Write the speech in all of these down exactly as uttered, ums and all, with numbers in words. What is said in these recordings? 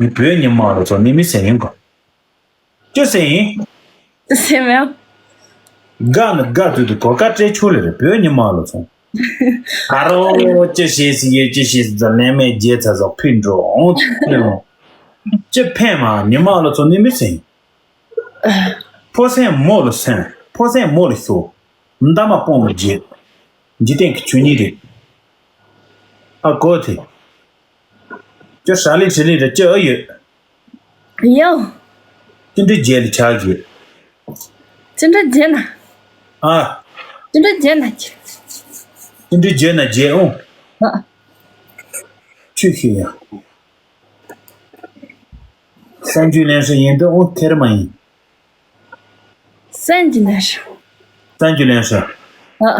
ངས་བོད་ཉི་མ་ལ་ཚོ་ནི་མི་ཟེར་ཡིན་གོ། ཅི་ཟེར་ཡིན། ཟེར་མེད། དགའ་ནི་དགའ་དུས་དུ་གོ་ཀ་སྤྲད་ཆོག་ལེ་རེད། བོད་ཉི་མ་ལ་ཚོ། ཨ་རོ་ཅི་བྱེད་སི་ཡེ་ཅི་བྱེད་སི་ཟ་ལན་མེད་རྒྱལ་ཚ་ཟོག་ཕི་འགྲོ་འོང་ཕི་འགྲོ། ཅི་ཕན་མ་ཉི་མ་ལ་ཚོ་ནི་མི་ཟེར་ཡིན། ཕོ་སེང་མོ་ལ་སེང་། ཕོ་སེང་མོ་ལ་སོ། མདའ་མ་སྤོང་ལ་རྗེ། འཇིག་རྟེན་གྱི་ཆོས་ཉིད་རེད། ཨ་གོ་དེ། ཅོ་ཧྲ་ལི་ཧྲི་ལི་རེ་ཅི་ཨ་ཡོད། ཡོ། ཅི་འདྲ་རྗེ་ལ་ཆགས་ཡོད། ཅི་འདྲ་རྗེ་ན། ཨ། ཅི་འདྲ་རྗེ་ན་ཅི། ཅི་འདྲ་རྗེ་ན་རྗེ་འོང་། ཨ། ཆུ་ཤི་ཡ། སང་རྒྱུ་ལན་ཧྲི་ཡིན་འདི་འོང་ཐེར་མ་ཡིན། སང་རྒྱུ་ལན་ཧྲི། སང་རྒྱུ་ལན་ཧྲི། ཨ།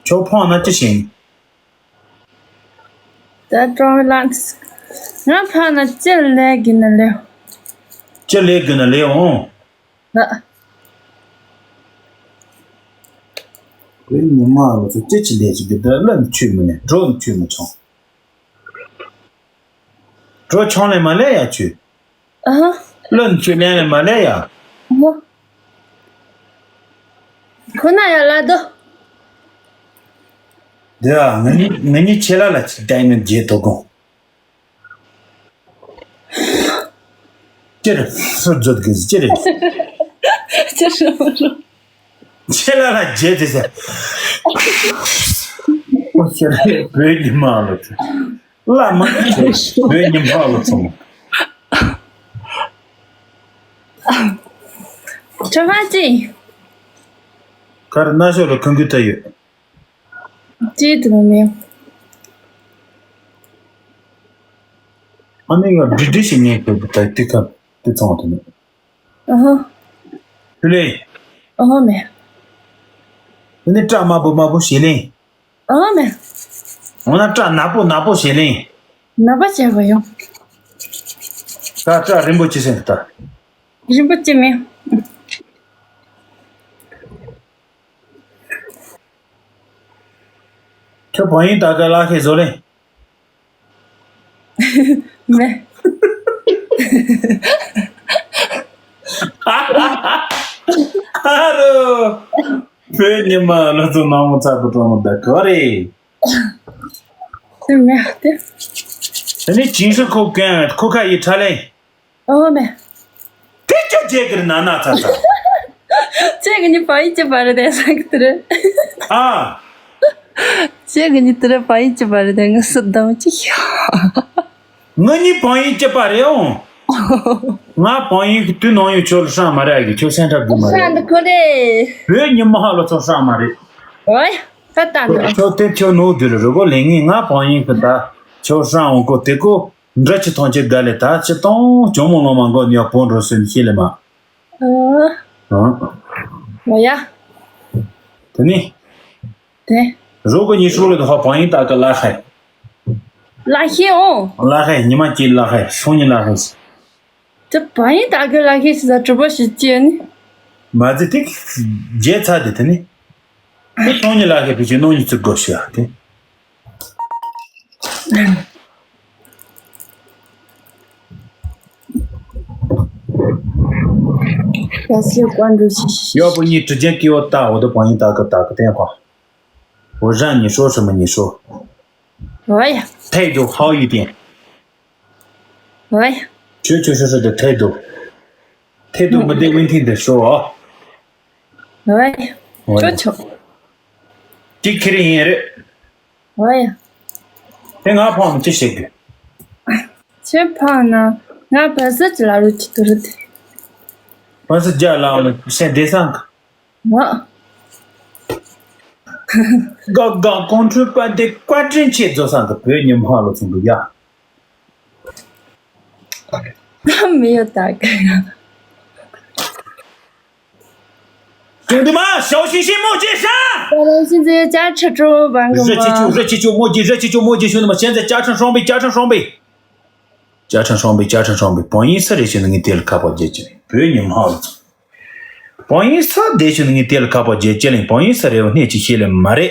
ཁྱོད་ཕོང་ན་ཅི་ཤེས། ད་ཀྲོང་ལ་ང་ཕ་ན་ཅི་ལས་གི་ན་ལེའོ། ཅི་ལས་གི་ན་ལེའོ། ཨ། བོད་ཉི་མ་ལ་ཚོ་ཅི་ཅི་ལས་ཅི་གི་ད་ལ་ནི་ཆུ་མི་ནས་འགྲོ་ནི་ཆུ་མི་ཆོང་། གྲོ་ཆང་ལས་མ་ལས་ཡ་ཆུ། ཨ་ཧ། བློན་ཆུ་ལེན་ལས་མ་ལས་ཡ། ཨ་ཧ། ཁོ་ན་ཡ་ལ་དོ། དེ་ཨ་ང་གཉིས་ང་གཉིས་ཆེ་ལ་ལ་ཅིག་ཏན་ནི་རྗེས་ཐོག་གོ། ཅི་རེད་སུ་རྫོད་གི་ཅི་རེད། ཅི་རེད་མ་རེད། ཆེ་ལ་ལ་རྗེས་དེ་ཟེར། ཨོ་ཤེ་རེད་བོད་ཉི་མ་ལ་ཚོ། བླ་མ་བོད་ཉི་མ་ལ་ཚོ། ཁྲ་ཕ་ཅི། གར་ན་ཤོ་ལ་ཁང་གུ་ད་ཡོད། ཅི་དུ་མི་མེད། ཨ་ནི་ཡ་འབྲི་འབྲི་ཞིག་ཉན་ཁྱོད་ད་དེ་ཁ་དེ་ཚང་དུ་ནི། ཨ་ཧ། ཧུ་ལེ། ཨ་ཧ་མེད། ཨ་ནི་སྐྲ་དམར་པོ་དམར་པོ་ཞེ་ལེན། ཨ་ཧ་མེད། འོ་ན་སྐྲ་ནག་པོ་ནག་པོ་ཞེ་ལེན། ནག་པོ་བྱས་པ་ཡོང་། ད་སྐྲ་རིན་པོ་ཆེ་ཟེར་ད། རིན་པོ་ཆེ་མེད། ཁྱོད་བང་ཡིན་ད་ག་ལ་ཁའི་བཟོ་ལེན། མེད། ཨ་རོ། བོད་ཉི་མ་ལོ་ཚོ་ནང་མོ་ཚ་པོ་གྲོང་མོ་ད་ག་རེད། དེ་མེད་དེ། དེ་ནི་ཅིང་སུ་ཁོ་གན་ཁོ་ཁ་ཡི་ཁྲ་ལེན། ཨོ་མེ། དེ་ཅོ་ཅེ་གིར་ན་ན་ཚ་ཚ། ཅེ་གི་ནི་བང་ཡིན་ཅི་པ་རེད་དེ་ས་གི་དེ་རེད། ཨ། ཅེ་གི་ནི་དེ་རེད་བང་ཡིན་ཅི་པ་རེད་དེ་ངི་སུ་དང་ཅི་ཤ། ང་གཉིས་བང་ཡིན་ཅི་པ་རེད་ཨོ། ང་བང་ཡིན་གི་དུས་ནང་ཡོད་ཁྱོད་ལ་སྲང་མ་རེད་གི་ཁྱོད་སེམས་ཁྲལ་དགོས་མ་རེད། སྲང་འདི་ཁོ་རེད། བོད་ཉི་མ་ཧ་ལོ་ཚོ་སྲང་མ་རེད། ཨོ་ཡ་ད་ལྟ་འདི། ཁྱོད་དེ་ཁྱོད་ནོར་དུས་རེད་རོ་གོ་ལེ་ངས་ང་བང་ཡིན་གི་ད་ཁྱོད་སྲང་འོང་གོ་དེ་གོ། འདྲ་ཅི་ཐོང་ཅི་དགའ་ལེ་ད་ཅི་ཏོང་ཇོ་མོ་ལོ་མ་མགོ་ནི་ཡག་པོ་འགྲོ་སོན་ཤི་ལེ་མ། ཨ། ཨ། ཨོ་ཡ། དེ་ནི། དེ། རོ་གོ་ཉི་ཤུ་ལོ་དུ་ཧ་བང་ཡིན་ད་ག་ལ་ཧའི། ལ་ཤེ་ཨོ། ལ་ཧའི་ཉི་མ་ཅི་ལ་ཧའི་སོང་ཉི་ལ་ཧའི། དེ་བང་ཡིན་ད་ག་ལ་ཤེ་ཤི་ཟ་གྲུ་པོ་ཤི་ཅི་ནི། མ་ཟི་ཏིག་རྗེ་ཚ་དེ་དེ་ནི། དེ་སོང་ཉི་ལ་ཧའི་བི་ཅི་ནོ་ཉི་ཚུ་གོ་ཤི་ཡ་དེ། ག་སེ་ཀོན་རུ་ཤི་ཤི་ཤི། ཡོ་པོ་ཉི་དྲི་ཅན་ཀི་ཡོ་ཏ་འོ་དོ་པོ་ཉི་ཏ་ཀི་ཏ་ཀི་ཏན་ཁོ། འོ་ཞང་ཉི་ཤོ་ཧྲི་མི་ཉི་ཤོ། ཨོ་ཡ། ཐའེ་ཏུ་ཧའོ་ཡི་ཏན། ཨོ་ཡ། ཆོས་ཆོས་ཧྲི་ཧྲི་དེ་ཐའེ་ཏུ། ཐའེ་ཏུ་མི་དེ་ཝིན་ཐིན་དེ་ཤོ་ཨོ། ཨོ་ཡ། ཨོ་ཡ། ཆོ་ཆོ། ཏི་ཁི་རི་ཡིན་རེད། ཨོ་ཡ། དེ་ང་ཕོང་ཅི་བྱེད་དགོས། ཁྱེད་ཕོང་ན་ང་བལ་ཟ་ཅི་ལ་རུ་ཅི་ཏུ་རུ་དེ། བལ་ཟ་རྒྱ་ལ་ཨོ་ལ་སེ་བདེ་སང་ག་ཨོ། ག་ག་ཀོང་ཁྲུ་པ་དེ་བཀའ་དྲིན་ཆེ་རྫོ་སང་ག་བོད་ཉི་མ་ལོ་ཚོང་གི་ཡ། ད་མི་ཡོད་ད་ག་ཡ། 兄弟们，小心心莫见山。 现在加车之后玩个热气球，吗？ 热气球，莫急，热气球，莫急，兄弟们，现在加成双倍，加成双倍。加成双倍，加成双倍，榜一是谁选的？你跌了卡宝姐姐，不要你们好了。榜一是谁选的？你跌了卡宝姐姐了，榜一是谁？我年纪轻了，没得。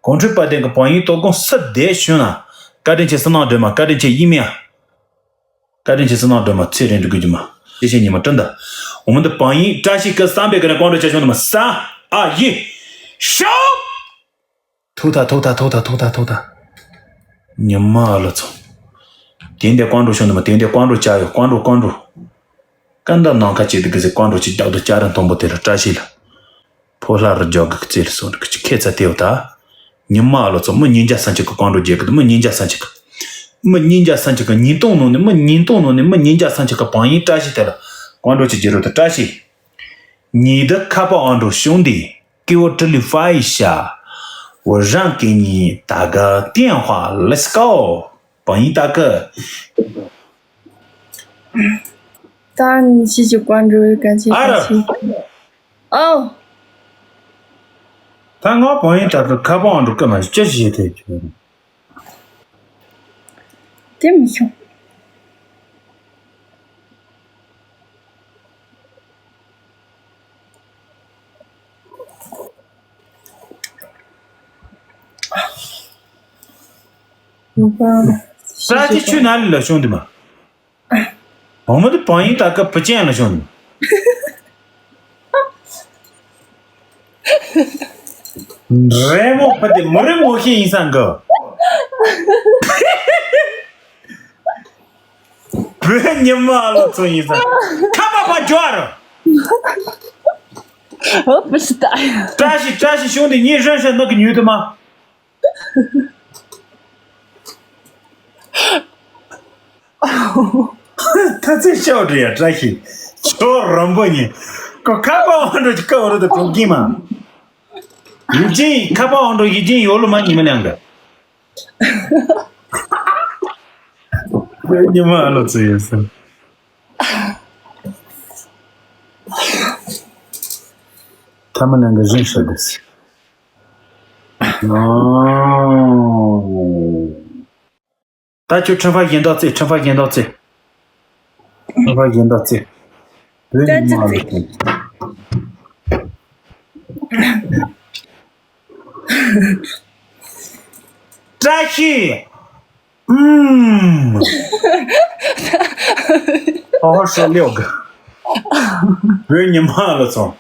གོང་ཁྲོས་པ་དེ་གི་བང་ཡིན་ཏོ་གོང་སུ་བསྡད་བྱུང་ན། བཀའ་དྲིན་ཆེ་བསོད་ནམས་སྒྲོལ་མ། བཀའ་དྲིན་ཆེ་ཡིན་མིན་ཡ། བཀའ་དྲིན་ཆེ་བསོད་ནམས་སྒྲོལ་མ། ཚེ་རིང་དུ་དགོས་རྒྱུ་མ། ཤེས་བྱའི་ཉི་མ་སྤྲིན་ཟླ། འོ་མ་འདི་བང་ཡིན་བཀྲ་ཤིས་སྐུ་བསམ་པའི་སྒོ་ནས་བཀའ་འགྲོ་ཆ་བྱུང་འདི་མ་ས་ཨ་ཡི་ཤོག་ཐུག་ཐ་ཐུག་ཐ་ཐུག་ཐ་ཐུག་ཐ་ཐུག་ཐ། ཉི་མ་ཨ་ལོ་ཚོ། དེ་འདྲའི་བཀའ་འགྲོ་བྱུང་འདི་མ། དེ་འདྲའི་བཀའ་འགྲོ་བྱ་ཡོད། བཀའ་འགྲོ་བཀའ་འགྲོ། ཀ་འདབ་ནམ་མཁའ་གཅིག་ཏུ་གི་ཟེར་བཀའ་འགྲོ་ཅིག་རྒྱག་ཏུ་ལྕགས་རི་མཐོན་པོ་དེ་ལ་བཀྲ་ཤིས་ལ། ཕོ་ལྷ་རུ་རྒྱག་གི་རྩེ་ལ་སོང་གི་ཁྱད་ཚ་དེའོ་ད། ཉི་མ་ཨ་ལོ་ཚོ་མི་ཉིས་བརྒྱ་སུམ་ཅུ་གི་བཀའ་འགྲོ་རྒྱག་གི་འདུག་མི་ཉིས་བརྒྱ་སུམ་ཅུ་གི། མི་ཉིས་བརྒྱ་སུམ་ཅུ་གི་ཉིས་སྟོང་ནང་ནས་མི་ཉིས་སྟོང་ནང་ནས་མི་ཉིས་བརྒྱ་སུམ་ཅུ་གི་བང་ཡིན་བཀྲ་ཤིས་དེ་ལ་བཀའ་འགྲོ་ཅིག་རྒྱག་རོགས་དང་བཀྲ་ཤིས། 你的卡巴安卓兄弟给我这里发一下，我让给你打个电话，Let's go。 本一大哥。当然，你继续关注，感谢感谢。哦，他我朋友他是开放的，干嘛这些的？真没用。 ས་ཅི་ཆུ་ན་ལི་ལ་ཤོང་དི་མ། འོ་མ་དི་བང་ཡིན་ད་ཀ་བུ་ཅན་ལ་ཤོང་དི། རེ་མོ་ཕ་དི་མོ་རེ་མོ་ཤི་ཡིན་སང་གི། བོད་ཉི་མ་ལོ་ཚོ་ཡིན་ས། ཁ་པ་པ་འབྱོར། ཨོ་པི་སི་ཏ། བཀྲ་ཤིས་བཀྲ་ཤིས་ཤོང་དི་ཉིན་རེ་ཤ་ནག་གི་ཉུལ་དི་མ། ཐ་ཚིག་ཤོག་འདྲི་ཡ་བཀྲ་ཤིས། ཁྱོད་རོམ་པོ་ཉིན། ཁོ་ཁ་པ་འོང་འགྲོ་གི་ཀ་འོ་རོ་དུ་གྲོང་གིན་མ། ཡིག་ཅིང་ཁ་པ་འོང་འགྲོ་ཡིག་ཅིང་ཡོད་ལོ་མ་ཉི་མ་ནང་གི། ཉི་མ་ཨ་ལོ་ཚོ་ཡོད་སོང་། ཐ་མ་ནང་གི་རིན་ཤོད་དེ་སི། ད་ཁྱོད་ཁྲིམས་ཕ་གཞན་དག་བཙལ། ཁྲིམས་ཕ་གཞན་དག་བཙལ། ཁྲིམས་ཕ་གཞན་དག་བཙལ། བོད་ཉི་མ་ལ་བཙལ། བཀྲ་ཤིས། ཨུམ། ཧ་ཧ་ཧྲོ་ལེའོ་གི། བོད་ཉི་མ་ལ་སོང་།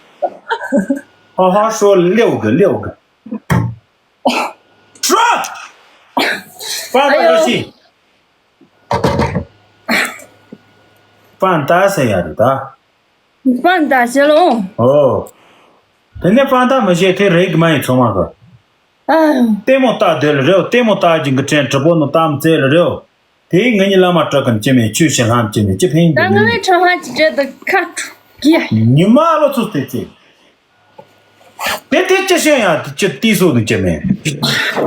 ཧ་ཧ་ཧྲོ་ལེའོ་གི་ལེའོ་གི། ཧྲོ། པ་ད་ཡོ་ཤི། པ་ད་ཟེར་ཡ་རེད་ད། པ་ད་ཤི་ལོ། ཨོ། དེ་ནས་པ་ད་མི་ཤེས་དེ་རེད་གི་མ་ཡིན་ཚོ་མ་གི། ལྟད་མོ་ལྟ་སྡོད་ལ་རེད། ལྟད་མོ་ལྟ་ཀྱིན་གི་དྲན་གྲི་པོ་ནང་གཏམ་བཙལ་ལ་རེད། དེ་ངེད་གཉིས་བླ་མ་སྤྲོད་གིན་ཅི་མེད་ཆུ་ཞིག་ལྷམ་ཅི་མེད་ཅི་ཕན་ད་གི་ང་ལས་ཁྲ་ཧ་ཅི་བྲེད་དུ་ཁ་ཁྲུ་གི་ཉི་མ་ལོ་ཚོ་དེ་ཚེ། དེ་དེ་ཅི་ཤེས་ཡ་དེ་ཅི་ཏི་སོ་ནི་ཅི་མེད།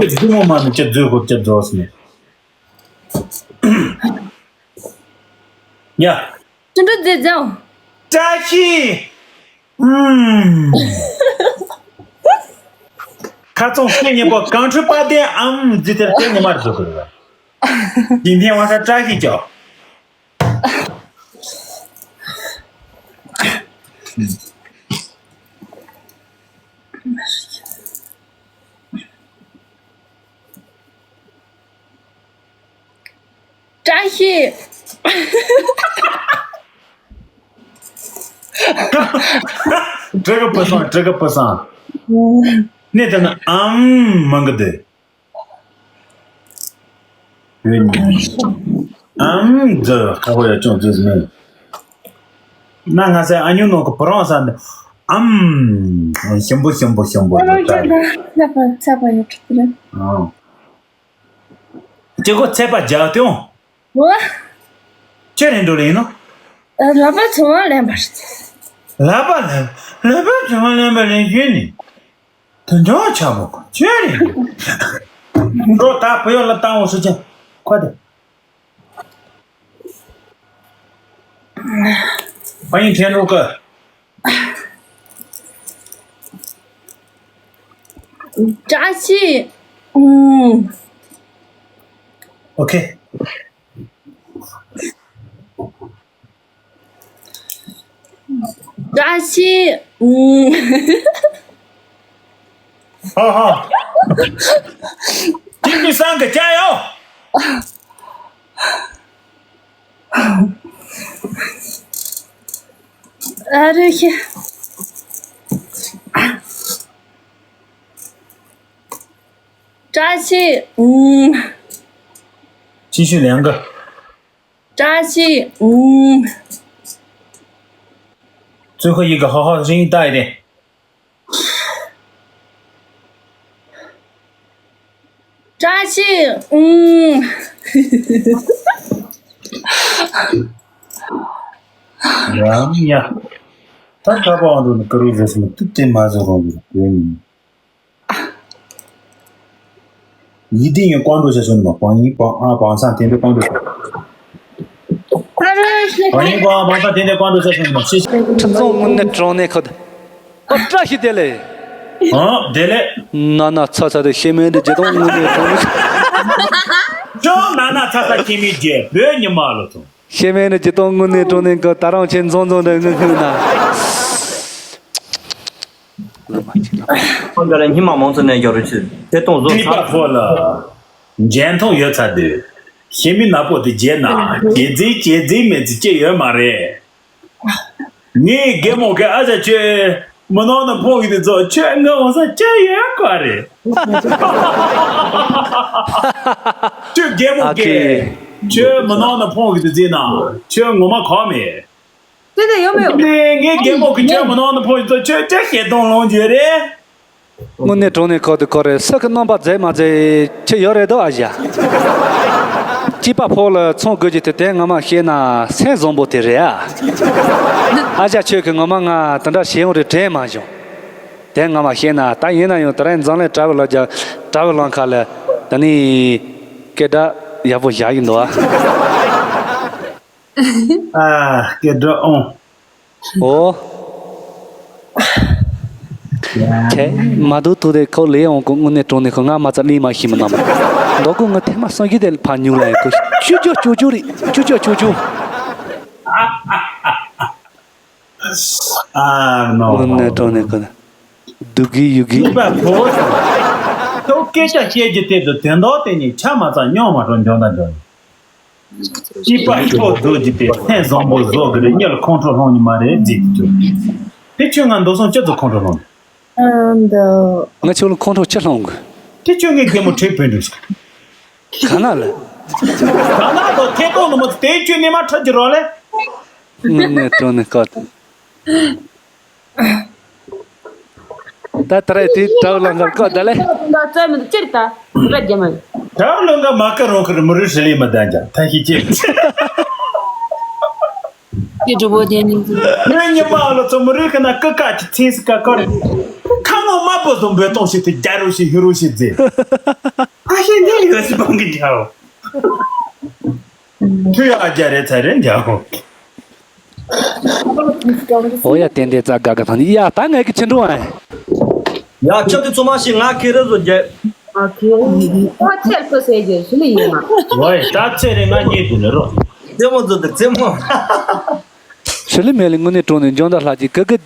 དེ་ཟི་མོ་མ་ནི་ཅི་རྫུས་ཧོ་ཅི་རྫོགས་ནི། ཡ། ཅི་འདྲ་མཛད་ཀྱང་། བཀྲ་ཤིས། ཨུམ། ཁ་ཚོང་སྐད་སྙན་པོ་གངས་ཁྲོད་པ་དེ་ཨམ་རྫི་དེར་དེ་ཉི་མར་བཟོ་དགོས་རེད། དེ་འདི་བ་ས་བཀྲ་ཤིས་ཀྱང་། བཀྲ་ཤིས། ཀྲི་གི་པུ་སང་། ཀྲི་གི་པུ་སང་། ནས་དེ་ན་ཨམ་མང་གི་དེ། ཨམ་འཛི་ཁ་ཧོ་ཡ་ཅུང་འཛི་མེད། ན་ང་ས་ཨ་ཉུ་ནོ་གི་པུ་རང་ས་འདི་ཨམ་ཞིམ་པོ་ཞིམ་པོ་ཞིམ་པོ་ཨ་ལོ་ཡོད་ད། ཁྱེད་ད་ཚ་པ་ཡོད་ཁྲི་ཨང་། ཅི་གོ་ཚད་པ་རྒྱག་སྟེ་འོང་། ཨོ། ཁྱེད་རེ་འགྲོ་ལེ་ཡིན་ནོ། ལ་པ་ཚོ་བ་ལེན་པ་རེད། ལ་པ་ལེན། ལ་པ་ཚོ་བ་ལེན་པ་ལེན་ཡོད་ནི། དོན་ཆུང་ཆ་མོ་ཁྱོད་རེད། འགྲོ་ད་བུ་ཡོད་ལ་བཏང་འོང་སུ་ཅན་ཁོ་དེ། ཨ་ཡིན་ཐེན་རོ་ཀ། བཀྲ་ཤིས། ཨུམ། ཨོ་ཁེ། བཀྲ་ཤིས། ཨུམ། ཧ་ཧ། ཅི་མི་སང་གི་ཅ་ཡོ། ཨ་རེ་ཤི། བཀྲ་ཤིས། ཨུམ། 继续两个。 扎西，嗯。最后一个，好好声音大一点。扎西，嗯。 ཡང་ཡ། ད་ཁ་པ་འགྲོ་ནི་ཀ་རུ་ཟེར་སོང་ནི་དུ་དེ་མ་ཟེར་རོ་ཡོད་ཡོད་ནི། ཡིད་དེ་ཡང་ཀོང་འགྲོ་ཟེར་སོང་ནི་མ་བང་ཡིན་བང་ཨ་བང་སང་དེ་འདྲ་ཀོང་འགྲོ་ཟེར། བང་ཡིན་བང་བང་སང་དེ་འདྲ་ཀོང་འགྲོ་ཟེར་སོང་ནི་མ་ཤེས་ཤེས། ཁྲིམས་བཟང་དངོས་གནས་དྲང་གནས་ཁོ་ད། ཨོ་བཀྲ་ཤིས་བདེ་ལེགས། ཨ་བདེ་ལེགས། ན་ན་ཚ་ཚ་དེ་ཤེས་མེད་དེ་ཇེ་དང་དངོས་གནས་དྲང་གནས། ཅང་ན་ན་ཚ་ཚ་ཁྱེད་མི་རྒྱལ་བོད་ཉི་མ་ལོ་ཚོ། ཤེས་མེད་ནི་ཇི་ལྟར་དངོས་གནས་དྲང་གནས་ཀྱི་ད་རང་ཆེ་འཛོང་འཛོང་འདྲ་ངུ་ངུ་ན། ཁོང་ག་ལ་ཉི་མ་མང་ཚོ་ནས་རྒྱག་རོགས་བྱེད་དེ་གཏོང་བཟོ་ཚར། ཕོ་ལ། འཇོན་ཐང་ཡོད་ཚ་དུས། ཤེས་མི་ནག་པོ་དེ་རྗེས་ན་རྗེས་འཛིན་རྗེས་འཛིན་མེད་ཚེ་སྐྱེ་ཡོད་མ་རེད། ངའི་རྒན་མོ་གི་ཨ་ཅག་ཁྱོད་མི་ནང་ན་ཕོག་གི་དེ་ཚོ་ཁྱོད་ང་འོང་ས་ཅི་ཡོད་ག་རེད། ཁྱོད་རྒན་མོ་ཨ་གི་ཁྱོད་མི་ནང་ན་ཕོག་གི་དེ་ཚོ་ན་ཁྱོད་ངོ་མ་གོ་མེད། དེ་ནས་ཡོད་མེད། ངའི་རྒན་མོ་གི་ཁྱོད་མི་ནང་ན་ཕོག་གི་ཚོ་ཁྱོད་ཅི་ཞེ་སྡང་ལོང་རྒྱུ་རེད། དངོས་གནས་དྲང་གནས་ཁོ་དེ་ཁོ་རེད། སུ་གི་རྣམ་པ་མཛེས་མ་མཛེས་ཁྱི་ཡོད་རེད་དོ་ཨ་ཞ། སྐྱིད་པ་ཕོག་ལ་ཚོང་དགོས་ཀྱི་དེ་དེ་ངོ་མ་བཤད་ན་སེམས་བཟང་པོ་དེ་རེད་ཨ། ཨ་ཞ་ཁྱོད་ཀྱི་ངོ་མ་ང་དེ་འདྲ་བྱེད་ཡོང་རེད་དྲན་མ་བྱུང་། དེ་ངོ་མ་བཤད་ན་ད་ཡིན་ན་ཡང་དེ་རིང་འཛམ་གླིང་དྲ་བའི་ལོ་རྒྱ་དྲ་བའི་ལོ་ཁ་ལ་ད་ནི་སྐད་སྒྲ་ཡག་པོ་བཞག་གི་འདུག་ཨ། ཨ། སྐད་སྒྲ་ཨང་། ཨོ། ཁྱེད་མ་འདུག་ཐུག་དེ་ཁོ་ལས་འོང་གོ་དངོས་གནས་དྲང་གནས་ཁོ་ང་མ་རྩ་ལས་མ་ཤེས་མི་རྣམས། མདོ་གོ་ང་ཐེངས་མ་སང་ཞིག་དེ་ཕ་ཉུག་ལ་ཡང་ཁོ་ཅུ་ཅོ་ཅུ་ཅུ་རེད་ཅུ་ཅོ་ཅུ་ཅུ། ཨ་ནོ། དངོས་གནས་དྲང་གནས་ཁོ་ན། སྡུག་གི་ཡུག་གི། སྐྱིད་པ་ཕོ། ཁྱོད་སྐད་ཆ་བཤད་རྒྱུ་དེ་ཚོ་དོན་དག་དེ་ནི་ཆ་མ་ཚང་སྙོག་མ་འགྲོ་འཇོན་ན་འཇོན། སྐྱིད་པ་ཁྱོད་བཟོ་རྒྱུ་དེ་སེམས་བཟང་པོ་བཟོ་གི་རེད། གཉིད་ལ་ཁོང་ཁྲོ་ལྷུང་ནི་མ་རེད་རྫིག་གི་ཁྱོད། དེ་ཁྱོད་ང་འདུག་སོང་ཅི་ཚོ་ཁོང་ཁྲོ་ལྷུང་ནི། ང་ཁྱོད་ལ་ཁོང་ཁྲོ་ཅི་ལྷུང་གི། དེ་ཁྱོད་ངའི་རྒན་མོ་ཁྲེལ་བོད་འདུག་ག་ན་ལ། ག་ན་དོ་ཐེ་གཏོགས་ནི་མོ་དེ་ཁྱོད་ནི་མ་ཁྲ་གི་རོ་ལེ། དངོས་གནས་དྲང་གནས་ཀ། ད་ད་རེས་དེ་དྲ་བ་ལ་འགར་ཀ་ད་ལེ། ད་རྩོད་མི་འདུག་ཅི་རེད་ད། རེད་རྒྱ་མ་རེད། དྲ་བ་ལ་འགར་མ་ཀ་རོང་ཁུར་མི་རུ་ཧྲི་ལི་མི་ལྡན་ཀྱང་ཐ་ཤི་ཅི། ཀྱི་གྲུ་བོ་ཅན་ནི། ངའི་ཉི་མ་ལ་ཚོ་མི་རུ་ཁ་ན་ཀི་ཀ་ཅི་ཚིག་སི་ཀ་ཀ་རེད། ཁ་ནང་དམར་པོ་བཟོ་འབོད་གཏོང་ཞིག་དེ་རྒྱ་རུ་ཞིག་ཧི་རུ་ཞིག་མཛེས། ཨ་ཤེ་འདི་ཡོད་སི་བང་གི་འདྲ་བོ། ཐུ་ཡ་ཨ་རྒྱ་རེད་ཚ་རེད་འདྲ་བོ། ཨོ་ཡ་ཏན་ཏན་རྩ་དགའ་དགའ་ཐང་ནི་ཡ་ད་ངས་ཀྱི་ཕྱི་འགྲོ་ཨ། ཡ་ཁྱོད་ཀྱི་ཚོ་མ་ཞིག་ང་ཁེ་རེ་བཟོ་རྒྱལ། ཨ་ཁེ་ཨོ་ཁྱེད་ཁོ་ཟེར་རྒྱལ་ཞི་ལི་ཡིན་མ། ཝའི་ད་ཚེ་རིང་ང་གཉིས་དུ་ནི་རོ། རྩེད་མོ་བཟོ་དེ་རྩེད་མོ། ཞི་ལི་མེ་ལི་དངོས་གནས་དྲང་གནས་འཇོན་ད་ལྷ་གྱི་ཀི་ཀི་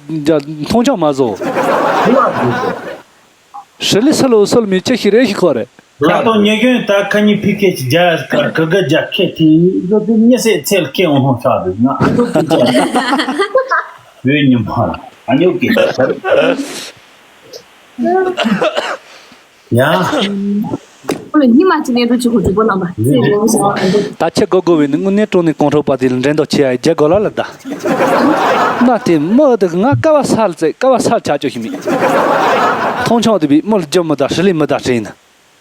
མཐོང་ཆུང་མ་བཟོ། ཧྲི་ལི་སི་ལོ་སོལ་མི་ཅི་ཞིག་རེ་ཞིག་ཁོ་རེ། ད་དང་ཉེ་གྱོན་ད་ཁ་ཉི་ཕི་ཁེ་ཅི་རྒྱ་ཡ་ཁ་གི་གི་རྒྱ་ཁེ་ཐི་ཟོ་དུ་ཉི་སེ་ཚེལ་ཁེ་འོང་ཧོང་ཤ་དུ་ང་ཨ་ཐུ་ཀི་རྒྱ་བོད་ཉི་མ་ཨ་ཉོ་ཀེ་ཡ། ཁོ་ལ་ཉི་མ་གཅིག་ནས་འགྲོ་ཆུ་ཁོ་གྲུ་པོ་རྣམ་པ་ཚེ་རིང་ཤ་བ་འདུག་ད་ཁྱི་དགོ་དགོ་བས་ནི་དངོས་གནས་དྲང་གནས་གོང་ཁྲོ་པ་དེ་ལ་འགྲན་ཟླ་ཆེ་ཡ་རྒྱ་གོ་ལ་ལ་ད། ན་དེ་མི་དེ་ང་ཀ་བ་སལ་ཙེ་ཀ་བ་སལ་ཆ་ཅོ་ཞིག་མེད། མཐོང་ཆུང་དེ་བས་མི་ལ་རྒྱུ་མི་ད་ཧྲི་ལི་མི་ད་ཧྲི་ན།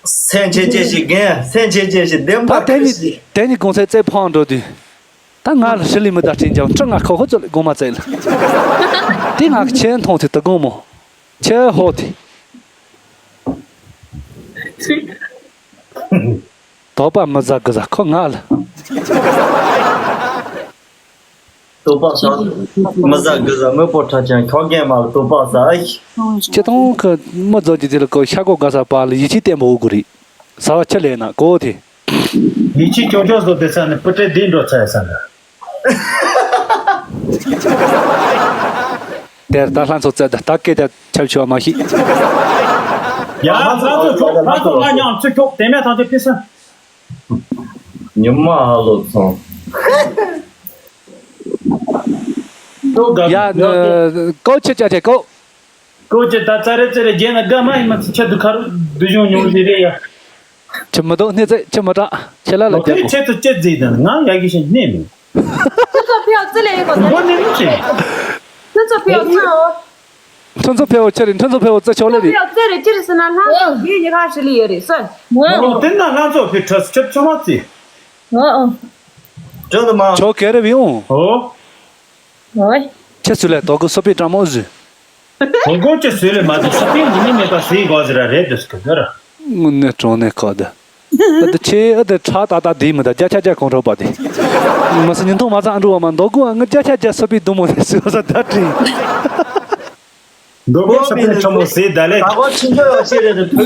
སེམས་ཆེ་ཆེ་ཞིག་རྒན་སེམས་ཆེ་ཆེ་ཞིག་བདེན་པ་ད་དེ་ཁ་ནི་ཞིག་དེ་ནི་གོང་ཚད་རྩེ་ཕང་འགྲོ་དུས། ད་ང་ལ་ཧྲི་ལི་མི་ད་ཧྲི་འཇམ་ཁྲི་ང་ཁོ་ཁོ་ཚོ་ལ་དགོངས་མ་བཙལ། དེ་ང་གི་ཆེན་མཐོང་དེ་ད་དགོངས་མོ། ཆེ་ཧོ་དེ། དོགས་པ་མི་ཟ་གི་ཟ་ཁོ་ང་ལ། དོགས་པ་ཟ། མི་ཟ་གི་ཟ་དངོས་པོ་ཁྲ་ཅན་ཁྱོ་རྒན་མ་ལ་དོགས་པ་ཟ་ཨི། ཁྱེད་དང་ཁ་མི་ཟ་གི་དེ་ལ་ཁོ་ཤ་གོ་ག་ས་པ་ལ་ཡིད་ཆེས་བརྟན་པོ་འོ་གི་རེད། ཟ་བ་ཆི་ལས་ན་གོ་དེ། ཡིད་ཆེས་ཆུང་ཆུང་བཟོ་དེ་ས་ནས་སྤུ་གྲལ་འདི་འགྲོ་ཚར་ས་འདྲ། དེར་ད་ལྷ་ཚོ་བཙལ་ད་ད་སྐད་ཆ་ཆབ་ཆོག་མ་ཤེས། ཡ་ལྷ་ཚོ་ཁྱོད་ལྷ་ཚོ་ང་མཉམ་ཚུར་ཁྱོད་དེ་མེད་ཐང་ཆེ་ཕི་སི། ཉི་མ་ཨ་ལོ་ཚང་། ཡ། ཀོ་ཆེ་ཅག་ཆེ་ཀོ། ཀོ་ཆེ་ད་ཙ་རེ་ཙ་རེ་རྒྱན་ན་དགའ་མ་ཡིན་མ་ཚོ་ཆེད་དུ་ཁ་རུ་སྡུག་སྦྱོང་མྱོང་ཞིག་རེད་ཡ། ཁྱི་མི་འདུག་སྣེ་ཚེ་ཁྱི་མི་དྲག་ཁྱི་ལ་ལ་ལོ་རྒྱག་དེ་གོ། ཆེད་དུ་ཅི་བརྩིས་དང་ང་ཡ་གི་ཞིག་གནས་མེད། ཁྱོད་ཚོ་ཕེའོ་ཙི་ལེ་ཡོད་གོ་ད། ཁྱོད་ཚོ་ཕེའོ་ཙི་འོ། ཁྱོད་ཚོ་ཕེའོ་ཆེ་རེད། ཁྱོད་ཚོ་ཕེའོ་ཙི་ཆོག་ལེ་རེད། ཕེའོ་ཙི་རེད་ཅི་རེད་ཟེར་ན་ལྷ་ཚོ་གི་ཡི་ཁ་ཧྲི་ལི་ཡོད་རེད་སོ། ཨོ་དེ་ན་ལྷ་ཚོ་ཕེ་ཁྲ་ཆབ་ཆོ་མ་ཙི། ཨོ་ཨོ། ཅོ་དུ་མ། ཆོ་གེ་རེ་བི་ཡོང་། ཨོ། ཨོ། ཁྱེད་ཚོ་ལས་དོ་གུ་སོ་པི་ཀྲང་མོ་ཟུ། གོ་གོ་ཅི་ཟེར་ལེ་མ་དེ་ཤི་ཏིང་གི་ནི་མེད་པ་ཟེར་གོ་ཟེར་ར་རེད་དུས་གི་གི་ར། དངོས་གནས་དྲང་གནས་ཁ་བརྡ། ཨ་དེ་ཆེ་ཨ་དེ་ཁྲག་ཏག་ཏག་དེ་མི་ད་བརྒྱ་ཆ་བརྒྱ་གོང་འཕྲོ་པ་དེ། མ་སི་ཉིན་ཐོག་མ་ཚང་ཨ་འགྲོ་བ་མ་འདོག་གོ་ཨ་ང་བརྒྱ་ཆ་བརྒྱ་སོ་པའི་སྡུག་མོ་རེད་ཟེར་བ་ས་ད་དྲིན། འདོག་གོ་ས་པའི་ཁྲ་མོ་ཟེར་ད་ལེ། ད་གོ་ཆིན་ཆོ་ཡོ་ཤེ་རེད་དུ་ཐུ།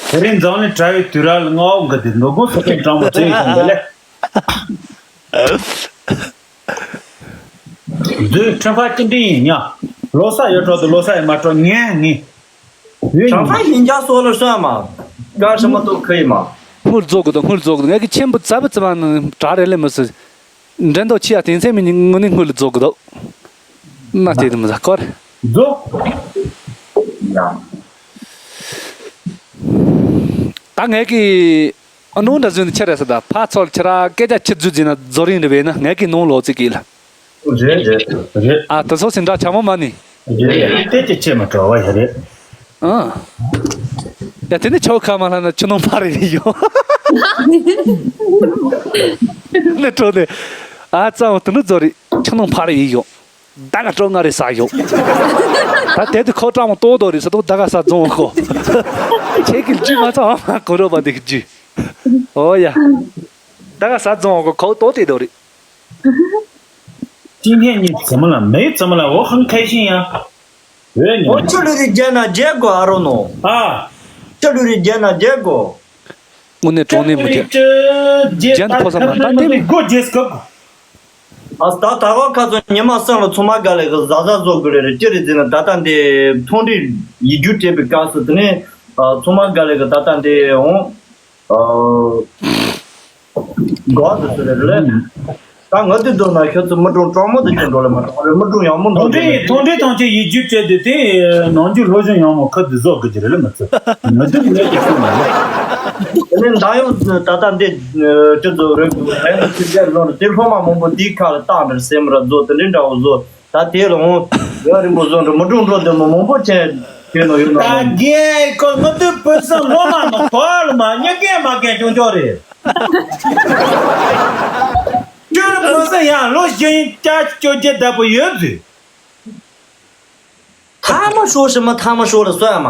དེ་རིང་འཛམ་གླིང་དྲ་བའི་དུས་རབས་ལ་མངའ་འོག་གི་དེ་འདོག་གོ་ས་པའི་ཁྲ་མོ་ཟེར་ཡོང་ད་ལེ། བདུད་ཁྲིམས་ཁ་ཅི་འདྲ་ཡིན་ཉ། ལོ་གསར་ཡོད་གྲོགས་དང་ལོ་གསར་ཡོད་མ་གྲོགས་ངན་ངན། ཡོད་ཁྲིམས་ཁ་ཡིན་ཀྱང་སོ་ལོ་སོན་མ། གང་ཤ་མ་གཏོགས་ཁ་ཡིན་མ། སྔུར་རྫོགས་དགོས་དང་སྔུར་རྫོགས་དགོས་ངས་ཀྱི་ཆེན་པོ་ཙ་བི་ཙི་བ་ནི་གྲ་རེ་ལེ་མི་སྲིད། འགྲན་ཟླ་ཆེ་ཡ་དེང་སེམས་མི་ཉིད་དངོས་གནས་སྔུར་ལ་རྫོགས་དགོས་དོ། མ་དེ་དུ་མི་ཟ་སྐོར། རྫོགས། ད་ངས་ཀྱི། ཨ་ནུ་འདྲ་བཟོས་ནས་ཁྱེད་རེད་ཟེར་ད་ཕ་ཚོར་ཁྱེད་ར་སྐད་ཆ་ཁྱེད་བཟོས་ཟིན་ན་རྫོགས་རིང་རེད་བས་ན་ངས་ཀྱི་ནང་ལོག་ཙི་ཀི་ལ། རེད་རེད་རེད། ཨ་དེ་ཚོ་སེམས་འདྲ་ཆ་མོ་མ་ནི། རེད་རེད་དེ་ཅི་ཆེ་མ་གྲོ་བ་ཡ་རེད། ཨ། ཡ་དེ་ནི་ཆོ་ཁ་མ་ལྷ་ན་ཆུ་ནང་ཕ་རེ་ཡོད། ནི་གྲོ་ནི། ཨ་ཙང་དུ་ནི་རྫོགས་རིང་ཆུ་ནང་ཕ་རེ་ཡོད། ད་ག་སྤྲོ་ང་རེ་ས་ཡོད། ད་དེ་དུ་ཁོ་ཀྲང་མོ་ཏོ་ཏོ་རེ་ས་ཏོ་ད་ག་ས་རྫོང་ཁོ། ཁྱེད་ཀྱི་རྒྱུ་མ་ཚང་མ་གོ་རོ་པ་འདི་གི་རྒྱུ། ཨོ་ཡ། ད་ག་ས་རྫོང་ཁོ་ཁོ་ཏོ་ཏེ་ཏོ་རེ། 今天你怎么了？没怎么了，我很开心呀。喂，你 ཨོ་ཅི་ལུ་རི་རྒྱལ་ན་རྒྱལ་གོ་ཨ་རོ་ནོ། ཨ། ཅི་ལུ་རི་རྒྱལ་ན་རྒྱལ་གོ། དངོས་གནས་དྲང་གནས་མི་རྒྱལ། རྒྱན་ཕོ་ས་མ་ད་ལྟ་འདི་མི་སྒོ་རྒྱས་སྐབས། ཨ་ད་ད་གོ་ཁ་ཚོ་ཉི་མ་སང་ལ་ཚོ་མ་ག་ལེ་གི་ཟ་ཟ་བཟོ་དགོས་རེད་རེད་ཅི་རེད་ཟེར་ན་ད་ལྟ་འདི་མཐོང་འདྲི་ཡི་རྒྱུ་སྤྲད་པའི་སྐབས་སུ་དེ་ནས་ཚོ་མ་ག་ལེ་གི་ད་ལྟ་འདི་འོང་གོ་དུ་ཟེར་རེད་ལེ། ད་ང་དུས་འདོད་ན་ཁྱོད་ཚོ་མི་གྲོང་གྲོང་མོ་དུ་ཁྱོད་འགྲོ་ལེ་མ་གྲོང་རེད་མི་གྲོང་ཡང་མོ་འགྲོ་མཐོང་འདྲི་མཐོང་འདྲི་ཐང་ཆེ་ཡི་རྒྱུ་སྤྲད་དུས་དེ་ནང་རྒྱུ་ལྷོ་གཞུང་ཡང་མོ་ཁ་དུ་བཟོ་དགོས་ཀྱི་རེད་ལེ་མི་ཚེ་མི་དུ་ལེ་ཀྱི་ཚུལ་མ་རེད། དེ་ནས་མདའ་ཡོང་ད་ལྟ་འདི་ཅི་ཚོ་རེད་འདུག་རེད་འདུག་ཅི་འདྲ་ལོ་རེད་དེ་སློབ་མ་མང་པོ་དེའི་ཁ་ལ་བཏང་འདྲ་སེམས་ར་བཟོ་དེ་འདྲ་འདྲ་བོ་བཟོ་ད་དེ་ལ་འོང་ཡ་རིང་པོ་བཟོ་འདྲ་མི་གྲུང་འགྲོ་དེ་མོ་མང་པོ་ཅན་དེ་ནོ་ཡོད་ནོ་ད་རྒན་ཁོ་ང་དུ་བུ་སང་སློབ་མ་ནོ་གོ་ལ་མ་ཉེ་རྒན་མ་རྒན་ཀྱོང་ཀྱོང་རེད། ཁྱོད་བུ་སང་ཡང་ལོ་བཞི་ཡིན་ཅག་ཅོ་རྒྱལ་བདག་པོ་ཡོད་ཟེར། ཐ་མ་ཤོ་ཤི་མ་ཐ་མ་ཤོ་ལ་སོ་ཡ་མ།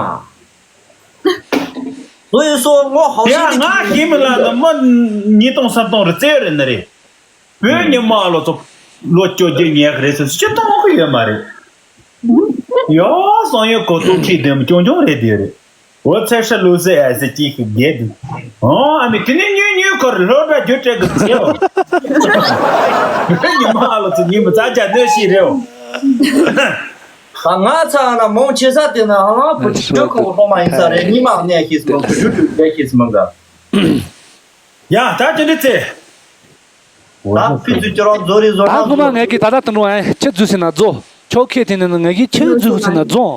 所以说我好心的། ཡ་ང་ཤི་མི་ལ་ནི་མི་ཉིས་སྟོང་སུམ་སྟོང་རེ་བཙལ་རེ་ནི་རེད། བོད་ཉི་མ་ལོ་ཚོ་ལོ་བཅོ་བརྒྱད་ཉལ་གི་རེད་ཟེར་སྤྱི་བཏང་གི་ཡོད་མ་རེད། ཡོ་སང་ཡོད་གོ་ཐུག་ཁྲིད་དེ་མི་ཀྱོང་ཀྱོང་རེད་དེ་རེད། འོ་ཚེ་ཧྲ་ལུ་སེ་ཨ་སེ་ཅིག་གི་རྒྱལ་དུ། ཨོ་ཨ་མི་དེ་ནི་ཉུས་ཉུས་ཁོར་ལོ་འདྲ་རྒྱུ་སྤྲད་གི་ཚེའོ། བོད་ཉི་མ་ལོ་ཚོ་ཉི་མ་ཙག་ཅག་གནོད་ཤིག་རེའོ། ད་ང་ཚ་ན་མོང་ཆེ་ས་དེ་ན་ཧ་ལམ་བུ་ཆུ་ཁ་བོ་ལྷོ་མ་ཡིན་ས་རེད་ཉི་མ་གནས་ཤེས་སི་མ་བུ་ཆུ་ཆུ་གནས་ཤེས་སི་མ་ག་ཡ་ད་ཅི་འདྲི་ཚེ། ད་ཕི་ཚུ་ཁྱོད་རང་རྫོ་རི་བཟོ་ད་ན་ངོ་མ་ངས་ཀྱི་ད་ད་དུ་འགྲོ་ཨེ་ཁྱེད་རྫུས་སི་ན་རྫོ་ཁྱོད་ཁྱེད་དེ་ནས་ངས་ཀྱི་ཁྱེད་རྫུས་སི་ན་རྫོ།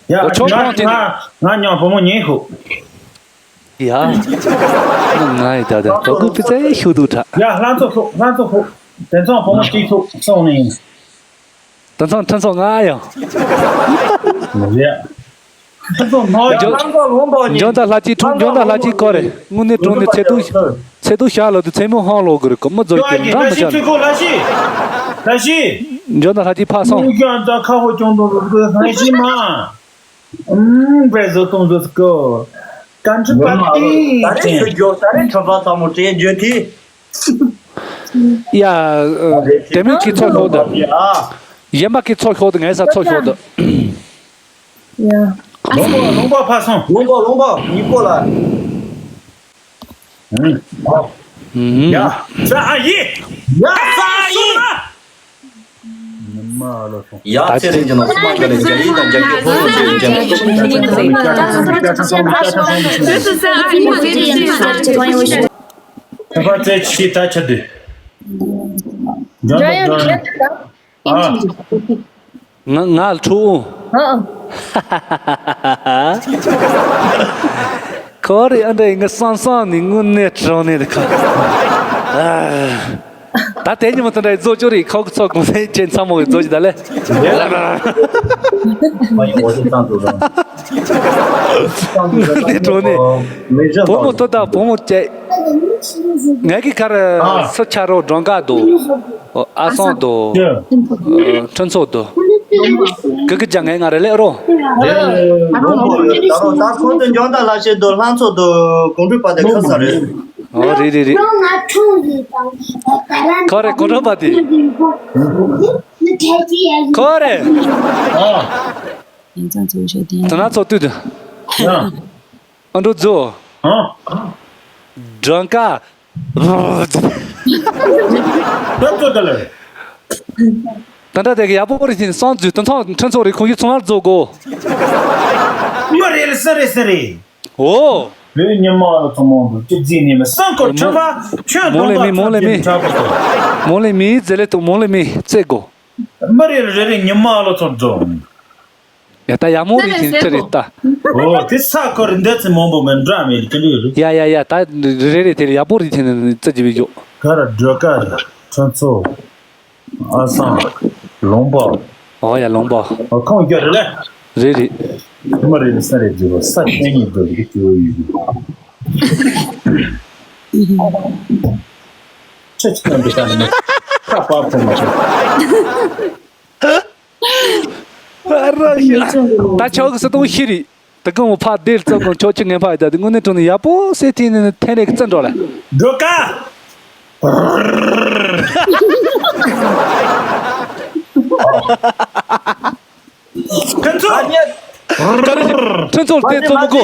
ཡ་ཁྱོད་ཁྱོད་ང་དེ་ང་ང་ཉོ་བུ་མོ་ཉེ་ཤོ། ཡ། ང་ཡི་ད་ད་ད་གུ་པི་ཙེ་ཤུ་དུ་ཁྲ། ཡ་ལྷ་མཚོ་ཁོ་ལྷ་མཚོ་ཁོ། དེ་ཚང་བུ་མོ་གཅིག་ཁོ་སོང་ནས་ཡིན། དེ་ཚང་ཁྲ་ཚང་ང་ཡང་། མ་རེད། ཁྲ་ཚང་ནོ་ཡ། འཇོན་ད་ལྷ་ཅིག་ཁྲུང་འཇོན་ད་ལྷ་ཅིག་སྐོར་རེ་དངོས་གནས་དྲང་གནས་ཚེ་ཏུ་ཚེ་ཏུ་ཤ་ལོ་དུ་ཚེ་མོ་ཧང་ལོ་གི་རེ་གོ་མ་རྫོགས་ཀྱི་འདྲ་མ་བྱ་ནི། ལྷ་ཤི། ལྷ་ཤི། འཇོན་ད་ལྷ་ཅིག་ཕ་སོང་། ཁ་ཧོ་ཅོང་དུ་ལྷ་ཤི་མ། ཨུམ། བེ་བཟོ་གཏོང་བཟོ་སྐོ། ཀན་ཁྲི་པ་ཏི་ད་རེས་ཆུ་རྒྱོ་ད་རེས་ཁྲོ་པ་ཚ་མོ་ཏྲེ་རྒྱོ་ཏི། ཡ། དེ་མིན་གྱི་ཚོ་ཤོག་ཏུ། ཡ། ཡན་པ་གི་ཚོ་ཤོག་ཏུ་ངའི་ས་ཚོ་ཤོག་ཏུ། ཡ། ལོང་པ་ལོང་པ་ཕ་སོང་། ལོང་པ་ལོང་པ་ཉིད་པོ་ལ། ཨུམ། ཡ། ས་ཨ་ཡི། ཡ་ས་ཨ་ཡི། ཡ། ཚེ་རིང་གི་ནང་ཚོ་མ་འགའ་ལས་རྒྱ་ཡིག་དང་རྒྱ་སྐད་ཕོ་མོ་ཚོས་རྒྱ་མི་ཁྱོད་པ་ཚེ་ཆི་ད་ཆ་དུས། འཇོན་ཡོད་ཨ། ང་ང་ལ་ཁྲོ། ཁོ་རེ་ཨ་འདྲ་ཡིན་ངི་བསམ་བསམ་ནི་དངོས་གནས་དྲང་གནས་དེ་ཁ། ད་དེ་ཉི་མ་དེ་འདྲ་ཡི་རྫོགས་ཅོ་རེད། ཁོ་གི་ཚོ་གོང་ས་ཅན་ཚང་མ་གི་རྫོགས་ཅི་ད་ལེ། དངོས་གནས་དྲང་གནས། བུ་མོ་ཐོ་ད་བུ་མོ་བཅས། ངའི་གི་ཁར་སུ་ཆ་རོགས་སྒྲོན་དཀར་འདུག་ཨ་སང་དོ། ཁྲིན་ཚོ་དོ། ཀི་ཀི་ཅང་ངའི་ང་རེ་ལེ་རོ། ད་རུང་ད་རུང་ད་ཁོང་ཚོ་འཇོན་ཐང་ལ་ཤེས་དོ། ལྷ་ཚོ་དོ་གོང་འཕེལ་པ་དེ་ཁ་ས་རེད། ཨོ་རེད་རེད་རེད། ཁོ་རེ་གོ་རོ་པ་དེ། ཁོ་རེ། ད་ན་ཚོ་དུས་དུ། ཨ་འགྲོ་རྫོ། སྒྲོན་དཀར། ད་ལྟ་དེ་གི་ཡག་པོ་རེད་དེ་སང་རྫུས་དོན་ཐང་ཁྲིན་ཚོགས་རེད། ཁོང་གི་ཚོང་བར་རྫོགས་གོ། མི་རེད་ལ་སུ་རེད་སུ་རེད། ཨོ། བོད་ཉི་མ་ལ་ཚོང་མང་དུ་ཅི་རྫིས་ནས་མི་སང་ཁོ་ཁྲི་ཕ་ཁྱོད་མོ་ལེ་མི་མོ་ལེ་མི། མོ་ལེ་མི་ཛེ་ལེ་དུ་མོ་ལེ་མི་རྩེ་གོ། མི་རེད་ལ་རེ་རེ་ཉི་མ་ལ་ཚོང་རྫོགས། ཡ་ད་ཡག་མོ་རེད་དེ་ཅི་རེད་ད། ཨོ་དེ་ས་ཁོ་རེ་འདི་ཚེ་མང་པོ་མི་འདྲ་མེད་ལ་ཅི་ལུས་རེད། ཡ་ཡ་ཡ་ད་རེ་རེ་དེ་ཡག་པོ་རེད་དེ་ནི་རྩི་ཅི་བི་ཡོ། ག་ར་སྒྲོལ་དཀར་ཁྲིན་ཚོ། ཨ་སང་། ལུང་པ། ཨོ་ཡ་ལུང་པ། ཨོ་ཁོང་རྒྱ་རེད་ལེ། རེད་རེད། མ་རེད་ས་རེད་འདུག་ས་ཁྱད་ཉིད་འདུག་གི་ཅི་བོ་ཡོད་ཡོད། ཁྱེད་ཀྱི་སྟོན་པའི་ས་ནས་ཁ་པར་ཐོན་མ་ཐུབ། ད་ཆོག་གི་སུ་གཏོང་ཤི་རེད། ད་གང་བོ་ཕ་དེར་ཙམ་གང་ཆོག་ཆི་ངན་ཕ་ཡི་ད་དེ་དངོས་གནས་དྲང་ནས་ཡག་པོ་སེ་ཐིན་ནས་ཐན་རེ་གི་བཙན་འགྲོ་ལ། འགྲོ་ཀ་ཁྱོད་ཚོ། ཁྱོད་ཚོ་དེ་ཚོ་མི་གོ།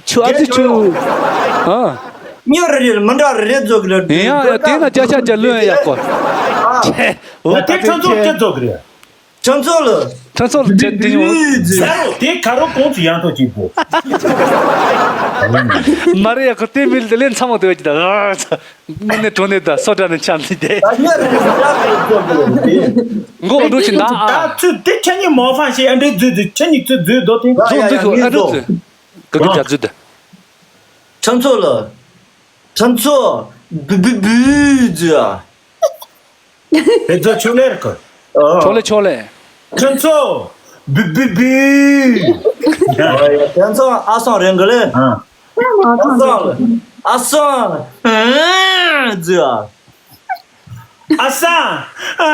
ཆུ་ཨ་ཙི་ཆུ། ཨ། མྱི་རེ་རེ་མི་འདྲ་རེ་རེ་རྫོགས་གི་རེད། ཡིན་ཡང་ཡང་དེ་ན་བརྒྱ་ཆ་བརྒྱ་ལོན་ཡག་གོ། ཨ། ད་དེ་ཁྱོད་ཚོ་ཅི་རྫོགས་གི་རེད། ཁྱོད་ཚོ་ལ། ཁྱོད་ཚོ་ལ་ཁྱེད་དེ་ཡོང་། ཟེར་རོ་དེ་ག་རོ་གོང་ཚུ་ཡང་ཐོག་ཅིག་པོ། མ་རེད་ཡ་ཁོ་དེ་མི་ལ་དེ་ལས་མཚམས་མ་དེ་བ་ཅི་ད། དངོས་གནས་དྲང་གནས་ད་སོ་འདྲ་ནས་འཆམ་ནི་དེ། ད་ཉ་རེ་རེ་འདྲ་རེ་ཚོ་དེ་རེད། མགོ་འགྲོ་ཅི་ད་ད་ཨ། ཚུ་དེ་ཁྱེད་གཉིས་མོ་ཧྥང་ཤེས་ཨ་འདྲེ་རྫུས་རྫུས་ཁྱེད་གཉིས་ཚུ་རྫུས་རྡོ་དེ། ཡ་ཡ་ཡ་ཚུ་ཨ་ངས་འགྲོ་རྫུས། ག་གི་རྒྱ་རྫུས་དེ། ཁྱོད་ཚོ་ལ། ཁྱོད་ཚོ་བུ་བུ་བུ་རྫུས་ཨ། དེ་ཚོ་ཆུ་ལེར་གོ། ཆོག་ལེ་ཆོག་ལེ། ཁྱོད་ཚོ་བུ་བུ་བུ། ཁྱོད་ཚོ་ཨ་སང་རེད་གི་ལེ། ཨ། ཨ་སང་ཨ་སང་ཨ་ཟི་ཨ། ཨ་སང་ཨ།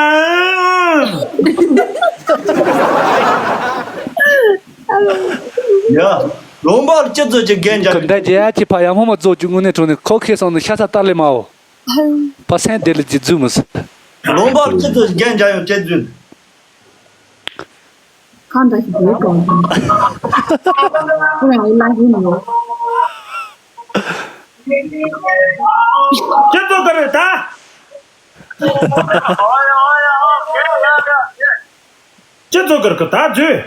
ཡ། ལུང་པར་སྤྱི་ཚོགས་ཀྱི་རྒན་རྒྱ། ག་འདྲ་རྒྱལ་ཁྱི་ཕ་ཡ་ཧོ་མ་རྫོགས་རྒྱུ་དངོས་གནས་དྲང་ནས་ཁོ་ཁེ་སང་ནས་ཤ་ཚ་ལྟར་ལས་མའོ། ཕ་སེང་དེ་ལ་ཇི་རྫུས་མི་སྲིད། ལུང་པར་སྤྱི་ཚོགས་རྒན་རྒྱ་ཡོང་བྱེད་རྫུན། ཁ་འདྲ་ཞིག་བཟོས་དང་། ཁོ་ཡང་ཨེ་ལ་ཧུན་ཡོད། ཁྱེད་ཚོ་ག་རེ་ད། ཁྱེད་ཚོ་ག་རེ་ག་ད་རྫུས།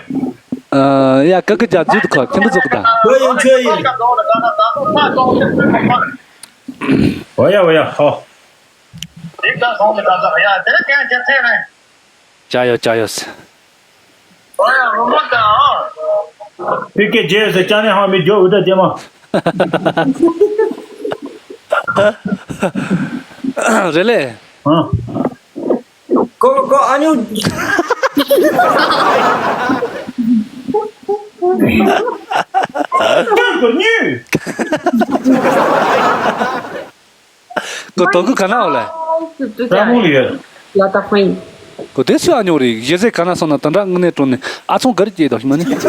ཡ་ཀ་ཀི་རྒྱ་རྫུས་དུ་ཁ་ཁྱེད་ཚོ་ག་ད། ཁྱོད་ཡིན་ཁྱོད་ཡིན། འོ་ཡ་འོ་ཡ་ཧོ། ཅ་ཡོ་ཅ་ཡོ་སི། ཨོ་ཡ་རོ་མོ་ད་ཨ། ཕི་ཀེ་ཇེ་སི་ཅ་ནེ་ཧ་མི་ཇོ་འུ་ད་ཇེ་མ། རེད་ལེ། ཨ། ཀོ་ཀོ་ཨ་ཉུ། ཀོ་ཉུ། ཁོ་དོ་ཁུ་ག་ན་འོ་ལེ། ར་མོ་ལི་ཡོད། ཡ་ད་ཧོ་ཡིན། ཁོ་དེ་སུ་ཨ་ཉོ་རེད། གཞི་རྩའི་ག་ན་སོང་ན་དོན་དག་དངོས་གནས་དྲང་ནས་ཨ་ཚོང་ག་རེ་སྐྱེས་དོ་ཞིག་མ་ནི། ཁ་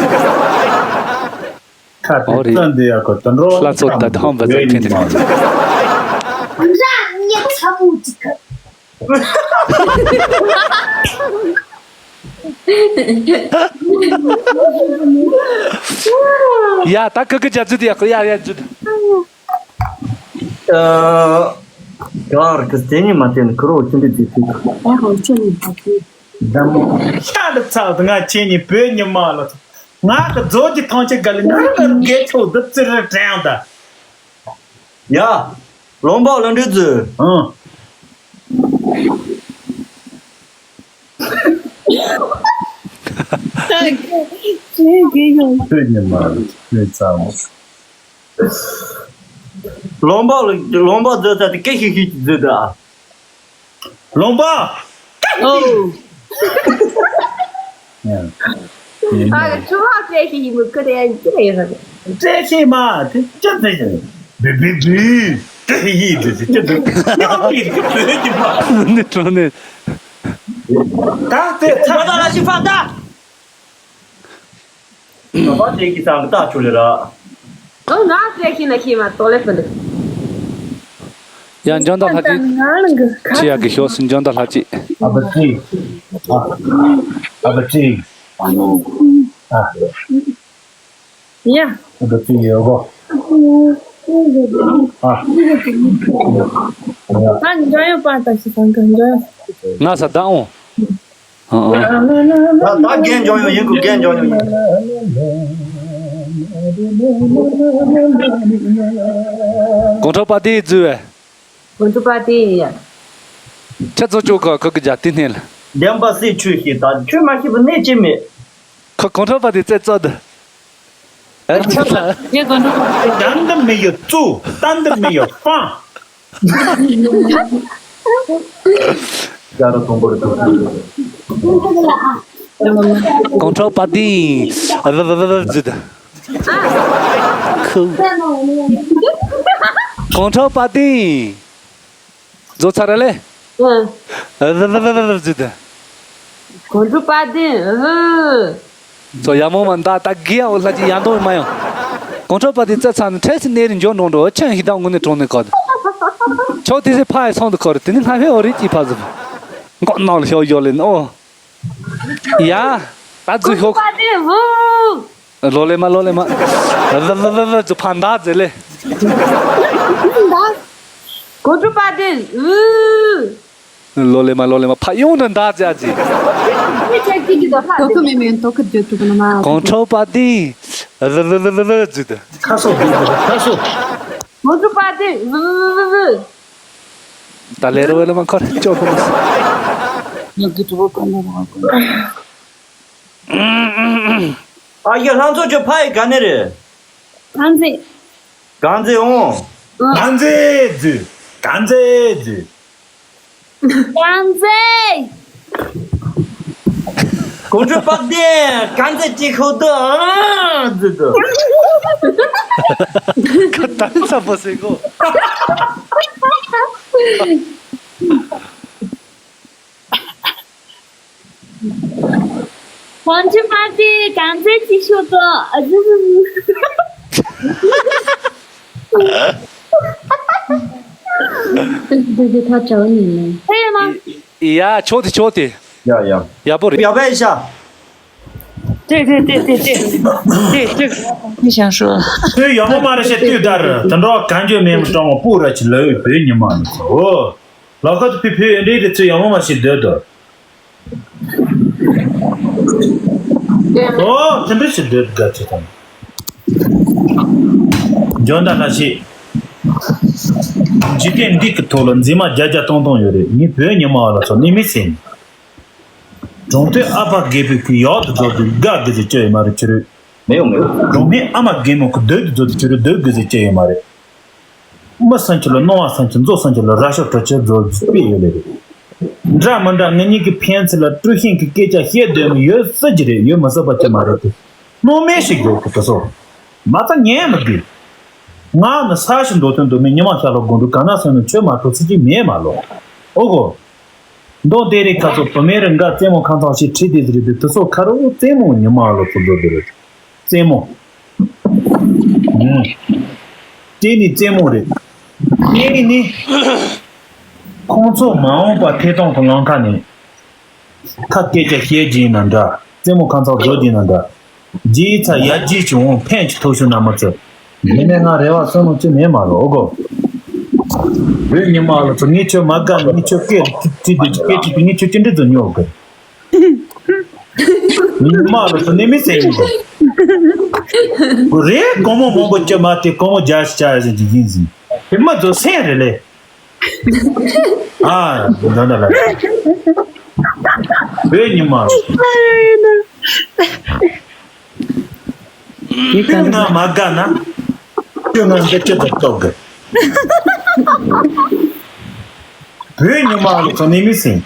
དེ་ཨོ་རེད། བཙན་དེ་ཡ་ཁོ་དོན་གྲོགས་ལ་ཚོ་ད་དང་བ་ཟེར་མཁན་དེ། ཡ་ད་ཁ་ཁ་ཅག་ཚུད་དེ་ཡ་ཁོ་ཡ་ཡ་ཚུད། ཨ། གར་གི་སྟེང་ནས་མ་བལྟས་ན་ཁུ་རོ་ཅི་འདྲ་ཅིག་ཐུག་ཨ་ཧོ་ཅི་ནས་ད་ཅི། འདྲ་མོ། ཤ་འདི་ཚ་ང་ཁྱེད་གཉིས་བོད་ཉི་མ་ལ། ང་གི་རྫོགས་ཀྱི་ཐང་ཆེན་ག་ལ་ང་གི་རྒས་ཚོ་འདི་ཙི་རི་དྲན་ད། ཡ། ལུང་པ་ལ་འདྲི་ཟེར། ཨང་། ཁྱེད་ཉི་མ་ཁྱེད་ཚང་། ལུང་པ་ལ་ལུང་པ་ཟེར་ཚ་དེ་སྐད་ཤིག་ཤིག་ཟེར་ད། ལུང་པ། ཨོ། ཨ་ཁུ་བ་བཀྲ་ཤིས་ཡིན་མོད་ཁུ་དེ་ཡང་ཅི་རེད་ཡོད་རེད། བཀྲ་ཤིས་མ་དེ་ཅི་ཟེར་ཡིན། བི་བི་བི། བཀྲ་ཤིས་དེ་ཅི་ཟེར། ཡང་བི་བི་བི་གི་མ། ནི་གྲོ་ནི། ད་དེ་ཚ། ད་ལ་ཞིག་ཕ་ད། ང་པ་དེ་གི་སང་གི་ཏག་ཆུ་ལེ་ར། ཨོ་ང་བཀྲ་ཤིས་ན་ཤིས་མ་ཏོ་ལེ་ཕུ་འདུག་ཡ་འཇོན་ད་ལྷ་ཅིག་ང་ལ་འགི་ཁ། ཁྱི་ཡ་གི་ཤོག་སི་འཇོན་ད་ལྷ་ཅིག་ཨ་བ་ཙི། ཨ། ཨ་བ་ཙི། ཨ། ཡ། ཨ་བ་ཙི་ཡོ་གོ། ཨ། ད་འཇོན་ཡོད་པ་ད་ཤི་སང་གི་འཇོན་ཡོད། ང་ས་ད་འོང་། ཨ་ཨ། ད་ད་རྒན་འཇོན་ཡོད་ཡིན་གོ་རྒན་འཇོན་ཡོད་ཡིན། གོང་ཁྲོ་པ་དེ་འཛུལ་བས། གོང་ཁྲོ་པ་དེ་ཡིན་ཡ། ཁྱེད་ཚོ་ཅོག་ག་ཁུ་གི་རྒྱ་དེ་སྣེ་ལ། འདན་པ་སྲིད་ཁྲུས་ཤིག་ད་ཁྲུས་མ་ཤེས་པ་གནས་ཅི་མེད། ཁོ་གོང་ཁྲོ་པ་དེ་རྩེ་རྩོད་དུ། ཨ་ཁྱེད་ལ། ངས་གོང་ཁྲོ་པ་དེ། དང་དུ་མི་ཡོད་བཙུགས་དང་དུ་མི་ཡོད་སྤང་། གོང་ཁྲོ་པ་ཏིང་། ཨ་ལ་ལ་ལ་ལ་ཟིད། ཁུ། གོང་ཁྲོ་པ་ཏིང་། བཟོ་ཚར་ར་ལེ། ཨ་ལ་ལ་ལ་ལ་ཟིད། གོང་ཁྲོ་པ་ཏིང་། ཨ། ཚོ་ཡ་མོ་མ་འདའ་ད་གི་ཡ་འོ་ལྷ་ཅི་ཡ་འདོན་མ་ཡོང་། གོང་ཁྲོ་པ་དེ་རྩ་ཚང་ནས་འཕྲལ་སེ་གནས་རི་འཇོག་འགྲོ་འགྲོ་ཆང་ཞིག་དང་དངོས་གནས་གྲོང་ནས་གོ། ཆོག་དེ་སེ་ཕ་ཡི་སོང་དུ་ཁོ་རེ་དེ་ནི་ལྷ་ཧེ་འོ་རི་ཅི་ཕ་ཟུ། མགོ་ནག་ལ་ཤོག་ཡོ་ལེ་ནི་ཨོ། ཡ། ད་ཛུ་ཤོག་པ་དེ་བུ། ལོ་ལེ་མ་ལོ་ལེ་མ། ལ་ལ་ལ་ལ་ཛུ་ཕ་འདའ་ཛེ་ལེ། གོང་ཁྲོ་པ་དེ་བུ། ལོ་ལེ་མ་ལོ་ལེ་མ་ཕ་ཡོང་ན་འདའ་ཙེ་ཨ་ཙི། ཁྱེད་ཅག་གིས་ཀྱི་དོ་ཁ་དོ་ཁུ་མེ་མེ་དོ་ཁུ་བརྗོད་ཐུབ་ནི་མ། གོང་ཁྲོ་པ་དེ། ལ་ལ་ལ་ལ་ལ་ལ་ཟིད། ཁ་སོ་དེ་ཁ་སོ། གོང་ཁྲོ་པ་དེ། ལུ་ལུ་ལུ་ལུ། ད་ལེ་རོ་ལེ་མ་ཁོ་ཅོ་ཁོ་མ། ང་གི་གྲོགས་པོ་ག་ནས་རང་གོ། ཨ་ཡ་ལྷ་མཚོ་ཁྱོད་ཕ་ཡི་ག་ནས་རེད། གང་ཚེ། གང་ཚེ་འོང་། གང་ཚེ་འཛུལ། གང་ཚེ་འཛུལ། གང་ཚེ། གོང་ཁྲོ་པ་དེ་གང་ཚེ་ཅི་ཁོ་དོ་ཨ་འཛུལ་དོ། ཁ་ཏང་ཚ་པོ་སེ་གོ། གོང་ཁྲོ་པ་དེ་གང་ཚེ་ཅི་ཤོད་དོ། ཨ་ཙི་ཙི་ཙི། འདི་འདི་ཐ་ཆའོ་ནི་ནི། ཧེ་མ། ཡ་ཆོག་དེ་ཆོག་དེ། ཡ་ཡ། ཡག་པོ་རེད། ཡག་པའི་ཤ། ཏེ་ཏེ་ཏེ་ཏེ་ཏེ། ཏེ་ཏེ། ཏེ་ཞང་ཧྲུ། ཁྱོད་ཡག་པོ་མ་རེད་ཤེས་ལྟོས་དར་དེ་འདྲ་གང་བྱོས་མེད་མི་སྤྲང་བ་སྤུ་ར་ཆི་ལ་ཡོད་བོད་ཉི་མ་ནི་ཚོ། ལག་ཁ་དུ་ཕི་ཕི་འདྲེ་དེ་ཚོས་ཡག་པོ་མ་ཤེས་སྡོད་དོ། ཨོ་དེ་འདྲ་ཞིག་སྡོད་དགའ་ཆེ་དང་། འཇོན་ད་ལྷ་ཤེས། འཇིག་རྟེན་འདི་གི་ཐོག་ལ་འཛིན་མ་བརྒྱ་བརྒྱ་སྟོང་སྟོང་ཡོད་རེད། ངས་བོད་ཉི་མ་བ་ལ་སོགས་གནས་མི་ཟིན། གྲོང་སྟོད་ཨ་ཕ་རྒད་པོའི་ཁུལ་ཡག་ཏུ་རྫོགས་དུས་དགའ་དགའ་ཟེར་སྐྱོ་ཡོད་མ་རེད་ཁྱོད་རེད། མེད་ཡོང་མེད་ཡོང་། གྲོང་སྨད་ཨ་མ་རྒན་མོ་ཁུ་སྡོད་དུ་སྡོད་དུ་ཁྱོད་རེ་སྡོད་དགོས་ཟེར་སྐྱེ་ཡོད་མ་རེད། མི་སེམས་ཁྱོད་ལ་སྣང་བ་སེམས་ཁྱོད་མཛོ་སེམས་ཁྱོད་ལ་ར་ཤོ་གྲོ་ཆེ་རྫོགས་དཔེ་ཡོད་ལེ་རེད། འདྲ་མི་འདྲ་ང་གཉིས་ཀྱི་ཕན་ཚུན་ལ་དཀྲུག་ཤིང་གི་སྐད་ཆ་བཤད་འདོད་མི་ཡོད་སྲིད་ཀྱི་རེད། ཡོད་མི་སྲིད་པ་ཅི་མ་རེད་དེ། སྣང་མེད་ཞིག་ཡོད་གི་དེ་ཚོ། མ་ཚ་ཉན་མི་དགོས། ང་ནི་ས་ཞིག་འདོད་དོན་འདོད་མི་ཉི་མ་ཤར་ལ་དགོན་འདུག་ག་ན་སོང་ནས་ཆོས་མ་གཏོགས་ཚིག་གཅིག་མེད་མ་ལོ། ཨོ་གོ། མདོ་སྡེ་རིགས་ཁ་ཚོ་བུ་མེ་རི་འགའ་རྩེད་མོ་ཁང་ཚང་ཞིག་ཁྲིད་དེ་རེད་དེ་དེ་ཚོ་ཁ་རོ་རྩེད་མོ་ཉི་མ་ལོ་ཚོ་འདོད་དེ་རེད། རྩེད་མོ། ཨུམ། དེ་ནི་རྩེད་མོ་རེད། གཉིས་ནི། ཁོང་ཚོ་མ་འོངས་པ་ཐད་གཏོང་དུ་ལངས་ཁ་ནས། ཁ་སྐད་ཆ་བཤད་རྒྱུ་ཡིན་ན་འདྲ། རྩེད་མོ་ཁང་ཚང་བཟོ་རྒྱུ་ཡིན་ན་འདྲ། རྗེས་ཚ་ཡར་རྒྱས་བྱུང་འོང་ཕན་ཅི་ཐོགས་ཤུ་ན་མ་ཚོད། ཡིན་ནའི་ང་རེ་བ་བསམ་བློ་ཅི་མེད་མ་རོ་ཨོ་གོ། བོད་ཉི་མ་ལ་ཚོ་ངས་ཁྱོད་མ་དགའ་ནས་ངས་ཁྱོད་སྐད་ཁྲིད་དེ་སྐད་ཁྲིད་དེ་ངས་ཁྱོད་ཅི་འདྲ་བཟོ་ཉོ་གི། མི་མ་ལ་སོ་ནི་མི་སེ་ཡིན་གོ། རེད། སྒོར་མོ་མང་པོ་སྐྱོ་མ་དེ་སྒོར་མོ་རྒྱ་ཞིག་བྱ་ཡ་ཟིན་གྱི་ཡིན་ཟིན། དེ་མ་ཚོ་སེ་རེད་ལེ། ཨ་འདོན་ད་ལ། བོད་ཉི་མ་ལ། ཁྱོད་ང་མ་དགའ་ན། ཁྱོད་ང་འདི་ཅི་ལྟར་རྟོགས་དགོས། བོད་ཉི་མ་ལ་ཚོ་ནི་མི་སིན།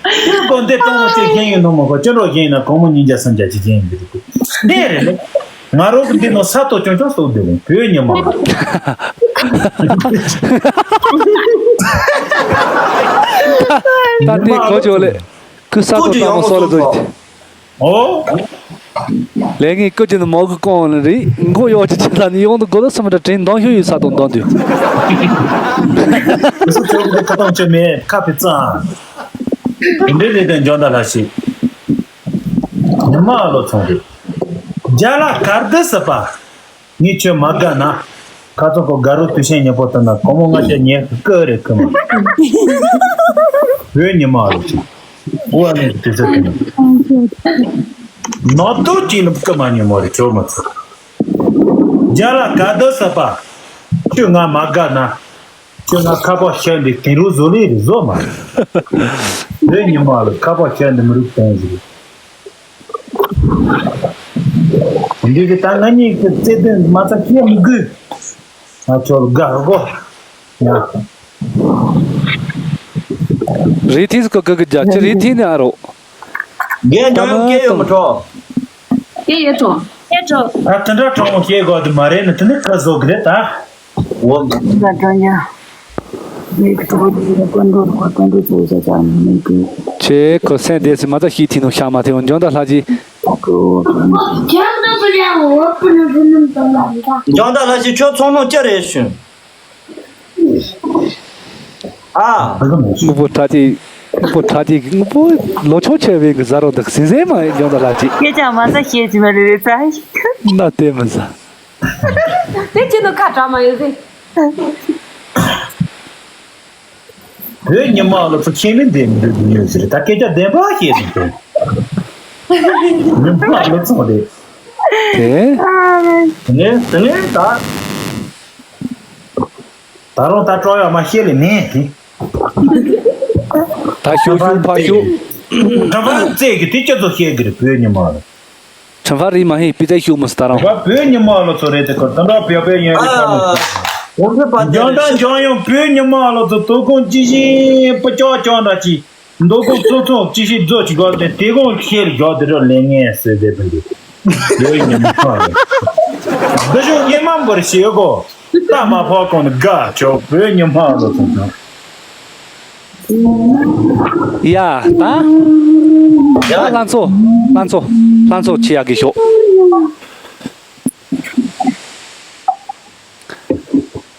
ཁྱོད་ཀོ་འདི་གྲོང་མོ་ཅིག་ཁྱེན་ཡིན་ནོ་མ་གོ་ཅི་འགྲོ་ཁྱེན་ཡིན་ན་གོང་མོ་ཉིན་བརྒྱ་སུམ་བརྒྱ་ཅིག་ཁྱེན་ཡིན་འདི་རེད། འདི་རེད་ལེ། ང་རོ་གི་འདི་ནོ་ས་ཏོ་ཅོང་ཅོང་སོགས་འདི་རུང་བོད་ཉི་མ་ལ། ད་འདི་གོ་ཅོག་ལེ། ཁུ་ས་ཏོ་ཏ་མོ་སོ་ལེ་དོ། ཨོ། ལས་ངན་ཀུ་ཅི་ནི་མོ་གི་ཀོང་ལ་རེད། མགོ་གཡོག་ཅི་ཅི་ལ་ནི་ཡོང་དུ་གོ་ལ་སུ་མི་འདྲ་དྲིན་འདང་ཤོར་ཡོད་ས་དང་འདང་དུས། སུ་ཚོགས་ཀྱི་ཁ་ཏོང་ཆེ་མེད་ཁ་ཕི་ཙང་། འདི་འདྲའི་ལས་དོན་འཇོན་ད་ལ་ཞིག་ཉི་མ་ལོ་ཚོང་རེད། རྒྱ་ལ་གར་དི་ས་པ། ངས་ཁྱོད་མ་དགའ་ན། ཁ་ཚོ་ཁོ་དགའ་རོགས་དུས་ཆེན་ཉེ་པོ་ལྟ་ན་གོང་མོ་ང་ཅག་ཉེ་ཁུ་རེ་ཁུ་མ། བོད་ཉི་མ་རུ་ཅིག་ཨོ་ཨ་ནི་དུས་ཚོད་དུ་ནོ་དུ་ཅིག་ནི་ཁུ་མ་ཉི་མོ་རེ་ཁྱོད་མ་ཚོ། རྒྱ་ལ་ག་དུ་ས་པ། ཁྱོད་ང་མ་དགའ་ན། ཁྱོད་ང་ཁ་པ་ཤ་འདི་དེང་རུ་བཟོ་ལེ་རེ་བཟོ་མ། བོད་ཉི་མ་རུ་ཁ་པ་ཤ་འདི་མི་རུ་གཏོང་ཟིག་འདི་གི་ད་ང་གཉིས་ཀྱི་རྩེད་དོན་མ་རྩ་ཁྱེད་མི་དགོས། ང་ཚོར་དགའ་གོ། ཡ། རི་ཐིས་ཀོ་ཀ་གི་རྒྱ་ཆེ་རི་ཐིས་ནི་ཨ་རོ། རྒན་ཀྱང་ཡང་སྐད་ཡོད་མ་ཁྲོ། སྐད་ཡོད་ཁྲོ། སྐད་ཁྲོ། ད་དེ་འདྲ་གྲོགས་མོ་སྐད་གོ་དུ་མ་རེད་ནི་དེ་ནི་ཁ་བཟོ་གི་རེད་ད། འོ། ད་དྲང་ཡ། མིག་གྲོགས་དེ་ཀོན་ཀྲོལ་ཀོན་ཀྲོལ་བྱེད་བྱ་བྱ་མི་དགོས། ཆེ་ཁོ་སེང་སྡེ་སི་མ་ད་ཤི་ཐི་ནོ་ཤ་མ་ཐི་འོ་འཇོན་ད་ལྷ་ཅི། འཇོན་ད་ལྷ་ཅི་ཁྱོད་ཚོང་ནོ་ཅི་རེད་ཤུན། ཨ། དངོས་པོ་ཁྲ་ཏི། དངོས་པོ་ཁྲ་ཏི་དངོས་པོ་ལོ་ཆུང་ཆེ་བའི་གི་ཟ་རོ་འདུག་སིང་སིང་མ་ཡིན་འཇོན་ད་ལྷ་ཅི། སྐད་ཆ་མ་ཟ་ཤེས་ཀྱི་མ་རེད་རེད་ཚ། ན་དེ་མི་ཟ། དེ་ཁྱེད་ནི་ཁ་གྲག་མ་ཡོད་ཟེ། བོད་ཉི་མ་ལོ་ཚོ་ཁྱེད་མི་འདེམས་འདུག་ཉོས་ཟེར་ད་སྐད་ཆ་བདེན་པ་བཤད་ཟིན་ཏེ། ཉི་མ་ལོ་ཚོ་རེད། དེ། ངས་དེ་ནས་ད། ད་རུང་ད་སྤྲོ་ཡག་མ་བཤད་ལེ་མེད་དེ། ད་ཤོག་ཤོག་ཕ་ཤོག་དྲ་བ་རྩེ་གི་དེ་སྐྱ་ཚོ་བཤད་གི་རེད་བོད་ཉི་མ་ལོ། ཁྲིམས་ཧྥ་རི་མ་ཧེ་པི་ཏའི་ཤུག་མུ་སི་ད་རང་། བོད་ཉི་མ་ལོ་ཚོ་རེད་དེ་ཁོ་ད་འདྲ་བེ་བེ་ཡན་རི་ཁ་མི། འཇང་དང་འཇང་ཡང་བོད་ཉི་མ་ལོ་ཚོ་དོ་ཁོང་ཅི་ཞིག་པ་ཅག་ཅག་འདྲ་ཅི། མདོ་ཁོང་ཚོ་ཚོ་ཅི་ཞིག་རྫོ་ཅི་གོ་དེ་དེ་ཁོང་ཁྱེར་ཡོད་དེ་ར་ལེ་ངན་ཟེར་དེ་བུ་འདི། བོད་ཉི་མ་ལོ། འདི་ཞོག་ཉི་མ་འབར་ཤེས་གོ། ད་མ་ཕོ་ཀོང་ནི་དགའ་ཆོག་བོད་ཉི་མ་ལོ་ཚོ་ཚོ། ཡ། ད། ད་ལྷ་མཚོ། ལྷ་མཚོ། ལྷ་མཚོ་ཆེ་ཡག་གི་ཤོག་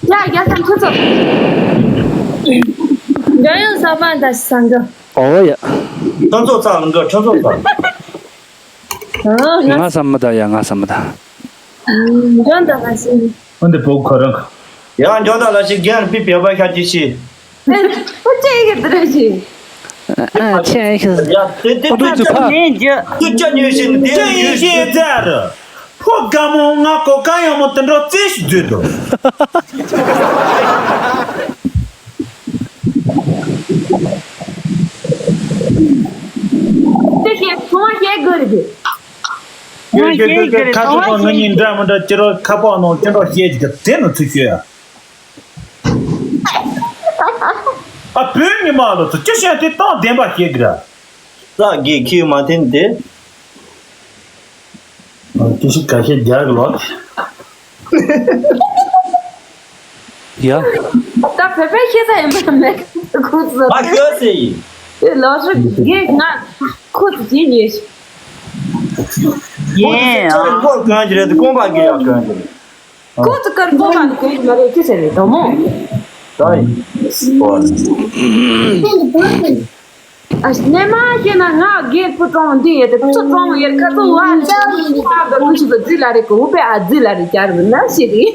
ཡ་ཡ་ད་ཁོ་ཚོ། འཇམ་དབྱངས་ས་པན་ད་སང་ག་ཨོ་ཡ། ཁྲོན་ཚོགས་ཚང་ལ་འགྲོ་ཁྲོན་ཚོགས་ཚང་། ང་བསམ་མི་ད་ཡ་ང་བསམ་མི་ད། འཇོན་ད་ལ་ཞིག་ཨ་འདི་བོ་ཁོ་རང་། ཡང་འཇོན་ད་ལ་ཞིག་རྒན་པི་བེ་བ་ཤ་ཅི་ཤི། ཨོ་ཅེ་གི་དྲི་ཞིག་ཨ་ཆེ་ཤི། ཡ་དེ་དེ་ཨོ་དུ་ཅི་ཕ། ནས་འཇོ། དུ་ཅ་ཉོས་ཤི་ནི་དེ་ཅི་ཡིན་ཤི་ཙར། ཕོ་དགའ་མོ་ང་གོ་ག་ཡང་མོ་དེ་འདྲ་རྩེ་ཞིག་བསྡུས་དོ། དེ་ཤེས་ཚོང་བ་ཤེས་དགོས་རེད་དེ། ཁ་ཁ་ཁ་ཁ་ཁ་ང་གཉིས་འདྲ་མི་འདྲ་ཅི་རོ་ཁ་པགས་ནང་ཅི་འདྲ་བཤད་ཀྱི་དེ་ནི་ཚུལ་ཤོད་ཡ། ཨ་བོད་ཉི་མ་ལོ་ཚོ་ཅི་བཤད་དེ་སྟངས་བདེན་པ་བཤད་ཀྱི་ར། ས་དགེ་ཁྱེའུ་མ་འཐེན་ཏེ། ཨ་ཅི་ཞིག་ཁ་ཤས་རྒྱག་གི་ལོ། ཡ། ད་བོད་པའི་ཤེས་ས་ཡིན་པ་མེད་ཁུ་ཚོ། ང་ཤོད་སེ་ཡིན། དེ་ལོ་ཧྲི་གེ་ང་ཁུ་ཚོ་ཅི་ཉེས། ཡེ་ཨ། ཁོ་གོན་གྱི་རེད་དེ་རྐང་པ་གི་ཡ་གོན་གྱི་རེད། ཁོ་ཚོ་ཀར་ཀོ་མ་ནི་ཀོ་མ་རེད་ཅི་ཟེར་རེད་དོ་མོ། ད་ཡིན། ཨ་ནེ་མ་ཤེས་ན་ང་སྒེར་བུ་གྲོང་འདི་ཡོད་དེ་ཚོ་གྲོང་ཡོད་ཁ་ཚོ་བ་ལ་ཁ་བ་ཀུ་ཤི་བ་རྫི་ལ་རེད་ཀོ་བུ་པེ་ཨ་རྫི་ལ་རེད་ཅར་བུ་ན་ཤེས་རེད།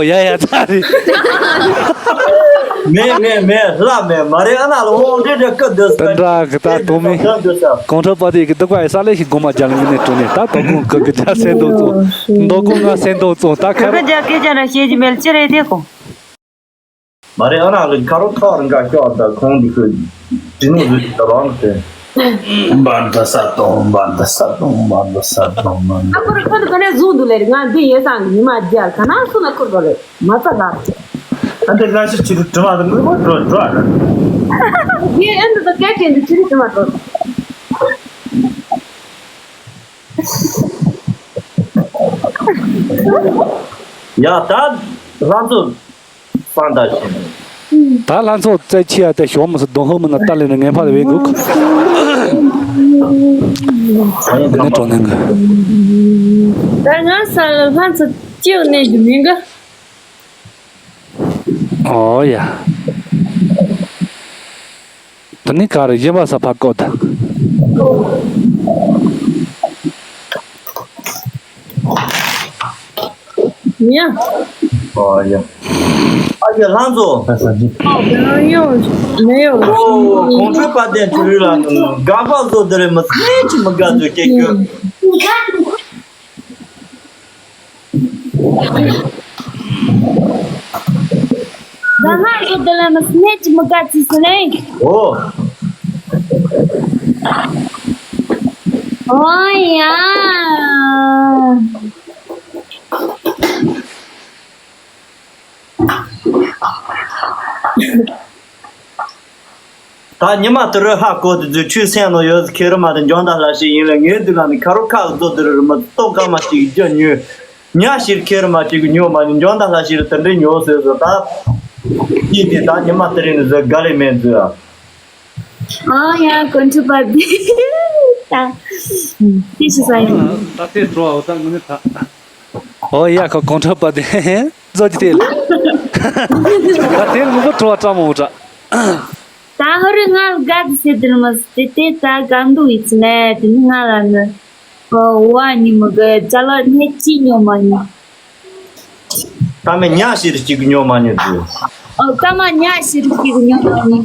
ཨོ་ཡ་ཡ་ད་རེད། མེད་མེད་མེད་ལ་མེད་མ་རེད། ཨ་ན་ལ་འོང་འདྲེ་འདྲེ་སྐུ་འདོད་དེ་འདྲ་གི་ད་དོ་མེད། གོང་ཁྲོ་པ་དེ་གི་འདུག་པ་ཡི་ས་ལེ་ཞིག་སྒོ་མ་རྒྱ་ལ་ངི་ནས་དྲུང་ནས་ད་དོ་དགོང་གི་གི་རྒྱ་སེ་འདོག་ཙོ་འདོག་གོ་ང་སེ་འདོག་ཙོ་ད་ཁ་ར་རྒྱ་སྐད་ཆ་ར་བཤད་ཀྱི་མེད་ཅི་རེད་དེ་གོ། མ་རེད། ཨ་ན་ལ་ཁ་རོ་ཐོག་རང་ག་ཤོག་ད་ཁོང་འདི་ཁོས་དྲི་ནོ་བཟོས་ཤིག་ད་རང་དེ། འབར་འདི་ས་དོང་འབར་འདི་ས་དོང་འབར་འདི་ས་དོང་འབར་འདི། ཨ་ཁོ་རེ་ཁོ་ནི་ཁོ་ནི་བཟུང་འདུག་ལེ་རེད། ང་འདི་ཡེ་སང་ཉི་མ་རྒྱལ་ཁ་ན་སུ་ན་ཁུར་དོ་རེད་མ་ཚ་ལ། ཨ་འདི་ལ་ཤི་ཆི་རུ་དྲི་མ་དང་ངོ་འགྲོ་འགྲོ་ཨ་ན། ཡེ་ཨ་འདི་ད་སྐད་ཅན་འདི་ཆི་རུ་དྲི་མ་འགྲོ། ཡ་ད་ལྷ་མཚོ། སང་ད་ཆེ། ད་ལྷ་མཚོ་རྩེ་ཆེ་ཡ་དེ་ཞོ་མི་སི་སྡོང་ཧོ་མི་ན་ཏ་ལེ་ནི་ངན་ཕ་ལ་བེ་འགུག་ཨ་ཡིན་ནི་གྲོ་ནན་གི། ད་ང་ས་ལ་ལྷ་མཚོ་ཅིའུ་ནས་ཀྱི་མིན་གི། ཨོ་ཡ། དེ་ནི་ག་རེ་གཞན་པ་ས་ཕ་ཀོ་ད། ཡ། ཨོ་ཡ། ཨ་ཡ་ལྷ་མཚོ། ཨོ་ཡ་ཡོ་མེ་ཡོ། ཨོ་གོང་ཁྲོ་པ་དན་ཁྲི་རུ་ལ་ནུ་དགའ་པ་བཟོ་དེ་རེ་མི་སེ་ཅི་མི་དགའ་ཚོད་སྐྱེ་ཁྱོད། ང་ང་ཡོད་དེ་ལ་མ་སྣེ་ཅི་མི་དགའ་ཅི་སི་ལེ། ཨོ། ཨོ་ཡ། ད་ཉི་མ་དེ་རུ་ཧ་གོ་དེ་ཚོའི་ཆུ་སེང་ནོ་ཡོད་ཁེ་རུ་མ་དེ་འཇོན་ད་ལ་ཞིག་ཡིན་ལ། ངའི་དུས་ལ་ནི་ཁ་རུ་ཁ་བཟོ་དེ་རུ་མ་ཏོ་ཀ་མ་ཞིག་རྒྱུ་ཉོས། ཉ་ཤིར་ཁེ་རུ་མ་ཅིག་ཉོ་མ་ཉོ་འཇོན་ད་ལ་ཞིག་དེ་འདྲའི་ཉོ་ཟེར་བཟོ་ད། ཡིན་དེ་ད་ཉི་མ་དེ་རིང་ནི་ཟོ་དགའ་ལེ་མེད་ཟོ། ཨ་ཡ་གོན་ཆུ་པ་དེ་ད་དེ་ཤི་ས་ཡིན། ད་དེ་འགྲོ་བ་ད་ངུ་ནི་ད། ཨོ་ཡ་ཁོ་གོང་ཁྲབ་པ་དེ་ཟོ་ཅི་དེ་ལ། ད་དེ་ངུ་གོ་འགྲོ་བ་ཀྲ་མོ་འདྲ། ད་ཧོ་རི་ང་ལ་དགའ་དེ་ཟེར་དེ་ལ་མ་ཟེར་དེ་ད་དགའ་འདུག་ཡིད་ཆེས་ནས་དེ་ནི་ང་ལ་ནི། ཨོ་ཝ་ཉི་མ་གི་ཅ་ལག་སྣེ་གཅིག་ཉོ་མ་ཉོ། ད་མེད་ཉག་ཞིག་གཅིག་ཉོ་མ་ཉོ་དུས། ཨོ་ད་མ་ཉག་ཞིག་གཅིག་ཉོ་མ་ཉོ།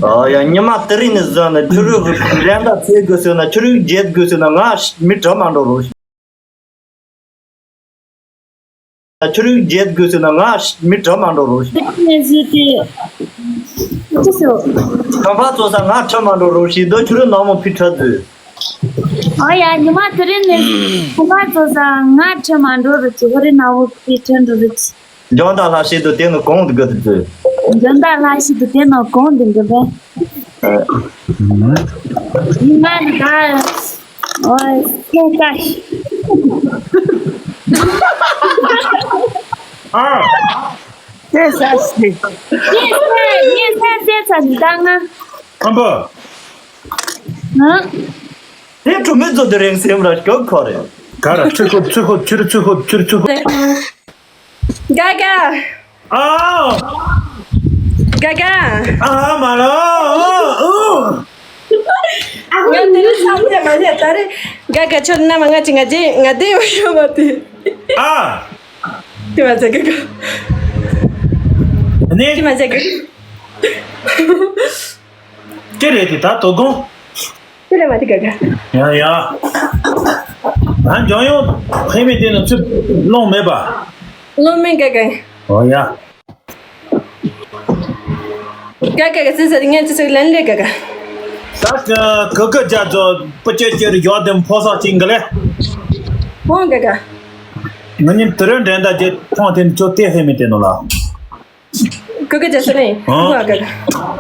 ཨོ་ཡ་ཉི་མ་དེ་རིང་ནི་ཟོ་ནི་ཁྱོད་རང་གི་རེ་འདའ་ཚེ་དགོས་ཟེར་ན་ཁྱོད་རང་རྒྱལ་དགོས་ཟེར་ན་ང་མི་གྲ་མ་འགྲོ་རོགས། ཁྱོད་རང་རྒྱལ་དགོས་ཟེར་ན་ང་མི་གྲ་མ་འགྲོ་རོགས། དེ་ནས་ཟོས་ཏེ། ཅི་ཟེར། ཁམས་པ་ཚོ་ས་ང་གྲ་མ་འགྲོ་རོགས་ཞེས་དོ་ཁྱོད་རང་ནང་མོ་ཕི་ཁྲ་དུས། ཨོ་ཡ་ཉི་མ་དེ་རིང་ནས་ཁོ་མ་ཚོ་ས་ང་ཁྲི་མ་འགྲོ་རུ་ཅི་ཧོ་རི་ན་བུ་ཁི་ཁྲི་འགྲོ་རུ་ཅི། འཇོན་ད་ལྷ་ཤེས་དུ་དེ་ནི་གོང་དུ་དགོས་དུ་ཚུལ། འཇོན་ད་ལྷ་ཤེས་དུ་དེ་ནི་གོང་དུ་དགོས་པས། ཉི་མ་ནི་ད་ཨོ་སེ་ཀ་ཤི། ཨ། སེ་ས་ཤི། ངས་ས་ངས་ས་སེ་ས་ནི་ད་ང་། ཨམ་པ། ཨ། དེ་གྲུ་མེད་ཚོ་དེ་རིང་སེམས་ར་སྐྱོ་ཁོ་རེད། ག་ར་ཚུ་ཁོ་ཚུ་ཁོ་ཚུ་རུ་ཚུ་ཁོ་ཚུ་རུ་ཚུ་ཁོ། ག་ག། ཨའོ། ག་ག། ཨ་མ་ལོ། ཨོ། ང་དེ་རིང་སང་དེ་མ་ཉེ་ད་རེ། ག་ག་ཆོ་ན་མ་ང་ཅི་ང་ཅི་ང་དེ་ཡོ་ཡོ་མ་དེ། ཨ། དེ་མ་ཟེར་ག་ག། ནི། དེ་མ་ཟེར་ག་ག། ཅི་རེད་དེ་ད་དོ་དགོང་། ཅི་རེད་མ་དེ་ག་ག། ཡ་ཡ། ང་འཇོན་ཡོང་ཕེ་མེ་དེ་ནི་ཚུར་སློང་མེད་པ། སློང་མེད་ག་ག། ཨོ་ཡ། ག་ག་ག་ཚིག་ཟེར་ངས་ཚིག་ཟེར་ལན་ལེ་ག་ག། ད་ག་ག་རྒྱ་ཚོ་པུ་ཅེ་ཅེ་རུ་ཡོད་དེ་ཕོ་སོག་ཅིང་ག་ལེ། ཧོང་ག་ག། ང་ཉིན་དུ་རེན་འདྲེན་ད་རྒྱལ་ཕོང་དེ་ནི་ཚོ་ལྟས་ཧེ་མེ་དེ་ནོ་ལ། ག་ག་ཅེ་ས་ནི། ཧོང་ག་ག།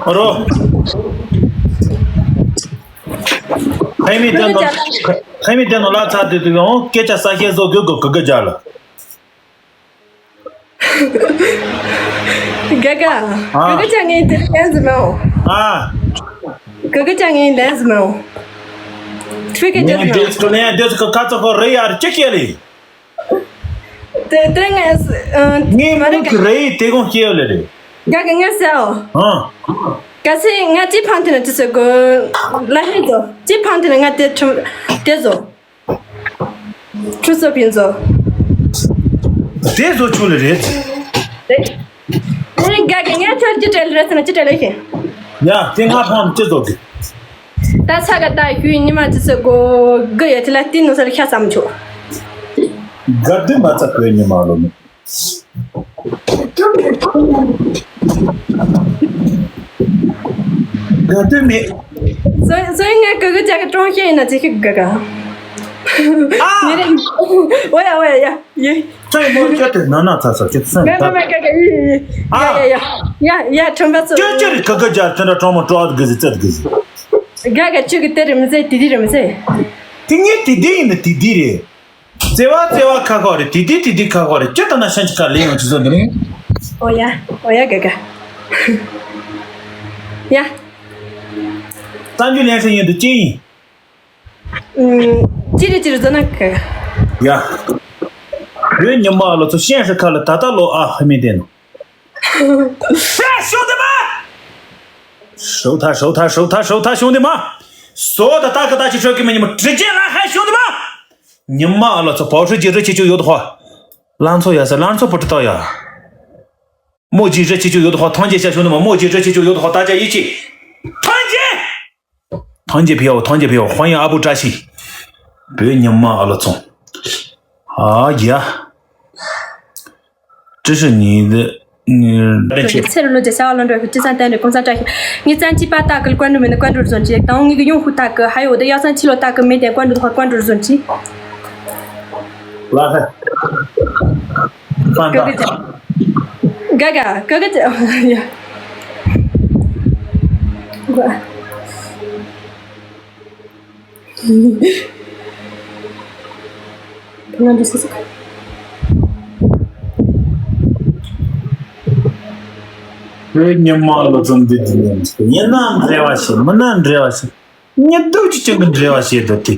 ཨ་རོ། ཧེ་མེ་དེ་ནོ། ཧེ་མེ་དེ་ནོ་ལ་ཚ་དེ་དུ་ཡོང་སྐད་ཆ་ས་ཤེས་བཟོ་དགོས་གོ་ག་ག་རྒྱ་ལ། ག་ག། ཨ། ག་ག་ཅག་ངའི་དེ་ལན་ཟི་མའོ། ཨ། ག་ག་ཅག་ངའི་ལན་ཟི་མའོ། ཁྲུས་ཀ་ཅག་ངའི་ཟི་མའོ། དེ་ཚོ་ཁ་ཚོ་ཁོ་རེ་ཡར་ཅི་སྐྱེ་ལེ། དེ་དེ་ངས་ཨ། ངའི་མ་རེ་མུ་གི་རེ་ཡི་དེ་གོང་སྐྱེ་ཡོད་ལེ་རེ། ག་ག་ངས་ཟེར་ཨོ། ཨ། ག་སེ་ང་ཅི་ཕང་དེ་ན་ཅི་ཟེར་གོ། ལ་ཧེ་ཙོ་ཅི་ཕང་དེ་ན་ང་དེ་ཁྲུམ་དེ་ཟོ། ཁྲུ་སོ་ཕིན་ཚོ། དེ་བཟོ་ཆོག་ལེ་རེད། རེད། རེད་ག་ག་ངས་ཁྱོད་ཅི་སྤྲད་ལེ་རེད་ཟེར་ན་ཅི་སྤྲད་ལེ་ཤེས། ཡ་དེ་ང་ཕང་ཅི་བཟོ་གི། ད་ས་ག་ད་ཁྱོད་ཉི་མ་ཅི་ཟེར་གོ་གི་ཡ་དེ་ལ་ཏི་ནུ་ས་ལ་ཤ་ཙམ་ཆོག་ག་དུས་མ་ཚ་གོས་ཉི་མ་ལོ་ནི། ག་དུས་མེད། སོ་སོ་ཡིན་ང་ག་ག་ཅག་གི་ཀྲོང་ཤེས་ཡིན་ན་ཅི་ཤིག་ག་ག་ཨ། ཉེ་རེ། ཨོ་ཡ་ཨོ་ཡ་ཡ་ཡེ། ཚོད་མོ་ཅོ་དེ་ན་ན་ཚ་ཚ་ཅི་ཚོད་ག་ག་ད། མ་ག་ག་ཡེ་ཡེ་ཡེ། ཨ། ཡ་ཡ་ཡ་ཡ་ཁྲོམ་པ་ཚོ། ཅོ་ཅོ་རེ་ག་ག་ཅག་ཚོད་འདྲ་གྲོང་མོ་ཀྲོ་ཨ་གི་ཟི་ཙེ་གི་ཟི། ག་ག་ཅུ་གི་དེ་རེ་མི་ཟེ་དི་དི་རེ་མི་ཟེ། དེ་ཉིད་དི་དི་ཡིན་ན་དི་དི་རེད། བརྩེ་བ་བརྩེ་བ་ཁ་ཁོག་རེད། དེ་དེ་དེ་དེ་ཁ་ཁོག་རེད། ཅི་ལྟ་ན་ཤན་ཅི་ཁ་ལེན་ཡོང་ཅི་བཟོ་འདི་ནི། ཨོ་ཡ་ཨོ་ཡ་ག་ག་ཡ། གཏམ་རྒྱུད་ལེན་ཤེས་ཡོང་དུ་ཅི་ཡིན། ཨུམ། ཅི་རེད་ཅི་རེད་བཟོ་ན་ག་ག་ཡ། བོད་ཉི་མ་ལོ་ཚོ་ཤན་ཧྲི་ཁ་ལ་ད་ལྟ་ལོ་ཨ་ཧ་མི་དེ་ནོ། ཧྲ་ཤོ་དེ་མ། ཧྲོ་ཐ་ཧྲོ་ཐ་ཧྲོ་ཐ་ཧྲོ་ཐ་ཤོ་དེ་མ། སོ་ད་ད་ག་ད་ཅི་ཧྲོ་གི་མི་ཉི་མ་དྲི་ཅན་ལ་ཧ་ཤོ་དེ་མ། ཉི་མ་ཨ་ལ་ཚོ་པའོ་ཧྲི་ཅི་རི་ཆི་ཆུ་ཡོད་ཧོ། ལང་ཚོ་ཡ་ས་ལང་ཚོ་པུ་ཏི་ཏོ་ཡ། མོ་ཇི་རི་ཆི་ཆུ་ཡོད་ཧོ་ཐང་ཅེ་ཤ་ཤུ་ནི་མ་མོ་ཇི་རི་ཆི་ཆུ་ཡོད་ཧོ་ད་ཅ་ཡི་ཅི། ཐང་ཅེ། ཐང་ཅེ་ཕི་ཡའོ་ཐང་ཅེ་ཕི་ཡའོ་ཧོ་ཡ་ཨ་བུ་བཀྲ་ཤིས། བོད་ཉི་མ་ཨ་ལ་ཚོ། ཨ་ཡ། ཀྲི་ཧྲི་ཉི་དི། ཚེ་རིང་ལོ་རྒྱུ་ས་བ་ལོ་འགྲོ་གི་སྤྱི་ཚང་བསྟན་འགྲོ་གོང་ས་བཀྲ་ཤིས། ངའི་བཙན་གྱིས་པ་ཏག་གི་ཀོན་འགྲོ་མེད་ན་ཀོན་འགྲོ་བཟོ་གྱི་དང་ངའི་གི་ཡོང་ཧུ་ཏག་གི་ཧ་ཡོ་དེ་ཡག་སང་ཕྱི་ལོ་ཏག་གི་མེད་དེ་ཀོན་འགྲོ་ཧ་ཀོན་འགྲོ་བཟོ་གྱི། ལ་ཧ། ཧྥན་ཏ། ག་ག་ག་ག་ག་ཡ། ང་འདི་སུ་ཟིག་ཁོའི་ཉི་མ་ལོ་ཙམ་འདི་འདི་ཉན་ཆོག་ཡིན་ན་འབྲེལ་བ་བྱེད་མིན་ན་འབྲེལ་བ་བྱེད། ཉི་དུག་ཅི་ཅང་གི་འབྲེལ་བ་བྱེད་འདུག་དེ།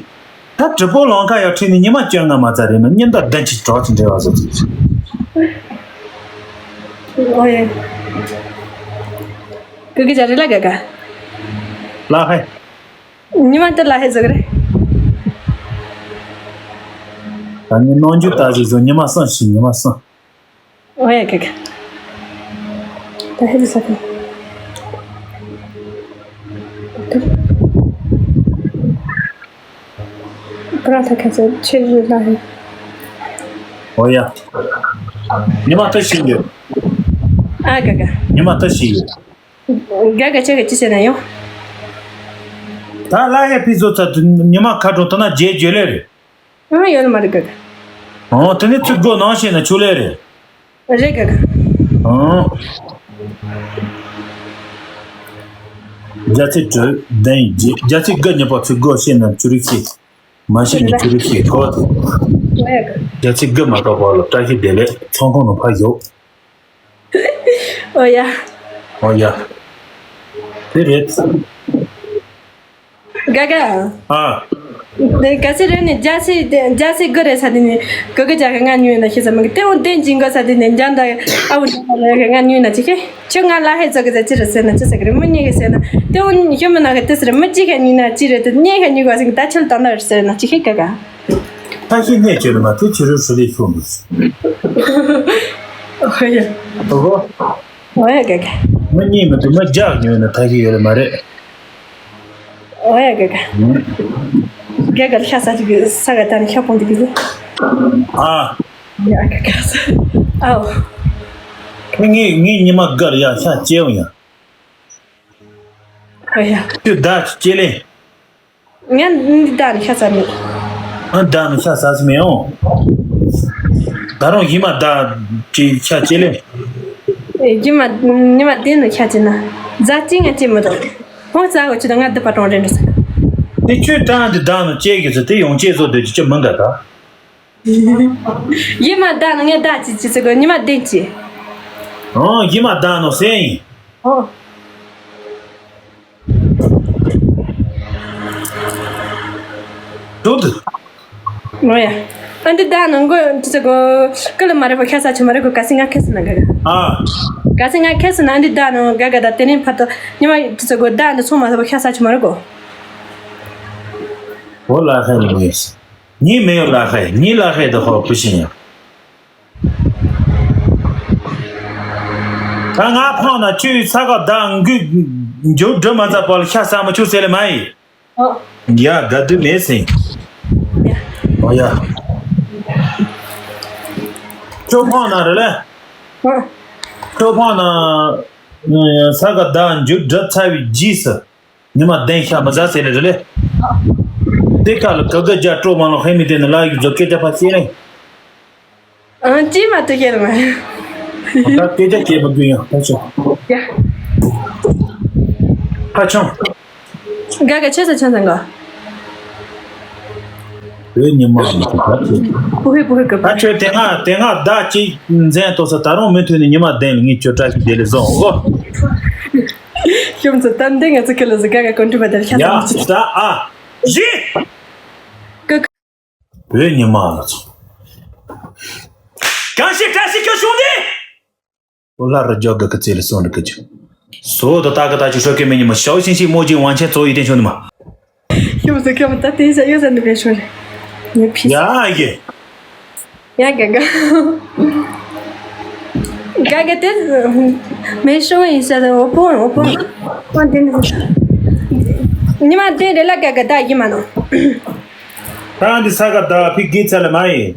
ད་དྲི་པོ་ལོང་ཁ་ཡར་ཁྲིད་ནས་ཉི་མ་བཅོ་ལྔ་མ་ཚར་རེད་མིན་ཉིན་ལྟར་བདུན་གྱི་གྲོགས་ཀྱི་འབྲེལ་བ་བཟོ་ཚུལ། ཨོ་ཡེ། གི་གི་ཇ་རེ་ལ་ག་ག་ལ་ཧེ། ཉི་མ་དེ་ལ་ཧེ་ཟེར་གི་རེད། ད་ནི་ནོར་འཇུ་ལྟ་ཞིག་བཟོ་ཉི་མ་སང་ཞིག་ཉི་མ་སང་། ཨོ་ཡ་གི་གི། ད་ཧེ་ཟེར་གི། ད་ཁ་ཚ་ཆེ་རུ་ལ་ཧེ། ཨོ་ཡ། ཉི་མ་ལྟ་ཞིག་ཡོད། ཨ་ག་ག། ཉི་མ་ལྟ་ཞིག་ཡོད། ག་ག་ཆེ་ག་ཅི་བྱས་ན་ཡོང་། ད་ལ་ཧེ་ཕི་བཟོ་ཚ་དུ་ཉི་མ་ཁ་གྲོང་ད་ན་རྗེས་རྗེས་ལས་རེད། ཨང་ཡོད་ནི་མ་རེད་ག་ག། ཨང་དེ་ནི་ཚིག་སྒོ་ནང་བཤད་ན་ཆུ་ལས་རེད། རེད་ག་ག། ཨང་། རྒྱ་ཚིག་དྲུག་བདུན་བརྒྱད་རྒྱ་ཚིག་དགུ་ཉི་པ་ཚིག་སྒོ་བཤད་ན་ཆུ་རིགས་ཤིག་མ་བཤད་ན་ཆུ་རིགས་ཤིག་གོ་ཐུབ། རྒྱ་ཚིག་དགུ་མ་གཏོགས་པ་ལ་བཀྲ་ཤིས་བདེ་ལེགས་ཚོང་ཁང་ནང་ཕར་ཞོག་ཨོ་ཡ། ཨོ་ཡ། དེ་རེད། ག་ག་ཨ། དེ་ག་སེ་རེད་ནི་རྒྱ་སེ་རྒྱ་སེ་གི་རེད་ས་དེ་ནི་གི་གི་རྒྱ་གི་ང་ཉོས་ན་ཤེས་ས་མི་གི་དེ་འོ་དེ་འཇིང་གི་ས་དེ་ནི་འཇང་ད་ཨ་བུ་འཇང་ད་ལ་གི་ང་ཉོས་ན་ཅི་ཤེས། ཁྱོད་ང་ལ་ཧེ་ཙོ་གི་ཟེར་ཅི་རེད་ཟེར་ན་ཅི་ཟེར་གི་རེད་མི་ཉེ་གི་ཟེར་ན་དེ་འོ་ཤོ་མི་ན་གི་དེ་ཟེར་མི་ཅི་ག་ཉོས་ན་ཅི་རེད་དེ་ཉེ་ག་ཉོས་ག་ཟེར་གི་ད་ཁྱོད་ད་ན་རེད་ཟེར་ན་ཅི་ཤེས་ག་ག་ཐ་ཤི་ནས་བྱོས་ལ་མ་དེ་ཕྱི་རོལ་སུ་ལས་ཤོར་འདུག་ཨོ་ཡ། ཨོ་ཧོ། ཨོ་ཡ་ག་ག་མི་གཉིས་མི་འདུག་མི་རྒྱག་ཉོས་ན་ཐ་ཤི་ཡོད་ལ་མ་རེད། ཨོ་ཡ་ག་ག་ག་ག་ཤ་ས་ཅིག་ས་ག་ད་ནི་ཤ་པོང་དེ་གི་ཨ། ཡ་ག་ག་ས་ཨའོ། མི་ངའི་ངའི་ཉི་མ་དགར་ཡ་ཤ་སྐྱེལ་ཡ། ཨོ་ཡ། ཁྱོད་ད་སྐྱེལ་ལེ། ང་འདི་ད་ནི་ཤ་ས་མེད། ཨ་ད་ནི་ཤ་ས་སི་མེད་ཨོ། ད་རུང་ཡི་མ་ད་ཅི་ཤ་སྐྱེལ་ལེ། ཨེ་ཡི་མ་ཉི་མ་དེ་ནི་ཤ་སྐྱེལ་ན་རྫ་ཅི་ང་སྐྱེལ་མི་འདུག་ཧོང་རྩ་གོ་ཆུ་དང་ང་སྡུག་པ་གྲོང་རེད་འགྲོ་ས། དེ་ཁྱོད་ད་འདི་ད་ནི་སྐྱེལ་གི་ཚེ་དེ་ཡོང་སྐྱེལ་བཟོ་སྡོད་ཀྱི་ཅི་མི་འགའ་ད། ཡི་མ་ད་ནི་ངས་ད་ཅི་ཅི་ཟེར་གོ་ཉི་མ་དེ་ཅི། ཨོ་ཡི་མ་ད་ནི་སེ་ཡིན། ཨོ། ཏུ་ཏུ། ཨོ་ཡ། ཨ་འདི་ད་ནང་གོ་ཏུ་ཚ་གོ་ཀི་ལ་མ་རེད་པ་ཁ་ས་ཆུ་མ་རེད་གོ་ག་སི་ང་ཁ་སི་ན་ག་ག་ཨ། ག་སི་ང་ཁ་སི་ན་ཨ་འདི་ད་ནང་ག་ག་ད་དེ་ནས་ཕ་ཏོ་ཉི་མ་ཏུ་ཚ་གོ་ད་འདི་ཚོང་མ་ས་པ་ཁ་ས་ཆུ་མ་རེད་གོ་ཨོ་ལ་ཧེ་ལ་མེ་ཉི་མེ་ཡོ་ལ་ཧེ་ཉི་ལ་ཧེ་ད་ཧོ་པུ་ཤི་ཡ། ད་ང་ཕང་ན་ཁྱོད་ས་ག་ད་འགུ་འཇོག་འགྲོ་མ་ཚ་པ་ལ་ཤ་ས་མ་ཆུ་ཟེར་ལེ་མ་ཡི། ཨོ། ཡ་དགའ་དུས་མེད་ཟིན། ཡ། ཨོ་ཡ། ཁྱོད་ཕང་ན་རེ་ལེ། ཨོ། ཁྱོད་ཕང་ན་ས་ག་ད་འཇུག་འགྲོ་ཚ་བའི་རྗེས་སུ་ཉི་མ་བདུན་ཤ་མི་ཟ་ཟེར་ལེ་རེ་ལེ། དེ་ཁ་ལ་ག་ག་རྒྱ་སྤྲོ་མ་ལོ་ཧེ་མི་དེ་ནི་ལ་ཡུ་ཛོ་སྐད་ཆ་ཕ་སྐྱེ་ལེ། ཨང་ཅི་མ་ཏུ་ཁྱེར་མ། ད་སྐད་ཆ་སྐྱེས་པ་རྒྱུ་ཡང་ཕ་ཆུང་། ཡ། ཕ་ཆུང་། ག་ག་ཆོས་ས་ཆུང་ཟེར་གོ་བོད་ཉི་མ་མ་ཕ་ཆུང་། པུ་ཧི་པུ་ཧི་གི་པ། ད་ཁྱོད་དེ་སྔ་དེ་སྔ་ཟླ་གཅིག་མཚན་ཐོག་ས་ད་རུང་མུ་མཐུད་ནས་ཉི་མ་བདུན་ལ་ངས་ཁྱོད་བཀྲ་ཤིས་བདེ་ལེགས་བཟང་ཨོ། ཤོམ་ཚོ་ད་འདི་ང་ཚོ་ཁ་ལ་ཟི་ག་ག་ཀོན་ཀྲི་བ་དར་ཤ་ཡ་ད་ཨ་ཞི། ཀ་བོད་ཉི་མ་ལ་ཚོ། གང་ཞིག་བཀྲ་ཤིས་ཁྱོད་བྱུང་སྟེ། ཨོ་ལྷ་རུ་རྒྱོ་གི་ཀི་ཙེ་ལ་སོང་རི་ཀི་ཅུ། སོ་དོ་ཏ་གི་ཏ་ཅུ་ཧྲོ་ཀེ་མེ་ཉི་མ་ཤའོ་ཤིང་ཤིང་མོ་ཇི་ཝང་ཆེན་ཙོ་ཡི་ཏེན་ཤོ་ནི་མ། ཡོ་ཟེར་ཀེ་མ་ཏ་ཏེ་ཟ་ཡོ་ཟ་ནི་བེ་ཤོ་རེ། ཉེ་ཕི་ས། ཡ་ཡེ། ཡ་ག་ག་ག་ག་ཏེ་མེ་ཤོ་ཡིན་ས་ཏེ་འོ་པོ་འོ་པོ། ཨོ་ཏེ་ནི་ཉི་མ་ཏེ་རེ་ལ་ག་ག་ཏ་ཡི་མ་ནོ། ཏ་འདི་ས་ག་ཏ་ཕི་གི་ཚ་ལ་མ་ཡི།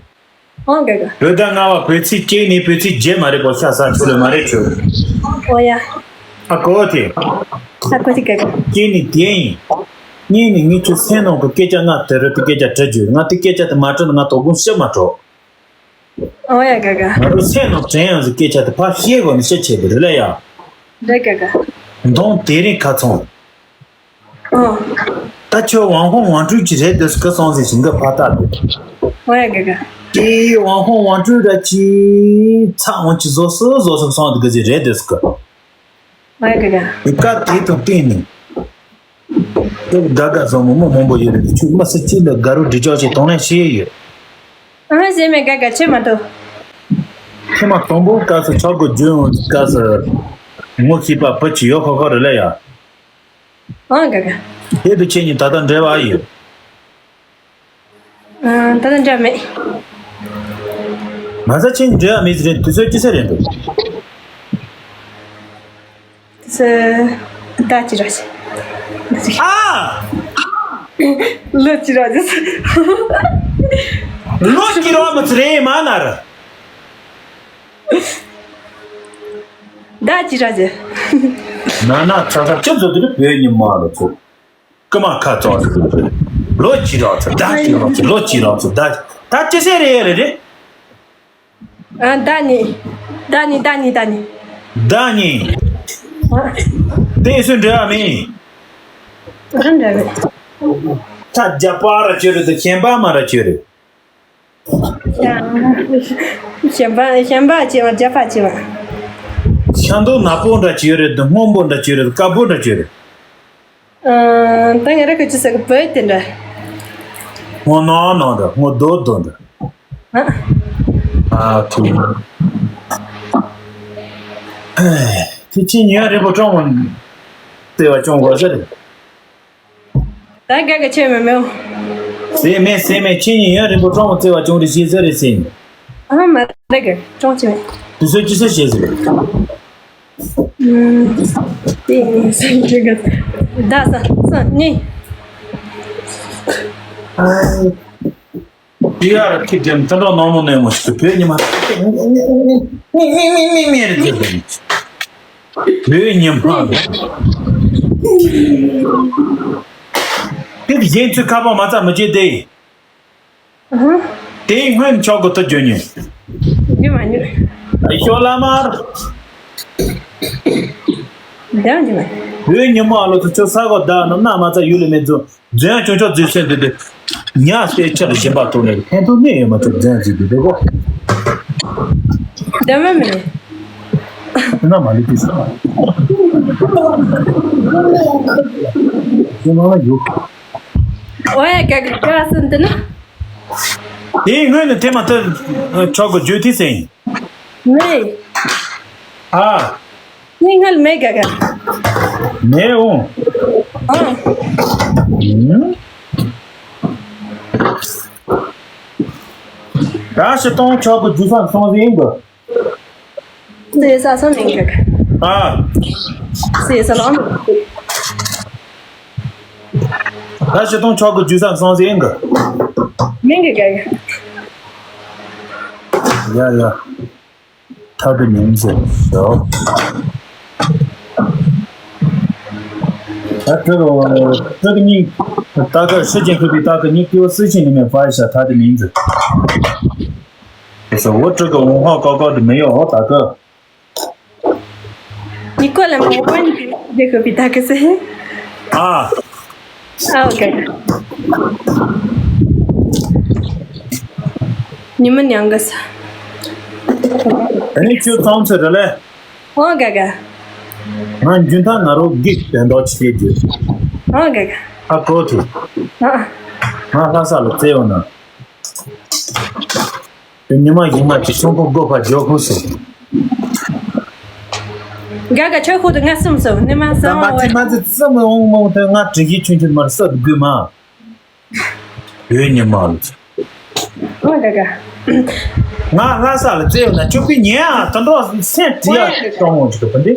ཨང་། དགའ་དགའ། བོད་ཟླ་ལྔ་པ་བོད་ཚེས་གཅིག་ནས་བོད་ཚེས་བརྒྱད་མ་རེད་པ། ཤ་ཟ་ཆོག་ལེ་མ་རེད་ཆོག་ཨོ་ཡ། ཨ་གོ་ཐེ། ཨ་གོ་ཐེ་དགའ་དགའ། གཅིག་ནས་དེ་ཡིན། གཉིས་ནས་ངས་ཁྱོད་སེམས་ནང་གི་སྐད་ཆ། ང་དེ་རུ་དེ་སྐད་ཆ་དྲི་རྒྱུ། ང་དེ་སྐད་ཆ་དེ་མ་དྲི་ན་ང་དོ་དགོང་ཤི་མ་འགྲོ། ཨོ་ཡ་དགའ་དགའ། ང་རུ་སེམས་ནང་དྲན་ཡང་ཟིག་སྐད་ཆ་དེ་ཕར་བཤད་དགོས་ནི་ཤི་ཆེ་དེ་རེད་ལ་ཡ། རེད་དགའ་དགའ། མདང་དེ་རིང་ཁ་ཚང་། ཨོ། ད་ཁྱོད་ཝང་ཧོང་ཝང་ཀྲུའུ་ཅི་རེད་འདུག་གི་སོང་ཟིག་ཞིང་གི་ཕ་ཏག་འདུག་ཨོ་ཡ་དགའ་དགའ། དེ་ཝང་ཧོང་ཝང་ཀྲུའུ་ར་ཅི་ཚ་འོང་ཅི་བཟོ་སུ་བཟོ་སུ་སོང་འདུག་གི་ཟིག་རེད་འདུག་གི། ཨོ་ཡ་དགའ་དགའ། དེ་སྐབས་དེ་དང་བསྟུན་ནས། དེ་དགའ་དགའ་བཟོ་མོ་མོ་མང་པོ་ཡོད་རེད། ཁྱོད་མི་སུ་གཅིག་ལ་དགའ་རོགས་འདྲི་ཅོག་ཅིག་གཏོང་ལེན་བྱེད་ཡོད། ཨ་ཟེར་མེད་དགའ་དགའ་ཆེ་མ་གཏོགས། ཐེངས་མ་དང་པོ་སྐབས་སུ་ཆོག་གི་རྒྱུན་སྐབས་སུ་ངོ་ཤེས་པ་བུ་ཅིག་ཡོད་ཁོ་ཁོ་རེད་ལ་ཡ། ཨང་དགའ་དགའ། དེ་དུ་ཁྱེད་གཉིས་ད་ལྟ་འབྲེལ་བ་ཡོད། ཨ་ད་ལྟ་འབྲེལ་བ་མེད། མ་ཟ་ཁྱེད་གཉིས་འབྲེལ་བ་མེད་ཟེར་རེད། དུས་ཚོད་ཅི་ཚེ་རེད་འདུག་དུས་ཚོད་ཟླ་གཅིག་ར་ཞིག་ཨ། ལོ་གཅིག་ར་ཞིག་ལོ་གཅིག་ར་མ་ཚེ་རེད་མ་ན་ར། ཟླ་གཅིག་ར་ཞིག་ན་ན་ཚ་ཚ་ཅི་ཚོད་དུ་བོད་ཉི་མ་ལ་ཚོད། ཀི་མ་ཁ་ཙོག་ལོ་གཅིག་རོགས་ཚོད། ཟླ་གཅིག་རོགས་ཚོད། ལོ་གཅིག་རོགས་ཚོད། ཟླ་ད་ཅི་ཟེར་རེད་རེད་རེད། ཨ་ཟླ་གཉིས། ཟླ་གཉིས་ཟླ་གཉིས་ཟླ་གཉིས། ཟླ་གཉིས། ཨ། དེ་སུ་འབྲེལ་བ་མེད། ཨ་འབྲེལ་བ་མེད། ད་རྒྱ་པ་ར་ཅི་རེད་དེ་གཞན་པ་མ་ར་ཅི་རེད། གཞན་པ་གཞན་པ་ཅི་བ་རྒྱ་པ་ཅི་བ། ཤ་མདོག་ནག་པོ་འདྲ་ཅི་ཡོད་རེད་དེ་སྔོན་པོ་འདྲ་ཅི་ཡོད་རེད་དཀར་པོ་འདྲ་ཅི་ཡོད་རེད། ཨ། ད་ང་རང་གི་ཅི་ཟེར་གི་བོད་དེ་འདྲ། སྔོ་ནག་ནག་འདྲ་སྔོ་རྡོག་རྡོག་འདྲ། ཨ། ཨ་ཐུ། དེ་ཕྱི་ཉིན་རིང་པོ་ཀྲོང་བ་བརྩེ་བ་ཅུང་གོ་ས་རེད། ད་ག་ག་ཆེ་མེ་མེའོ། ཟེ་མེ་ཟེ་མེ་ཕྱི་ཉིན་ཡང་རིང་པོ་ཀྲོང་བ་བརྩེ་བ་ཅུང་རེ་ཤེས་ས་རེད་ཟེ། ཨ་མ་རེད་གི་ཀྲོང་ཆེ་མེ། དུས་ཚོད་ཅི་ཟེར་ཤེས་ཟེར། ཨུམ། དེ་ནི་སེམས་ཅན་གྱི་ཟླ་ས་ས་ནི། ཨ། དེ་ཡར་ཁྱི་འདྲེ་མཐུན་གྲོགས་ནང་མོ་ནས་མོ་ཞིག་བོད་ཉི་མ་མི་མི་མི་མི་རེད་ཟེར་ཟེར། བོད་ཉི་མ་དེ་གཞན་ཚོའི་ཁ་པར་མ་རྩ་མི་བྱེད་དེ། དེའི་སྔོན་ཆོག་གི་ཐུ་རྒྱུ་ཉོས། རྒྱུ་མ་ཉོས། ཨ་ཤོ་ལ་མར། རྒྱུ་མ་ཉོས། བོད་ཉི་མ་ལོ་ཚོ་ཆོ་ས་གོ་ད་ནམ་ན་མ་རྩ་ཡུལ་ལ་མེད་ཚོ། རྫུན་ཡང་ཆུང་ཆུང་རྫུན་སེམས་དེ་དེ། ཉ་སྟེ་ཆ་ལ་སྦྱིན་པ་གཏོང་ནས་ཕན་ཐོགས་གནས་ཡོད་མ་ཆོག་རྫུན་ཟིག་དེ་དེ་གོ། ལྡན་མ་མིན། ཁྱོད་ན་མ་ལུས་ཀྱི་ས། ཁྱོད་ནང་ལ་ཡོད། ཨོ་ཡ་ག་གི་ག་སུ་འདི་ན། དེའི་སྔོན་ནས་དེ་མ་ཐུབ་ཆོག་གི་བརྗོད་དུས་ཟིན། མེད། ཨ། ངས་སྔར་མེད་ག་ག་མེད་འོང་། ཨང་། ཨུམ། ད་ཤི་སྟོང་ཆོག་གི་རྒྱུ་སང་སོང་ཟིན་གི་ཟེར་ས་སོང་མིན་ག་ག་ཨ། ཟེར་ས་ལོང་། ད་ཤི་སྟོང་ཆོག་གི་རྒྱུ་སང་སོང་ཟིན་གི་མིན་ག་ག་ག་ཡ་ཡ། ཐ་དི་མིང་ཟེར་ཞོ། ད་ཁྱོད་ཁྱོད་ཀྱི་མིང་། ད་ག་ཧྲི་ཅན་ཁུ་པི་ད་ག་ནི་ཀྱོ་སི་ཅན་ནི་མེ་ཕའི་ཤ་ཐ་དི་མིང་ཟེར། ཨེ་ས་འོ་ཁྱོད་ཀྱི་འོང་ཧ་ཀ་ཀ་དི་མེ་ཡོ་ཧོ་ད་ག་ནི་ཀོ་ལ་མ་ཝན་དི་ཁུ་པི་ད་ག་སེ། ཨ། ཨ་ཨོ་ཀེ། ཉི་མ་ཉང་ག་ས། ཨ་ནི་ཁྱོད་ཚང་ཚེ་རེད་ལེ། ཨོ་ག་ག་ང་འཇུན་ཐང་ང་རོ་གིག་དོན་དག་ཅི་བྱེད་རྒྱུ། ཨོ་ག་ག་ཨ་ཀོ་ཐུ། ཨ། ང་ལྷ་ས་ལ་བཙལ་ཡོང་ན། དེ་ཉི་མ་ཡིན་མ་ཅི་ཆུང་ཀུ་སྒོ་ཕ་ཇོ་ཁུ་སོ། ག་ག་ཆོས་ཁུ་དུ་ང་སུམ་སོ་ནི་མ་ད་སང་མ་བ་ཙི་མ་ཙི་ཙི་མི་འོང་མ་འོང་དེ་ང་དྲི་གི་ཆུང་ཆུང་མར་སད་དགོས་མ། བོད་ཉི་མ་ལ་ཚོ། ཨོ་ད་ག་ང་ལྷ་ས་ལ་བཙལ་ཡོང་ན་ཆོག་པའི་ཉེ་ཨ་ད་འགྲོ་སེམས་བྲི་ཡ་སྤྲང་མོ་ཅིག་གི་པ་འདི།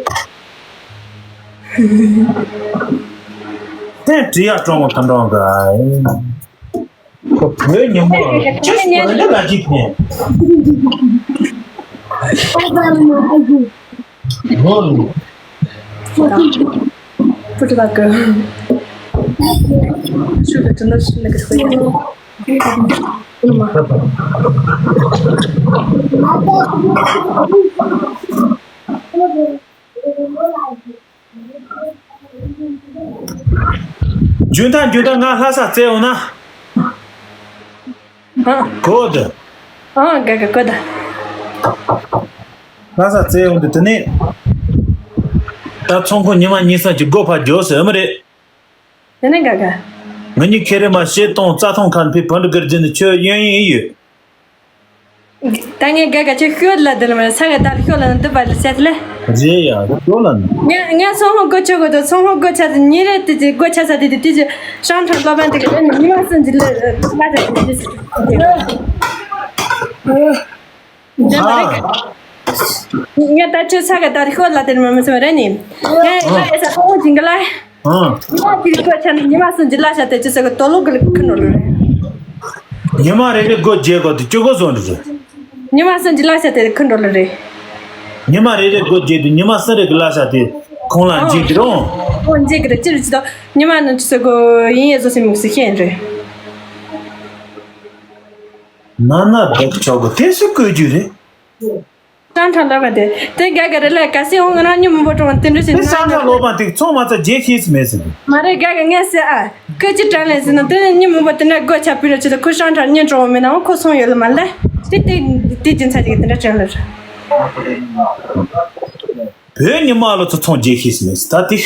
སེམས་བྲི་ཡ་སྤྲང་མོ་ད་འགྲོ་ག་བོད་ཉི་མ་ཅི་ཞིག་འདི་ལ་ཅིག་ནས། རྒྱུན་དང་རྒྱུན་དང་ང་ལྷ་ས་བཙལ་འོང་ན། ཨ། གོ་ད། ཨ། ག་ག་གོ་ད། ལྷ་ས་བཙལ་འོང་དུས་དེ་ནས། ད་ཚོང་ཁང་ཉི་མ་གཉིས་གསུམ་གྱི་སྒོ་ཕར་རྒྱོབ་ཟེར་མི་རེད། དེ་ནས་ག་ག་ང་གཉིས་ཁེ་རེ་མ་བཤད་གཏོང་རྩྭ་ཐང་ཁར་ཕེབས་བོད་འབྲུག་སྒེར་རྒྱུ་ནི་ཁྱོད་གཡོན་ཡིན་ཡོད། ད་ངས་ག་ག་ཁྱོད་ཤོད་ལ་དེ་ལ་མ་ས་ག་ད་ལ་ཤོད་ལ་ན་འདི་པ་ལ་བཤད་ལེ། རེད་ཡ་ཤོད་ལ་ན། ང་ང་སོང་ཧོ་སྒོ་ཆ་གོ་ད་སོང་ཧོ་སྒོ་ཆ་ད་ཉིན་རེ་དེ་ཅི་སྒོ་ཆ་ས་དེ་དེ་དེ་ཅི་ཤང་ཁྲང་ལོ་པན་དེ་ག་ལ་ཉི་མ་སུན་ཅི་ལ་ལ་ད་དེ་དེ། ང་ད་ཆུ་ས་ག་ད་ཤོད་ལ་དེར་མ་མི་སེམས་རེ་ནི། ང་ང་ཨེ་ས་ཁོང་ཅིང་ག་ལ། ཨང་། ཉི་མ་དེའི་སྒོ་ཆ་ནི་ཉི་མ་སུན་ཅི་ལ་ཤ་དེ་ཅི་ས་ག་དོ་ལོ་ག་ལ་ཁུ་ནོ་ལ་རེ། ཉི་མ་རེ་རེ་སྒོ་བརྒྱད་སྒོ་དེ་བཅུ་སྒོ་སོང་འདྲི་རེད། ཉི་མ་སུན་ཅི་ལ་ཤ་དེ་ཁུ་ནོ་ལ་རེ། ཉི་མ་རེ་རེ་སྒོ་བརྒྱད་དེ་ཉི་མ་སུན་རེ་གི་ལ་ཤ་དེ་ཁོང་ལ་འཇིག་གི་རུང་། ཨོ་འཇིག་གི་རེད་ཅི་རེད་ཅི་དོ་ཉི་མ་ནི་ཅི་ས་གོ་ཡིན་ཡེ་བཟོ་སེ་མུག་སེ་ཤེས་རེད། ན་ན་བདག་ཆོག་གི་དེ་སུ་བཀོད་རྒྱུ་རེད། ཤང་ཁྲང་ལོ་པ་དེ་དེ་ག་ག་རེ་ལ་ག་སེ་འོང་ང་རང་ཉི་མ་བོ་ཀྲོང་དེ་འདྲ་ཞིག་དེ་ཤང་ཁྲང་ལོ་པ་དེ་ཚོང་མ་ཚ་རྗེས་ཤེས་སུ་མེད་ཟེར་དུ། མ་རེད་ག་ག་ངས་ཟེར་ཨ་ཀི་ཅི་དྲན་ལེ་ཟེར་ན་དེ་ཉི་མ་བོ་དེ་འདྲ་སྒོ་ཆ་ཕུད་ར་ཆེ་ད་ཁོ་ཤང་ཁྲང་ཉན་ཀྲོང་མེད་ན་ཁོ་སོང་ཡོད་ལ་མ་ལེ། དེ་དེ་དེ་རྒྱུན་ཚ་ཅིག་དེ་འདྲ་དྲན་ལེ། བོད་ཉི་མ་ལོ་ཚོ་ཚོང་རྗེས་ཤེས་སུ་མེད་ཟེར་ད་དེ།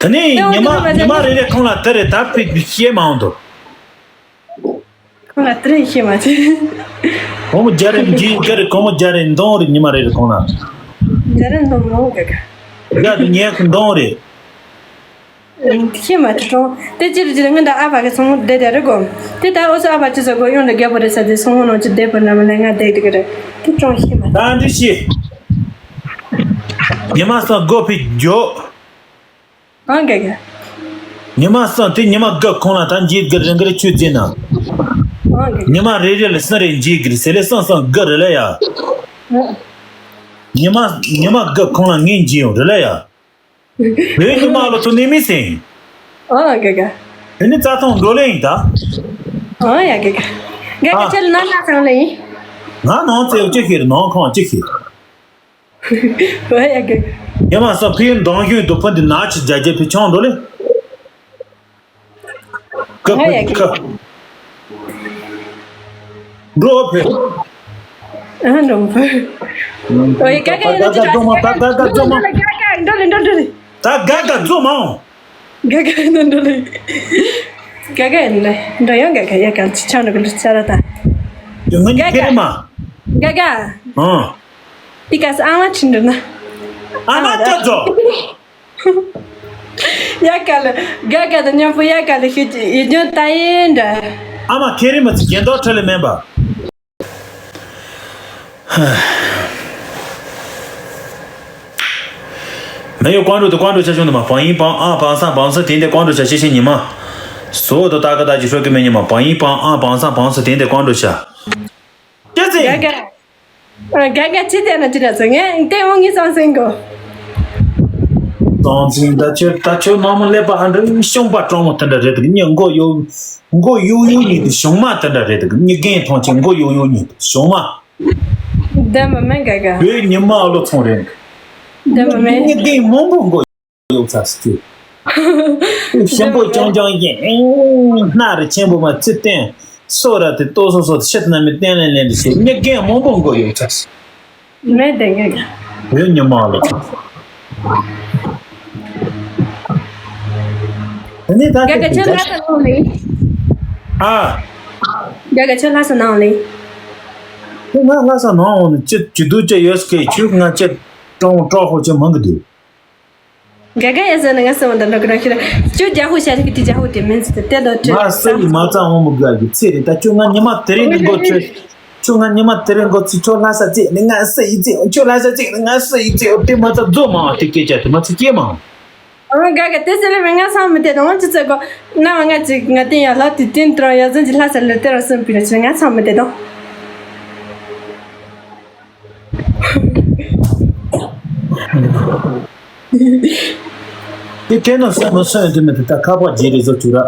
ད་ནི་ཉི་མ་ཉི་མ་རེ་རེ་ཁོང་ལ་དེ་རེ་ད་ཕི་བཤད་མ་འོང་དོ། ཁོང་ལ་དེ་རེ་བཤད་མ་ཚེ། གོང་མོ་རྒྱ་རེ་འཇིག་རྒྱ་རེ་གོང་མོ་རྒྱ་རེ་འདོང་རེ་ཉི་མ་རེ་རེ་ཁོང་ལ། རྒྱ་རེ་འདོང་མ་འོང་ག་ག་རྒྱ་དུ་ཉལ་ཁོ་འདོང་རེ། བཤད་མ་ཚེ་གྲོང་དེ་ཅི་རུ་ཅི་རུ་ངན་ད་ཨ་ཕ་གི་སོང་མོ་བསྡད་དེ་རེ་གོ། དེ་ད་ཨོ་སོ་ཨ་ཕ་ཅི་ཟེར་གོ་ཡོང་ལ་རྒྱ་པོ་རེ་ས་དེ་སོང་མོ་ནང་ཅི་བསྡད་པ་ན་མ་ལས་ང་བསྡད་དེ་ག་རེ། དེ་གྲོང་བཤད་མ་ཚེ། ད་འདི་ཤི། ཉི་མ་སོང་སྒོ་ཕི་འགྱོ། ཨང་ག་ག་ཉི་མ་སང་དེ་ཉི་མ་དགུ་ཁོང་ལ་ད་འཇིགས་དགུ་རིང་གི་རེ་ཆུ་རྫིན་ན། ཨང་ག་ག་ཉི་མ་རེ་རེ་ལ་སང་རེ་འཇིགས་དགུ་རེ་ཟེར་ལེ་སང་སང་དགུ་རེ་ལ་ཡ། ཨང་། ཉི་མ་ཉི་མ་དགུ་ཁོང་ལ་ངས་འཇིགས་ཡོང་རེ་ལ་ཡ། བོད་ཉི་མ་ལོ་ཚོ་ནི་མི་སེང་། ཨང་ག་ག་དེ་ནི་རྩྭ་ཐང་འགྲོ་ལེ་ཡིན་ད། ཨང་ཡ་ག་ག་ག་ག་ཨ། ཁྱེད་ལ་ནང་ན་སང་ལེ་ཡིན། ང་ནང་བཙལ་ཅི་ཤེས་ནང་ཁང་ཅི་ཤེས། ཨོ་ཡ་གི། ཡ་མ་ས་ཕིའི་མདང་ཞུན་དུ་ཕུ་འདི་ན་ཆི་རྒྱ་རྒྱ་ཕི་ཆང་འགྲོ་ལེ། ཀ་ཨོ་ཡ་ཕི་གི། ཀ། འགྲོ་ཕི། ཨ་འགྲོ་ཕི། ཨོ་ཡ་ག་ག་ཡ་ན་ཅི་ད་ག་ག་ག་ག་ག་ག་ག་འགྲོ་ལེ་འགྲོ་ལེ་འགྲོ་ལེ། ད་ག་ག་འགྲོ་མ་འོང་། ག་ག་ནང་འགྲོ་ལེ། ག་ག་ནང་འགྲོ་ཡང་ག་ག་ཡ་ག་ཅི་ཆང་འགྲོ་གི་འགྲོ་ཆ་ར་ད། ཡ་ང་གཉིས་ཁེ་རེ་མ། ག་ག་ག་ག་ཨང་། དེ་ག་ས་ཨ་མ་ཁྲིན་འགྲོ་ན། ཨ་མ་ལྟ་ཚོ། ཡ་ག་ལ་ག་ག་དང་མཉམ་པོ་ཡ་ག་ལ་ཤི་ཡི་ཇོ་ད་ཡིན་འདྲ། ཨ་མ་ཁེ་རེ་མ་ཚི་རྒྱན་ཐོག་ཁྲ་ལེ་མེན་པ། མེ་ཡོ་ཀོང་ཀྲུག་ཏུ་ཀོང་ཀྲུག་ཆ་ཆུང་དུ་མ་བང་ཡིན་བང་ཨ་བང་སང་བང་སུ་དེ་འདི་ཀོང་ཀྲུག་ཆ་ཤེ་ཤེ་ཉི་མ། སོ་དོ་ཏ་ཀ་ཏ་ཅི་ཧྲོ་ཀི་མེ་ཉི་མ་བང་ཡིན་བང་ཨ་བང་སང་བང་སུ་དེ་འདི་ཀོང་ཀྲུག་ཆ། ཅི་ཟེར། ག་ག་ག་ག་ཅི་དེ་ན་ཅི་ར་ཟེར་ངས་དེ་འོང་ངི་སང་སེང་གོ། སང་སེང་ད་ཆོས་ད་ཆོས་མ་མོ་ཀླད་པ་ཨ་འདྲ་ཤོང་པ་གྲོང་མོ་དེ་འདྲ་རེད་དེ་ཉི་མགོ་ཡོ་མགོ་ཡོ་ཡོ་ཉི་དེ་ཤོང་མ་དེ་འདྲ་རེད་དེ་ཉི་རྒན་ཐོང་ཆེ་མགོ་ཡོ་ཡོ་ཉི་དེ་ཤོང་མ། འདི་མ་མེན་ག་ག་བོད་ཉི་མ་ཨ་ལོ་ཚོང་རེད། འདི་མ་མེན། ཉི་རྒན་མང་པོ་མགོ་ཡོད་ཚ་སི་ཁྱོད། ཞིམ་པོ་ཅང་ཅང་ཡིན། སྣ་རུ་ཆེན་པོ་མ་ཚི་བསྟན། སོ་ར་དེ་ལྟོ་སོ་སོ་ཤི་ཏི་ན་མི་བསྟན་ལེན་ལེན་དུ་ཞེས་མྱི་རྒན་མང་པོ་མགོ་ཡོད་ཚ་སི། མེད་དེ་ངས་ཀྱང་། བོད་ཉི་མ་ལ་ཚ། དེ་ནས་ད་རྒྱ་ག་ཁྱོད་ལྷ་ས་ནང་ལེ། ཨ། རྒྱ་ག་ཁྱོད་ལྷ་ས་ནང་ལེ། ཁྱོད་ང་ལྷ་ས་ནང་འོང་ནས་ཅི་ཅི་སྡུག་ཅི་ཡོད་སྐད་ཁྱོད་ང་ཅི་ཀྲོང་ཀྲོག་ཧོ་ཅི་མང་གི་འདུག། ག་ག་ཡ་ཟེར་ན་ང་སེམས་འདི་འགྲོ་གི་རང་ཤི་ར། ཅུ་རྒྱ་ཧུ་ཤ་རི་གི་དི་རྒྱ་ཧུ་དེ་མིན་ཟེར་ཏེ་དེ་དོ་ཅི། ང་སེ་ཡི་མ་ཙ་འོང་མི་དགའ་གི་ཚེ་རེ་ད་ཅུ་ང་ཉི་མ་དེ་རིང་ནི་མགོ་ཚོས། ཁྱོད་ང་ཉི་མ་དེ་རིང་འགོ་ཚུགས། ཁྱོད་ལྷ་ས་བྱས་ནས་ང་ས་ཡི་བྱས། ཁྱོད་ལྷ་ས་བྱས་ནས་ང་ས་ཡི་བྱས། དེ་མ་ཚད་རྫོགས་མ་དེ་སྐད་ཆ་དེ་མ་ཚད་སྐྱེས་མ། ཨ་དགའ་དགའ་དེ་ཟེར་ལེ་མི་ང་སང་མི་དེ་དང་ཅི་ཚེ་གོ་ན་བ་ང་ཅིག་ང་དེ་ཡ་ལ་དེ་དེན་དྲང་ཡ་ཟན་གྱི་ལྷ་ས་ལ་དེ་རང་སེམས་པི་ར་ཆེ་ང་སང་མི་དེ་དང་། དེ་དེ་ནང་སེམས་མི་སོན་དེ་མི་དེ་ད་ཁ་པར་རྗེས་རེ་བཟོ་བཅུག་ར།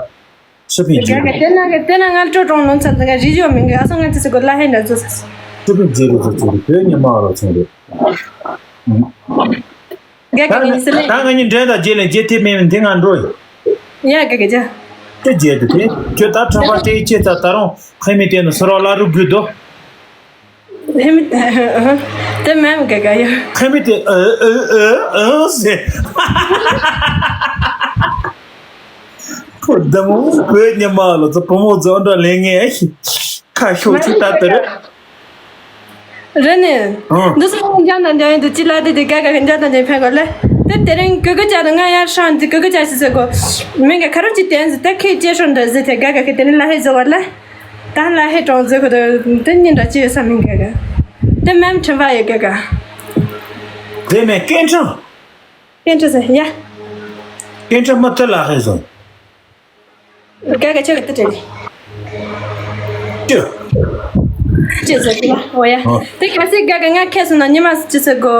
ཤི་པིན་ཇི། དེ་ན་ག་དེ་ན་ང་ལ་སྤྲོ་གྲོང་ལོ་ཚ་ཚ་ག་རི་ཡོ་མིན་གི་ཨ་སང་ང་ཅི་ཟེར་གོ་ལ་ཧེ་འདྲ་ཚོ་ས། ཤི་པིན་ཇི་རེད་ཚོ་ཚོ་རེད། བོད་ཉི་མ་རོ་ཚོ་རེད། ག་ག་ངི་སི་ལེ། ད་ང་གཉིས་འབྲེལ་དང་རྗེས་ལེན་རྗེས་ཐེབས་མེད་མིན་དེ་ང་འགྲོ་ཡི། ཡ་ག་ག་ཅ། དེ་རྗེས་དུ་དེ་ཁྱོད་ད་ཁྲམ་པ་དེའི་ཆེད་ད་ད་རུང་ཁ་མི་དེ་ནི་སོ་རོ་ལ་རུ་དགོས་དོ། ཧེ་མི་དེ་མེམ་ག་ག་ཡོ། ཁ་མི་དེ་ཨ་ཨ་ཨ་ཨ་ཟེར། ཁོ་ད་མོ་བོད་ཉི་མ་ལོ་ཚོ་བུ་མོ་རྫོང་འགྲོ་ལེན་ངེས་ཁ་ཤོག་ཆུ་ད་དེ་རེད། རེད་ནི། ཨང་། འདི་སོང་འཇང་དང་འཇང་ཡིན་དུ་ཅི་ལ་དེ་དེ་ག་ག་ག་འཇང་དང་འཇང་ཕན་གོ་ལེ། དེ་དེ་རིང་གུ་གུ་ཅག་དང་ང་ཡར་ཧྲང་དེ་གུ་གུ་ཅག་ཞིག་ཟེར་གོ། མིང་ག་ཁ་རུ་ཅི་དེན་ཟེར་ད་ཁྱེད་ཅེ་ཧྲོན་འདྲ་ཟེར་དེ་ག་ག་ག་དེ་ནི་ལ་ཧེ་ཟེར་བ་ལེ། ད་ལ་ཧེ་གྲོང་ཟེར་གོ་དེ་དེ་ཉིན་འདྲ་ཅི་ཡོད་ས་མིང་ག་ག་དེ་མེམ་ཁྲིམས་པ་ཡོད་ག་ག་དེ་མེ་སྐད་འཕྲིན། སྐད་འཕྲིན་ཟེར་ཡ། སྐད་འཕྲིན་མ་དེ་ལ་ཧེ་ཟེར། ག་ག་ཆོ་ག་ཏི་ཏྲེ་ལི། ཅི། ཅི་ཟེར་གི་ལ་འོ་ཡ། ཨ། དེ་ག་སི་ག་ག་ང་ཁེ་སོང་ན་ཉི་མ་ཅི་ཟེར་གོ།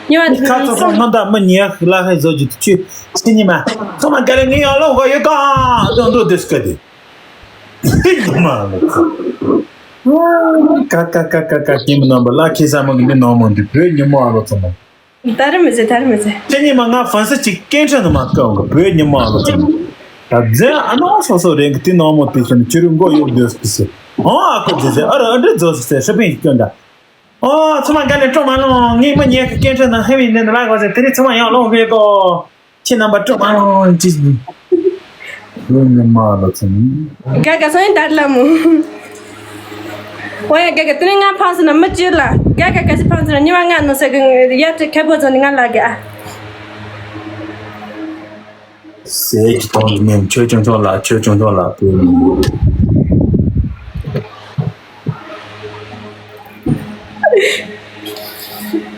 ཉི་མ་ཁ་ཚོ་སོང་ང་ད་མི་ཉལ་ལ་ཧེ་བཟོ་རྒྱུ་དུ་ཆུ་ཕྱི་ཉི་མ། ཚོ་མ་ག་ལེ་ངའི་ཡང་ལོ་གོ་ཡོད་ག་དོན་དུ་དེ་སྐད་དེ། ཉི་མ་ལོ་ཚོ། ཀ་ཀ་ཀ་ཀ་ཀ་ཀིམ་རྣམ་པ་ལ་ཁེ་ས་མ་གི་མི་ནང་མོ་འདི་བོད་ཉི་མ་ལོ་ཚོ་མ། ད་རེ་མི་ཟེར་ད་རེ་མི་ཟེར། ཁྱེད་ཉི་མ་ང་ཧྥན་སི་ཅིག་སྐད་འཕྲིན་དུ་མ་བཀའ་འོང་གི་བོད་ཉི་མ་ལོ་ཚོ། ད་རྫས་ཨ་ནོ་སོ་སོ་རེད་གི་དེ་ནང་མོ་དེ་ཤི་ནི་ཁྱེད་རུ་མགོ་གཡོག་སྡོད་སི་སི། ཨོ་ཨ་ཁོ་ཇི་ཟེར་ཨ་རུ་ཨ་འདྲི་རྫོགས་སི་ཟེར་ཧྲི་པིན་གྱི་སྐྱོན་འདྲ། ཨོ་ཚོ་མ་ག་ལེ་སྤྲོ་མ་ལོང་ངས་མི་ཉལ་གི་སྐད་འཕྲིན་ནང་ཧེ་བི་ནི་ལ་གོ་ཟེར་དེ་རིང་ཚོ་མ་ཡང་ལོང་བས་གོ། ཁྱེད་རྣམ་པ་སྤྲོ་མ་ལོང་ཅི། བོད་ཉི་མ་ལོ་ཚོ་ནི། ག་ག་སོང་ཡིན་ད་ལ་མོ། ཨོ་ཡ་ག་ག་དེ་ནས་ང་ཕངས་སོང་ན་མི་བཅོལ་ལ། ག་ག་ག་ཅི་ཕངས་སོང་ན་ཉི་མ་ང་ནོ་ཟེར་གི་ཡ་ཁྱེད་ཁ་པོ་ཚོ་ནི་ང་ལ་ག་ཟས་ཀྱི་གཏོང་གི་མིན་ཆོས་ཆུང་ཆུང་ལ་ཆོས་ཆུང་ཆུང་ལ་བོད་ཉི་མ།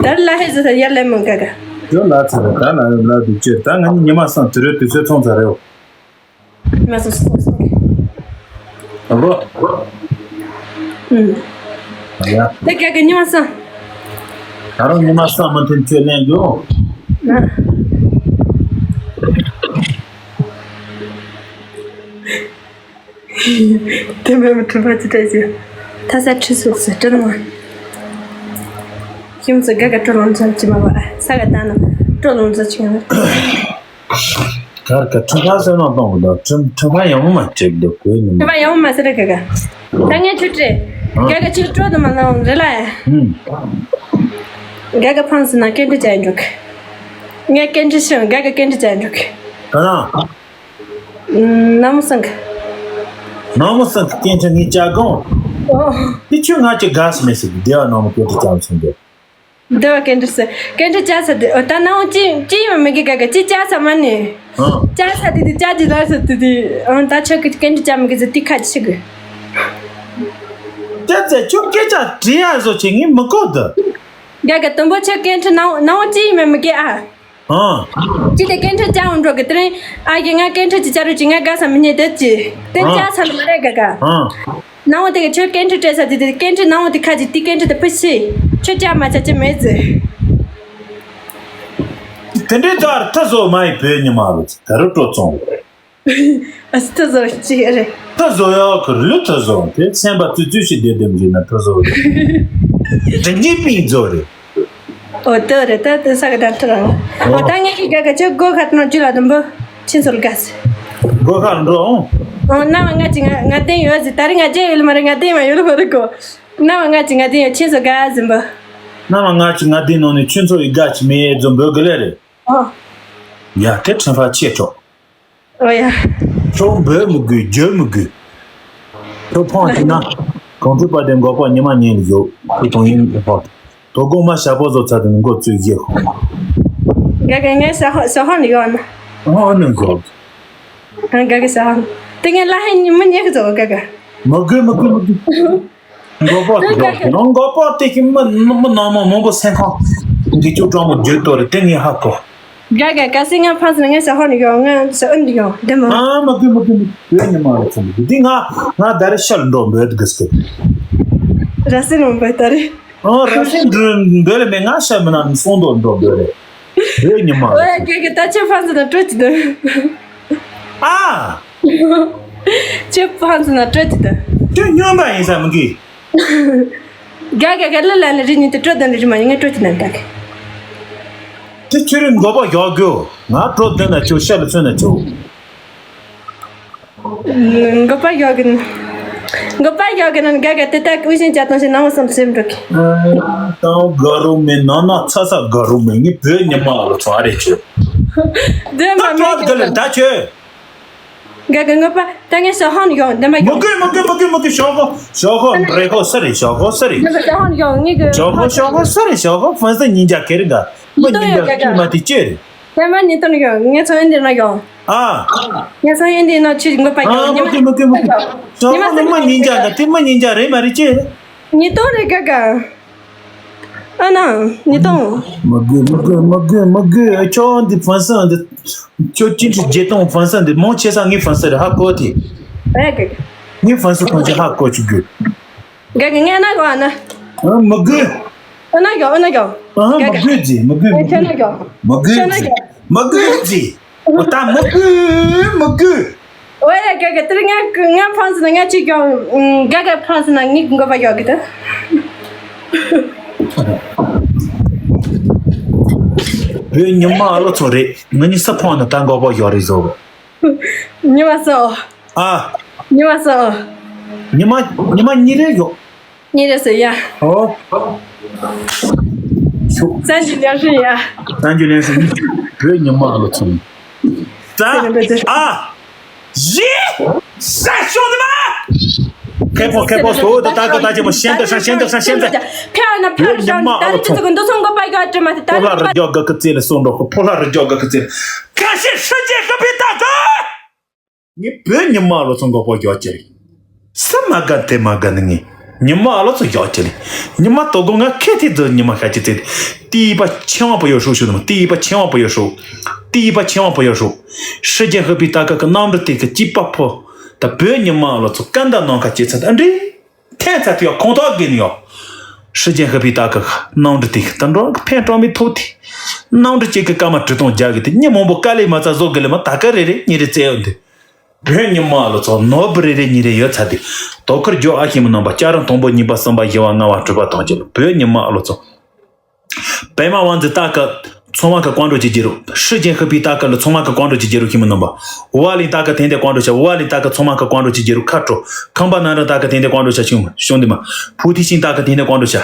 ད་ལ་ཧེ་ཟེར་ཡར་ལེན་མོ་ག་ག་ཡོ་ལ་ཚ་རེད་ད་ལ་ཡོ་ལ་དུ་བཅོས་ད་ང་ཉི་མ་སང་དུ་རེད་དུ་ཚོད་ཚོང་ཚ་རེད། ང་སོ་སོ་སོ། ཨ་རོ། ཨུམ། ཡ། དེ་ག་ག་ཉི་མ་སང་། ད་རུང་ཉི་མ་སང་མ་མཐུན་ཚོད་ལེན་དགོས། ན། དེ་མེད་མི་ཁྲིམས་པ་ཅི་བྱ་ཞིག་ཐ་ས་ཁྲི་སུག་སུ་སྤྲིན་མ། ཁྱིམ་སུ་དགའ་དགའ་སྤྲོ་ལོང་ཚོམ་གྱི་མ་བ་ས་ག་ད་ན་སྤྲོ་ལོང་ཚོ་ཆིང་བ། གར་ག་ཁྲིམས་པ་སེམས་ནང་གཏོང་གི་འདུག་ཁྲིམས་ཁྲིམས་པ་ཡང་མ་བྱེད་འདུག་གོས་ཉི་མ། ཁྲིམས་པ་ཡང་མ་ཟེར་ག་ག་ད་ངས་ཆུ་སྤྲད། ཨ། དགའ་དགའ་ཆུ་སྤྲོ་དུ་མ་ལོང་རེ་ལ་ཡ། ཨུམ། དགའ་དགའ་ཕངས་སུ་ན་སྐད་འདྲི་བྱ་ཡི་འགྲོ་གི་ངས་སྐད་འདྲི་ཤེས་དགའ་དགའ་སྐད་འདྲི་བྱ་ཡི་འགྲོ་གི་ད་ན། ནམ་སང་གི་ནམ་སང་གི་སྐད་འཕྲིན་ངའི་ཅག་གང་། ཨོ། དེ་ཁྱོད་ང་ཅི་དགའ་སི་མེད་སི་བདེ་བ་ནང་མ་སྐད་འཕྲིན་ཅག་སོང་གི། བདེ་བ་སྐད་འཕྲིན་སི་སྐད་འཕྲིན་ཅག་ས་དེ་ཨོ་ད་ནང་ཅི་ཅི་ཡོད་མི་གི་ག་ག་ཅི་ཅག་ས་མ་ནི། ཨ། ཅག་ས་དེ་དེ་ཅག་ཅི་ལ་ས་དེ་དེ་ཨོ་ད་ཆོ་གི་སྐད་འཕྲིན་ཅག་མི་གི་ཟི་ཏི་ཁ་ཆི་གི། ཅག་ས་ཁྱོད་སྐད་ཅག་དྲི་ཡ་བཟོ་ཆེ་ངས་མི་གོ་ད། ག་ག་དུམ་བུ་ཆོ་སྐད་འཕྲིན་ནང་ནང་ཅི་ཡོད་མི་མི་གི་ཨ། ཨང་། ཅི་དེ་སྐད་འཕྲིན་ཅག་འོང་འགྲོ་གི་དེ་རིང་ཨ་ཡེ་ང་སྐད་འཕྲིན་ཅི་ཅག་རུ་ཅི་ང་དགའ་ས་མི་ཉེ་དེ་ཅི་དེ་ཨང་། ཅག་ས་ལ་མ་རེད་ག་ག་ཨང་། ནང་བ་དེ་གི་ཁྱོད་སྐད་འཕྲིན་སྤྲད་ས་དེ་དེ་སྐད་འཕྲིན་ནང་བ་དེ་ཁ་ཅི་དེ་སྐད་འཕྲིན་དེ་ཕུ་ཤི་ཁྱོད་ཅག་མ་ཅག་ཅི་མེད་ཟེ། དེ་འདྲའི་ད་ཐ་བཟོ་མ་ཡི་བོད་ཉི་མ་རུ་ཅི་ད་རུ་སྤྲོ་བཙོང་རེད། ཨ་སི་ཐུ་ཟོ་ཅི་རེད། ཐུ་ཟོ་ཡོ་ཁུར་ལུ་ཐུ་ཟོ་དེ་སེམས་པ་ཙུ་ཙུ་ཞིག་བདེ་བདེ་མི་ན་ཐུ་ཟོ་རེད། དེ་གཉིས་པིང་ཟོ་རེད། ཨོ་ཏོ་རེད་ད་དེ་ས་ག་དང་ཐུ་རང་ཨོ་ད་ངས་ཀྱི་ག་ག་ཆོ་སྒོ་ཁ་ནང་ཅི་ལ་དུམ་བུ་ཆིན་ཚོལ་ག་སི། སྒོ་ཁ་འགྲོ་ཨོ། ཨོ་ན་བ་ང་ཅི་ང་ང་དེ་ཡོད་ཟི་ད་རི་ང་ཅི་ཡོད་ལ་མ་རེད་ང་དེ་མ་ཡོད་ལ་མ་རེད་གོ། ན་བ་ང་ཅི་ང་དེ་ཡོད་ཆིན་ཚོལ་ག་ཟིན་བུ། ན་བ་ང་ཅི་ང་དེ་ནང་ནས་ཆིན་ཚོལ་ཡི་ག་ཅི་མེད་ཟིན་བུ་ག་ལེ་རེད། ཨོ། ཡ་དེ་ཁྲིམས་ཕ་ཆེ་གྲོགས། ཨོ་ཡ། ཁྱོད་འབོད་མི་དགོས་བརྗོད་མི་དགོས། ཁྱོད་ཕོང་ཅིག་ན། གོང་ཁྲོ་པ་དེ་འགོག་པ་ཉི་མ་ཉིན་ལ་བཟོ། ཁོས་གཏོང་ཡིན་ཧོ། དོ་དགོང་མ་ཞག་པོ་བཟོ་ཚར་དུ་མགོ་བཙུགས་བཞེས་ཧོ། ག་ག་ངས་ཞག་ཧོ་ཞག་ཧོ་ནི་ཡོང་ན། ཧོ་ནི་གོ། ག་ག་ཞག་ཧོ། དེ་ངས་ལ་ཧེ་ཉི་མ་ཉེ་གི་བཟོ་ག་ག་མི་དགོས་མི་དགོས་མི་དགོས། མགོ་པོ་དེ་ཡོད་ནོ། མགོ་པོ་དེ་གི་མི་མི་ནང་མ་མང་པོ་སེམས་ཁོང་འདི་ཅུ་ཀྲང་མོ་རྒྱུ་དོ་རེད། དེ་ངས་ཧ་གོ། དགའ་དགའ་གལ་སྲིད་ང་ཕངས་ཟིན་ན། ངས་ཟ་ཧོར་ནས་ཡོང་། ང་ཟ་ཨུན་ནས་ཡོང་། དེ་མ། ཨ་མ་གི་མ་གི་མ་གི། བོད་ཉི་མ་ལ་ཚོང་གི་འདི་ང་ང་ད་རེ་ཤར་འགྲོ་འབོད་གི་སྐད། ར་སེ་རུང་བོད་ད་རེ། ཨ་ར་སེ་འགྲོ་འབོད་ལ་མེད། ང་ཤར་མི་ན་སོང་དོ་འགྲོ་འབོད་རེད། བོད་ཉི་མ་ལ། ཨོ་ཡ་ཚོང་། གི་གི་ད་ཁྱེད་ཕངས་ཟིན་ན་སྤྲོད་ཀྱི་འདུག་ཨ། ཁྱེད་ཕངས་ཟིན་ན་སྤྲོད་ཀྱི་འདུག་དེ་སྨྱོན་པ་ཡིན་ས་མི་གི། དགའ་དགའ་དགའ་ལ་ལ་ལ་རི་ཉིན་དེ་སྤྲོད་དང་ལ་རི་མ་ཡིན། ང་སྤྲོད་ཀྱི་ན་ད་གི། དེ་ཁྱོད་རང་མགོ་པ་ཡག་གོ། ང་སྤྲོད་དང་ན་ཁྱོད་ཤ་ལ་མཚོན་ན་ཁྱོད། མགོ་པ་ཡག་གི་ན། མགོ་པ་ཡག་གི་ན་དགའ་དགའ་དེ་ད་དབུ་ཤིང་བྱ་བཏང་ཞིག་ནང་བ་བསམ་སེམས་འགྲོ་གི། དང་དགའ་རུ་མེད། ནང་ན་ཚ་ཚ་དགའ་རུ་མེད། ངས་བོད་ཉི་མ་ལ་ཚོང་ཨ་རེ་ཁྱོད། དེ་མ་ད་མེད་སྤྲོད་གི་ལ་ད་ཁྱོད། དགའ་དགའ་མགོ་པ་ད་ངས་ཞོགས་ཧོན་ཡོང་། དེ་མ་མ་ཡོང་། གི་མ་གི་མ་གི་མ་གི། ཞོགས་ཧོ་ཞོགས་ཧོ་རེ་ཧོ་སི་རེད། ཞོགས་ཧོ་སི་རེད། ང་ཚོ་ཞོགས་ཧོན་ཡོང་། ངེད་ཀྱི་ཞོགས་ཧོ་ཞོགས་ཧོ་སི་རེད། ཞོགས་ཧོ་ཕན་སི་ཉིན་ཅག་གེ་རི་འགའ་མ་ཉིན་ཅག་ཁྱི་མ་དེ་ཅེ་རེད། དེ་མ་ཉིན་ཏོ་ནི་ཡོང་། ངས་ཚོ་ཡོན་དེ་ན་ཡོང་། ཨ། ངས་ཚོ་ཡོན་དེ་ན་ཁྱི་མགོ་པ་ཨ་ཡོང་། མ་གི་མ་གི་མ་གི། ཞོགས་ཧོ་ནི་མ་ཉིན་ཅག་འགའ་དེ་མ་ཉིན་ཅག་རེད་མ་རེད་ཅེ་རེད། ཉིན་ཏོ་རེད་དགའ་དགའ། ཨ་ན། ཉིས་སྟོང་། མ་དགོས་མ་དགོས་མ་དགོས་མ་དགོས། ཁྱོད་འདི་ཕན་སི་འདི། ཁྱོད་ཅི་འདྲ་བརྗེད་གཏོང་ཕན་སི་འདི་མང་ཆེ་ས་ངའི་ཕན་སི་རེད། ཧ་གོ་དེ། ཨེ་ག་ག་ངའི་ཕན་སི་ཐོན་ཆེ་ཧ་གོ་ཆུ་དགོས། ག་ག་ངས་ན་གོ་ཨ་ན། ཨ་མ་དགོས། ཨ་ན་གོ་ཨ་ན་གོ་ཨ་མ་ག་ག་དགོས་ཟེ་མ་དགོས་མ་ཨེ་ཁྱོད་ན་གོ་གོ་མ་དགོས་ཁྱོད་ན་ཟེ་གོ་མ་དགོས་ཟེ། ཨོ་ད་མ་དགོས་མ་དགོས། ཨོ་ཡ་ག་ག་དེར་ང་ང་ཕངས་ཟིན་ན་ང་ཅིག་ཀྱང་ག་ག་ཕངས་ཟིན་ན་ངའི་མགོ་པ་ཡོད་གི་ད། བོད་ཉི་མ་ཨ་ལོ་ཚོ་རེད། ང་གཉིས་ས་ཕོང་ན་ད་མགོ་པ་ཡོད་རེད་བཟོ། ཉི་མ་སོ། ཨ། ཉི་མ་སོ། ཉི་མ་ཉི་མ་གཉིས་རེད་ཡོད། ཉིན་རེ་ཟེར་ཡ། ཨོ། ཤུ། བཙན་གྱི་ལན་ཧྲི་ཡ། བཙན་གྱི་ལན་ཧྲི་ཡ། བོད་ཉི་མ་ལོ་ཚུན། ད། ཨ། ཡེ། ས་ཤོག་ནི་མ། ཁེ་ཕོ་ཁེ་ཕོ་སོ་ད་ད་ག་ད་ཅི་མོ་ཤེན་ད་ཤ་ཤེན་ད་ཤ་ཤེན་ད། ཕ་ན་ཕ་ར་ཤང་ད་རི་ཅི་ཚོ་གི་འདུ་ཚོང་གོ་པ་ཡོད་དྲི་མ་ད་ད་ཕོ་ལྷ་རི་རྒྱ་ག་གི་རྩེ་ལ་སོང་འགྲོ་གི། ཕོ་ལྷ་རི་རྒྱ་ག་གི་རྩེ་ལ་ཁ་ཤས་ཧྲི་ཅེ་གི་པི་ད་ག་ངས་བོད་ཉི་མ་ལོ་ཚོ་མགོ་པོ་རྒྱག་ཀྱི་རེད། སུ་མ་དགའ་དེ་མ་དགའ་ནི། ངས་ཉི་མ་ལོ་ཚོ་རྒྱག་ཀྱི་རེད། ཉི་མ་དོ་དགོང་ང་ཁེ་ཐི་ཛི་ཉི་མ་ཤ་ཅི་ཙེ། ཏི་པ་ཆེ་བ་པོ་ཡོ་ཧྲུ་ཤུ་ནི་མ། ཏི་པ་ཆེ་བ་པོ་ཡོ་ཧྲུ། ཏི་པ་ཆེ་བ་པོ་ཡོ་ཧྲུ། ཧྲི་ཅན་ཧི་པི་ཏ་ཀ་གི་གནམ་གྲུ་དེ་གི་སྐྱིད་པ་ཕོ། ད་བོད་ཉི་མ་ལོ་ཚོ་ཀ་འདའ་ནང་ཁ་ཅི་ཚ་ད་འདྲི། ཐན་ཚ་དེ་ཡོ་ཁོང་ཐོག་གི་ནི་ཡོ། ཧྲི་ཅན་ཧི་པི་ཏ་ཀ་གི་གནམ་གྲུ་དེ་གི་ད་འགྲོ་ཕན་སྤྲང་མི་ཐོག་དེ། གནམ་གྲུ་གཅིག་གི་སྐར་མ་གྲུ་སྟོང་རྒྱག་གི་དེ་ཉི་མང་པོ་དཀའ་ལས་མ་ཚ་བཟོ་གི་ལས་མ་ད་ག་རེ་རེ་ཉི་རེ་བཙལ་ཡོད་འདི། བོད་ཉི་མ་ལོ་ཚོ་ནོར་བུ་རེ་རེ་ཉི་རེ་ཡོད་ཚ་དེ། དོ་ཁུར་རྒྱོ་ཨ་ཤི་མི་རྣམ་པ་སྐྱ་རང་དང་པོ་གཉིས་པ་གསུམ་པ་བཞི་བ་ལྔ་བ་དྲུག་པ་དང་བཅས་པ་བོད་ཉི་མ་ལོ་ཚོ། པད་མ་དབང་འཛིན་ཏ་ཀ་ཚོང་བ་གི་ཀོང་ཀྲོ་གཅིག་རྒྱལ་རུ། ཧྲི་ཅན་ཧི་པི་ཏ་ཀ་ལ་ཚོང་བ་གི་ཀོང་ཀྲོ་གཅིག་རྒྱལ་རུ་ཤི་མི་རྣམ་པ། ཝ་ལིན་ཏ་ཀ་དེང་དེ་ཀོང་ཀྲོ་ཤ། ཝ་ལིན་ཏ་ཀ་ཚོང་བ་གི་ཀོང་ཀྲོ་གཅིག་རྒྱལ་རུ་ཁ་ཀྲོ། ཁང་པ་ན་ར་ཏ་ཀ་དེང་དེ་ཀོང་ཀྲོ་ཤ་ཤུང་ཤུང་དེ་མ། ཕུ་ཐི་ཤིང་ཏ་ཀ་དེང་དེ་ཀོང་ཀྲོ་ཤ།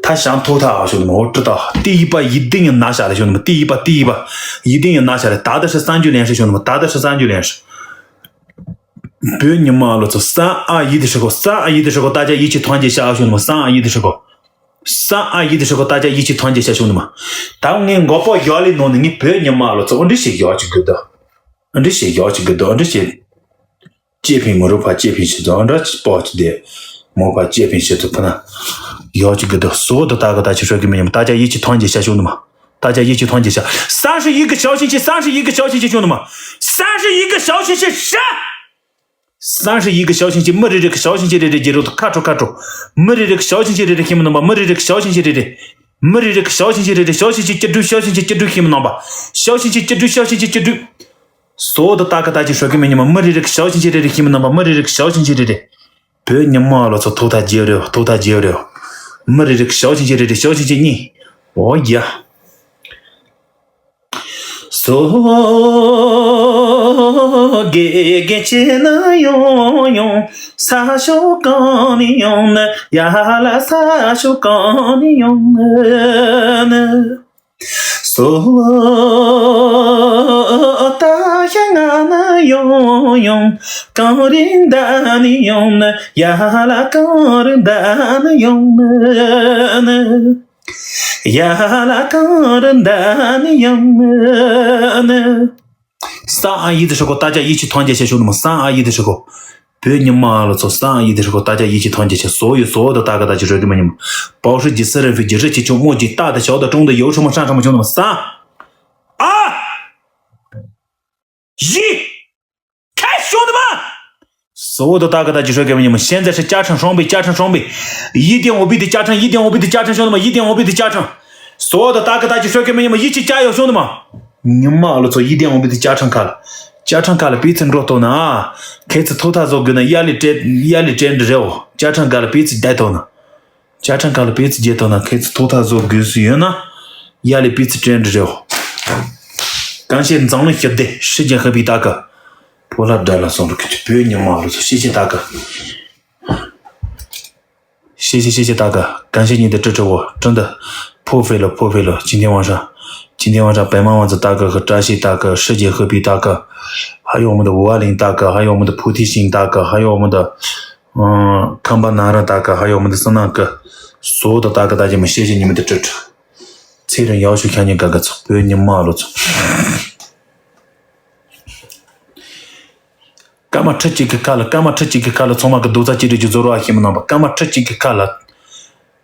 ད་ཞང་ཐོག་ཐག་ཨ་ཤོད་མོ་ཀྲི་ད་ཏི་ཡི་པ་ཡི་ཏིང་ཡི་ན་ཤ་ལ་ཤོད་མོ། ཏི་ཡི་པ་ཏི་ཡི་པ་ཡི་ཏིང་ཡི་ན་ཤ་ལ། ད་ད་ཧྲི་སང་ཇུ་ལེན་ཧྲི་ཤོད་མོ། ད་ད་ཧྲི་སང་ཇུ་ལེན་ཧྲི། བོད་ཉི་མ་ལོ་ཚོ་ས་ཨ་ཡི་དི་ཧྲི་གོ་ས་ཨ་ཡི་དི་ཧྲི་གོ་ད་ཅ་ཡི་ཆི་ཐོན་ཅེ་ཤ་ཨ་ཤོད་མོ། ས་ཨ་ཡི་དི་ཧྲི་གོ་ས་ཨ་ཡི་དི་ཧྲི་གོ་ད་ཅ་ཡི་ཆི་ཐོན་ཅེ་ཤ་ཤོད་མོ། ད་ངས་མགོ་པོ་ཡོ་ལི་ནོ་ནི་ངས་བོད་ཉི་མ་ལོ་ཚོ་འདི་ཞིག་ཡོ་ཅི་གི་ད་འདི་ཞིག་ཡོ་ཅི་གི་ད་འདི་ཞིག་ཅེ་ཕིང་མོ་རུ་ཕ་ཅེ་ཕིང་ཤི་ཙོ་འདྲ་ཅི་པོ་ཅི་དེ། མོ་ཕ་ཅེ་ཕིང་ཤི་ཙོ་ཕ་ན། ཡོ་ཅི་གི་དོ་སོ་དོ་ད་ག་ད་ཅི་ཧྲོ་གི་མི་ཉམ་ད་ཅ་ཡི་ཅི་ཐོན་ཅེ་ཤ་ཤུ་ནུ་མ། ད་ཅ་ཡི་ཅི་ཐོན་ཅེ་ཤ། སང་ཧྲི་ཡི་གི་ཞའོ་ཤིན་ཅི། སང་ཧྲི་ཡི་གི་ཞའོ་ཤིན་ཅི་ཤུ་ནུ་མ། སང་ཧྲི་ཡི་གི་ཞའོ་ཤིན་ཅི་ཤ། སང་ཧྲི་ཡི་གི་ཞའོ་ཤིན་ཅི་མི་རེ་རེ་གི་ཞའོ་ཤིན་ཅི་རེ་རེ་རྒྱལ་རོ་དོ་ཁ་ཁྲོ་ཁ་ཁྲོ། མི་རེ་རེ་གི་ཞའོ་ཤིན་ཅི་རེ་རེ་ཤི་མི་ནུ་མ། མི་རེ་རེ་གི་ཞའོ་ཤིན་ཅི་རེ་རེ། མི་རེ་རེ་གི་ཞའོ་ཤིན་ཅི་རེ་རེ་ཞའོ་ཤིན་ཅི་ཅི་དྲུ་ཞའོ་ཤིན་ཅི་ཅི་དྲུ་ཤི་མི་ནུ་མ། ཞའོ་ཤིན་ཅི་ཅི་དྲུ་ཞའོ་ཤིན་ཅི་ཅི་དྲུ། སོ་དོ་ད་ག་ད་ཅི་ཧྲོ་གི་མི་ཉི་མ་མི་རེ་རེ་གི་ཞའོ་ཤིན་ཅི་རེ་རེ་ཤི་མི་ནུ་མ། མི་རེ་རེ་གི་ཞའོ་ཤིན་ཅི་རེ་རེ། བོད་ཉི་མ་ལོ་ཚོ་ཐོག་ཐག་རྒྱལ་རེ་ཐོག་ཐག་རྒྱལ་རེ། མི་རེ་རེ་གི་ཞའོ་ཤིན་ཅི་རེ་རེ་ཞའོ་ཤིན་ཅི་གཉིས། ཨོ་ཡ། སོ་དགེ་དགེ་ཆེ་ན་ཡོང་ཡོང་ས་ཞོ་གང་ནི་ཡོང་ན་ཡ་ལ་ས་ཞོ་གང་ནི་ཡོང་ན། སོ་ད་ཤ་ང་ན་ཡོང་ཡོང་གང་རིང་ད་ནི་ཡོང་ན་ཡ་ལ་གང་རིང་ད་ནི་ཡོང་ན། ཡ་ལ་གང་རིང་ད་ནི་ཡོང་ན། ས་ཨ་ཡི་དི་ཧྲི་གོ་ད་ཅ་ཡི་ཆི་ཐོན་ཅེ་ཤ་ཤུ་ནུ་མ། ས་ཨ་ཡི་དི་ཧྲི་གོ་བོད་ཉི་མ་ཨ་ལོ་ཚོ་སང་ཡི་དེ་ཧྲི་ཁོ་ད་ཅག་ཡི་ཆི་ཐོན་ཅེ་ཆ་སོ་ཡི་སོ་དོ་ད་ག་ད་ཅི་ཧྲི་གི་མ་ཉི་མ། པའོ་ཧྲི་ཇི་སི་རི་ཧྥི་ཇི་ཧྲི་ཆི་ཆུང་མོ་ཇི་ཏ་ད་ཞའོ་ད་ཀྲུང་ད་ཡོ་ཧྲི་མ་ཧྲང་ཧྲི་མ་ཆུང་ད་མ་སང་ཨ། ཡི། ཁ་ཤོང་དུ་མ། སོ་དོ་ད་ག་ད་ཅི་ཧྲི་གི་མ་ཉི་མ་ཤན་ཛ་ཧྲི་ཅ་ཁྲང་ཧྲོང་བི་ཅ་ཁྲང་ཧྲོང་བི། ཡི་དེ་འོ་བི་དེ་ཅ་ཁྲང་ཡི་དེ་འོ་བི་དེ་ཅ་ཁྲང་ཤོང་དུ་མ་ཡི་དེ་འོ་བི་དེ་ཅ་ཁྲང་། སོ་དོ་ད་ག་ད་ཅི་ཧྲི་གི་མ་ཉི་མ་ཡི་ཆི་ཅ་ཡོ་ཤོང་དུ་མ། ཉི་མ་ཨ་ལོ་ཚོ་ཡི་དེ་འོ་བི་དེ་ཅ་ཁྲང་ཁ་ལ། ཅ་ཁྲང་ཁ་ལ་པི་ཚི་འགྲོ་ཏོ་ན། ཁེ་ཚི་ཐོ་ཐ་བཟོ་དགོས་ན་ཡ་ལི་ཏྲེ་ཡ་ལི་ཏྲེན་རེའོ། ཅ་ཁྲང་ཁ་ལ་པི་ཚི་བསྡད་ཏོ་ན། ཅ་ཁྲང་ཁ་ལ་པི་ཚི་བསྡད་ཏོ་ན་ཁེ་ཚི་ཐོ་ཐ་བཟོ་དགོས་སུ་ཡོད་ན། ཡ་ལི་པི་ཚི་ཏྲེན་རེའོ། གང་ཤེས་འཛམ་གླིང་ཞི་བདེ་ཧྲི་ཅན་ཧི་པི་ད་ག་ཕོ་ལ་དགྲ་ལ་སོང་རུ་ཁེ་ཚི་བོད་ཉི་མ་ཨ་ལོ་ཚོ་ཤེས་ཤེས་ད་ག་ཤེས་ཤེས་ཤེས་ཤེས་ད་ག་གང་ཤེས་ཉིད་དུ་ཀྲི་ཀྲི་བོ་ཀྲི་འདི། ཕོ་ཧྥེ་ལོ་ཕོ་ཧྥེ་ལོ་ཅི་འདི་ཝང་ཧྲ། ཅི་འདི་ཝང་ཧྲ་པད་མ་ཝང་ཙི་ད་ག་གི་བཀྲ་ཤིས་ད་ག་ཧྲི་ཅན་ཧི་པི་ད་ག་ཧ་ཡོ་མི་འདི་ཝ་ལིང་ད་ག་ཧ་ཡོ་མི་འདི་ཕུ་ཐི་ཤིང་ད་ག་ཧ་ཡོ་མི་འདི། ཁམས་པ་ན་ར་ད་ག་ཧ་ཡོ་མི་འདི་སི་ན་གི། སོ་ད་ད་ག་ད་ཅི་མི་ཤེས་ཤེས་ཉི་མི་འདི་ཀྲི་ཀྲི། ཚེ་རིང་ཡག་ཤོས་ཁྱ་ཉི་ག་ག་ཚོ་བོད་ཉི་མ་ཨ་ལོ་ཚོ། སྐར་མ་ཁྲི་གཅིག་གི་ཁ་ལ་སྐར་མ་ཁྲི་གཅིག་གི་ཁ་ལ་ཚང་མ་གི་རྡོག་རྩ་གཅིག་སྒྲིལ་གྱི་རྫོགས་རོགས་ཨ་ཤེས་མི་ནང་པ་སྐར་མ་ཁྲི་གཅིག་གི་ཁ་ལ།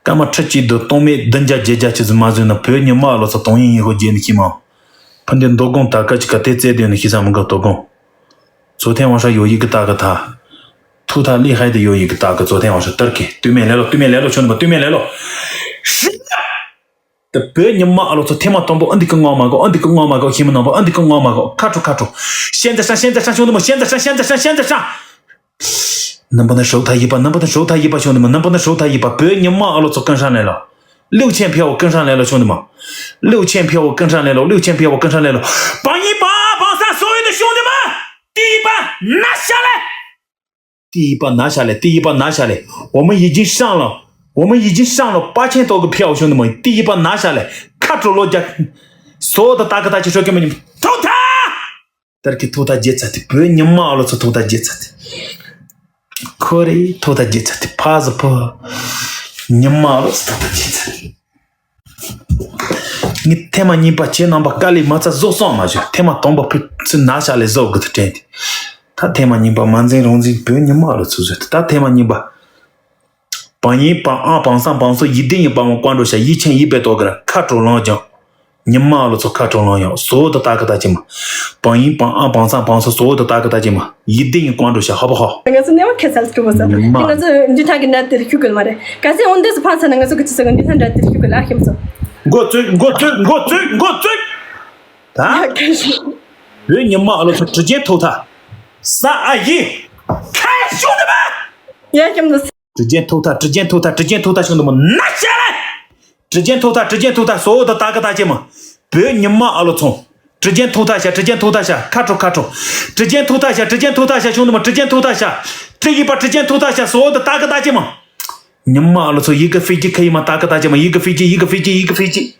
སྐར་མ་ཁྲི་གཅིག་དུ་སྟོང་མེད་བདུན་བརྒྱ་བརྒྱད་བརྒྱ་ཆི་ཟིག་མ་བཟོས་ན་བོད་ཉི་མ་ཨ་ལོ་ཚོ་དོང་ཡིན་ཡིན་ཧོ་རྒྱལ་ནི་ཤི་མ། ཕུ་འདི་མདོ་དགོང་ད་ཀ་ཅི་ཀ་དེ་རྩེ་དོན་ནི་ཤི་ས་མི་འགའ་དོ་དགོང་། ཚོ་ཐེན་ཝང་ཧྲ་ཡོ་ཡི་གི་ད་ག་ཐ། ཐུག་ཐ་ལི་ཧའི་དི་ཡོ་ཡི་གི་ད་ག་ཚོ་ཐེན་ཝང་ཧྲ་ཏར་ཀི་དུས་མེད་ལེ་ལོ་དུས་མེད་ལེ་ལོ་ཆོ་ནི་མ་དུས་མེད་ལེ་ལོ། ཧྲི། དེ་བོད་ཉི་མ་ཨ་ལོ་ཚོ་ཐེངས་མ་དང་པོ་ཨ་འདི་ཀི་ངོ་མ་གོ་ཨ་འདི་ཀི་ངོ་མ་གོ་ཤི་མི་ནང་པ་ཨ་འདི་ཀི་ངོ་མ་གོ་ཁ་ཁྲོ་ཁ་ཁྲོ། ཤན་ཛ་ཧྲ་ཤན་ཛ་ཧྲ་ཤོང་དུ་མོ་ཤན་ཛ་ཧྲ་ཤན་ཛ་ཧྲ་ཤན་ཛ་ཧྲ། ནམ་པ་ན་ཧྲོ་ཐ་ཡི་པ་ནམ་པ་ན་ཧྲོ་ཐ་ཡི་པ་ཤོང་དུ་མོ་ནམ་པ་ན་ཧྲོ་ཐ་ཡི་པ་བོད་ཉི་མ་ཨ་ལོ་ཚོ་ཀན་ཧྲ་ལེ་ལོ། ལིའུ་ཆེན་ཕེའོ་ཀན་ཧྲ་ལེ་ལོ་ཤོང་དུ་མོ། ལིའུ་ཆེན་ཕེའོ་ཀན་ཧྲ་ལེ་ལོ་ལིའུ་ཆེན་ཕེའོ་ཀན་ཧྲ་ལེ་ལོ། པ་ཡི་པ་པང་ས་སོ་ཡི་དུ་ཤོང་དུ་མོ། ཏི་ཡི་པ་ན་ཤ་ལེ། 第一把拿下来，第一把拿下来，我们已经上了，我们已经上了八千多个票兄弟们，第一把拿下来，看着罗家，所有的大哥大姐说给你们投他。但是给投他节操的，不要你骂了，说投他节操的，可以投他节操的，怕是不，你骂了，说投他节操的。 ངས་ཐེངས་མ་གཉིས་པ་ཁྱེད་རྣམ་པ་དཀའ་ལས་མ་ཚ་བཟོ་སོང་མ་བྱུང་ཐེངས་མ་དང་པོ་ཕུད་ཚུར་ན་ཤ་ལས་བཟོ་དགོས་དུ་དྲན་ཏེ། ད་ཐེངས་མ་གཉིས་པ་མ་འཛིན་རང་འཛིན་བོད་ཉི་མ་ལ་ཚུར་བཟོས་ཏེ་ད་ཐེངས་མ་གཉིས་པ། བང་ཡིན་བང་ཨང་བང་སང་བང་སོ་ཡིད་བདེ་ཡིན་བང་བང་ཀོང་འགྲོ་ཤ་ཡིད་ཆེན་ཡིད་པའི་ཏོག་གི་ར་ཁ་དྲོ་ལང་ཀྱང་། ཉི་མ་ལ་ཚོ་ཁ་དྲོ་ལང་ཡང་སོ་དུ་ད་གི་ད་ཅི་མ། བང་ཡིན་བང་ཨང་བང་སང་བང་སོ་སོ་དུ་ད་གི་ད་ཅི་མ། ཡིད་བདེ་ཡིན་ཀོང་འགྲོ་ཤ་ཧ་པ་ཧོ། ང་ཚོ་གནས་བབ་ཁ་གསལ་སྤྲོ་བོ་ཟེར། ཉི་མ། ང་ཚོ་འདི་ཐང་གི་ནད་དེར་ཤུགས་ཀུན་མ་རེད། ག་ཚད་འོན་ཏེ་སུ་ཕན་ཚུན་ང་ཚོ་གི་ཅི་ཟེར་གི་འདི་ཐང་འདྲ་དེར་ཤུགས་ཀུན་ལ་ཁྱིམ་སོ། འགོ་བཙུགས་འགོ་བཙུགས་འགོ་བཙུགས་འགོ་བཙུགས། ད། ཡ་ཁ་ཤི། བོད་ཉི་མ་ཨ་ལོ་ཚོ་དྲི་རྒྱན་ཐོག་ཐ། ས་ཨ་ཡི། ཁ་ཤོང་དུ་མ། ཡ་ཁྱིམ་སོ། དྲི་རྒྱན་ཐོག་ཐ་དྲི་རྒྱན་ཐོག་ཐ་དྲི་རྒྱན་ཐོག་ཐ་ཤོང་དུ་མ་ན་ཤ་རེད། དྲི་རྒྱན་ཐོག་ཐ་དྲི་རྒྱན་ཐོག་ཐ་སོ་ད་ད་ག་ད་ཅེ་མ། བོད་ཉི་མ་ཨ་ལོ་ཚོ། དྲི་རྒྱན་ཐོག་ཐ་ཤ་དྲི་རྒྱན་ཐོག་ཐ་ཤ་ཁ་ཁྲོ་ཁ་ཁྲོ། དྲི་རྒྱན་ཐོག་ཐ་ཤ་དྲི་རྒྱན་ཐོག་ཐ་ཤ་ཤོང་དུ་མ་དྲི་རྒྱན་ཐོག་ཐ་ཤ། དྲི་ཡི་པ་དྲི་རྒྱན་ཐོག་ཐ་ཤ་སོ་ད་ད་ག་ད་ཅེ་མ། ཉི་མ་ཨ་ལོ་ཚོ་ཡི་གེ་ཧྥི་ཇི་ཁ་ཡི་མ་ད་ག་ད་ཅེ་མ་ཡི་གེ་ཧྥི་ཇི་ཡི་གེ་ཧྥི་ཇི་ཡི་གེ་ཧྥི་ཇི།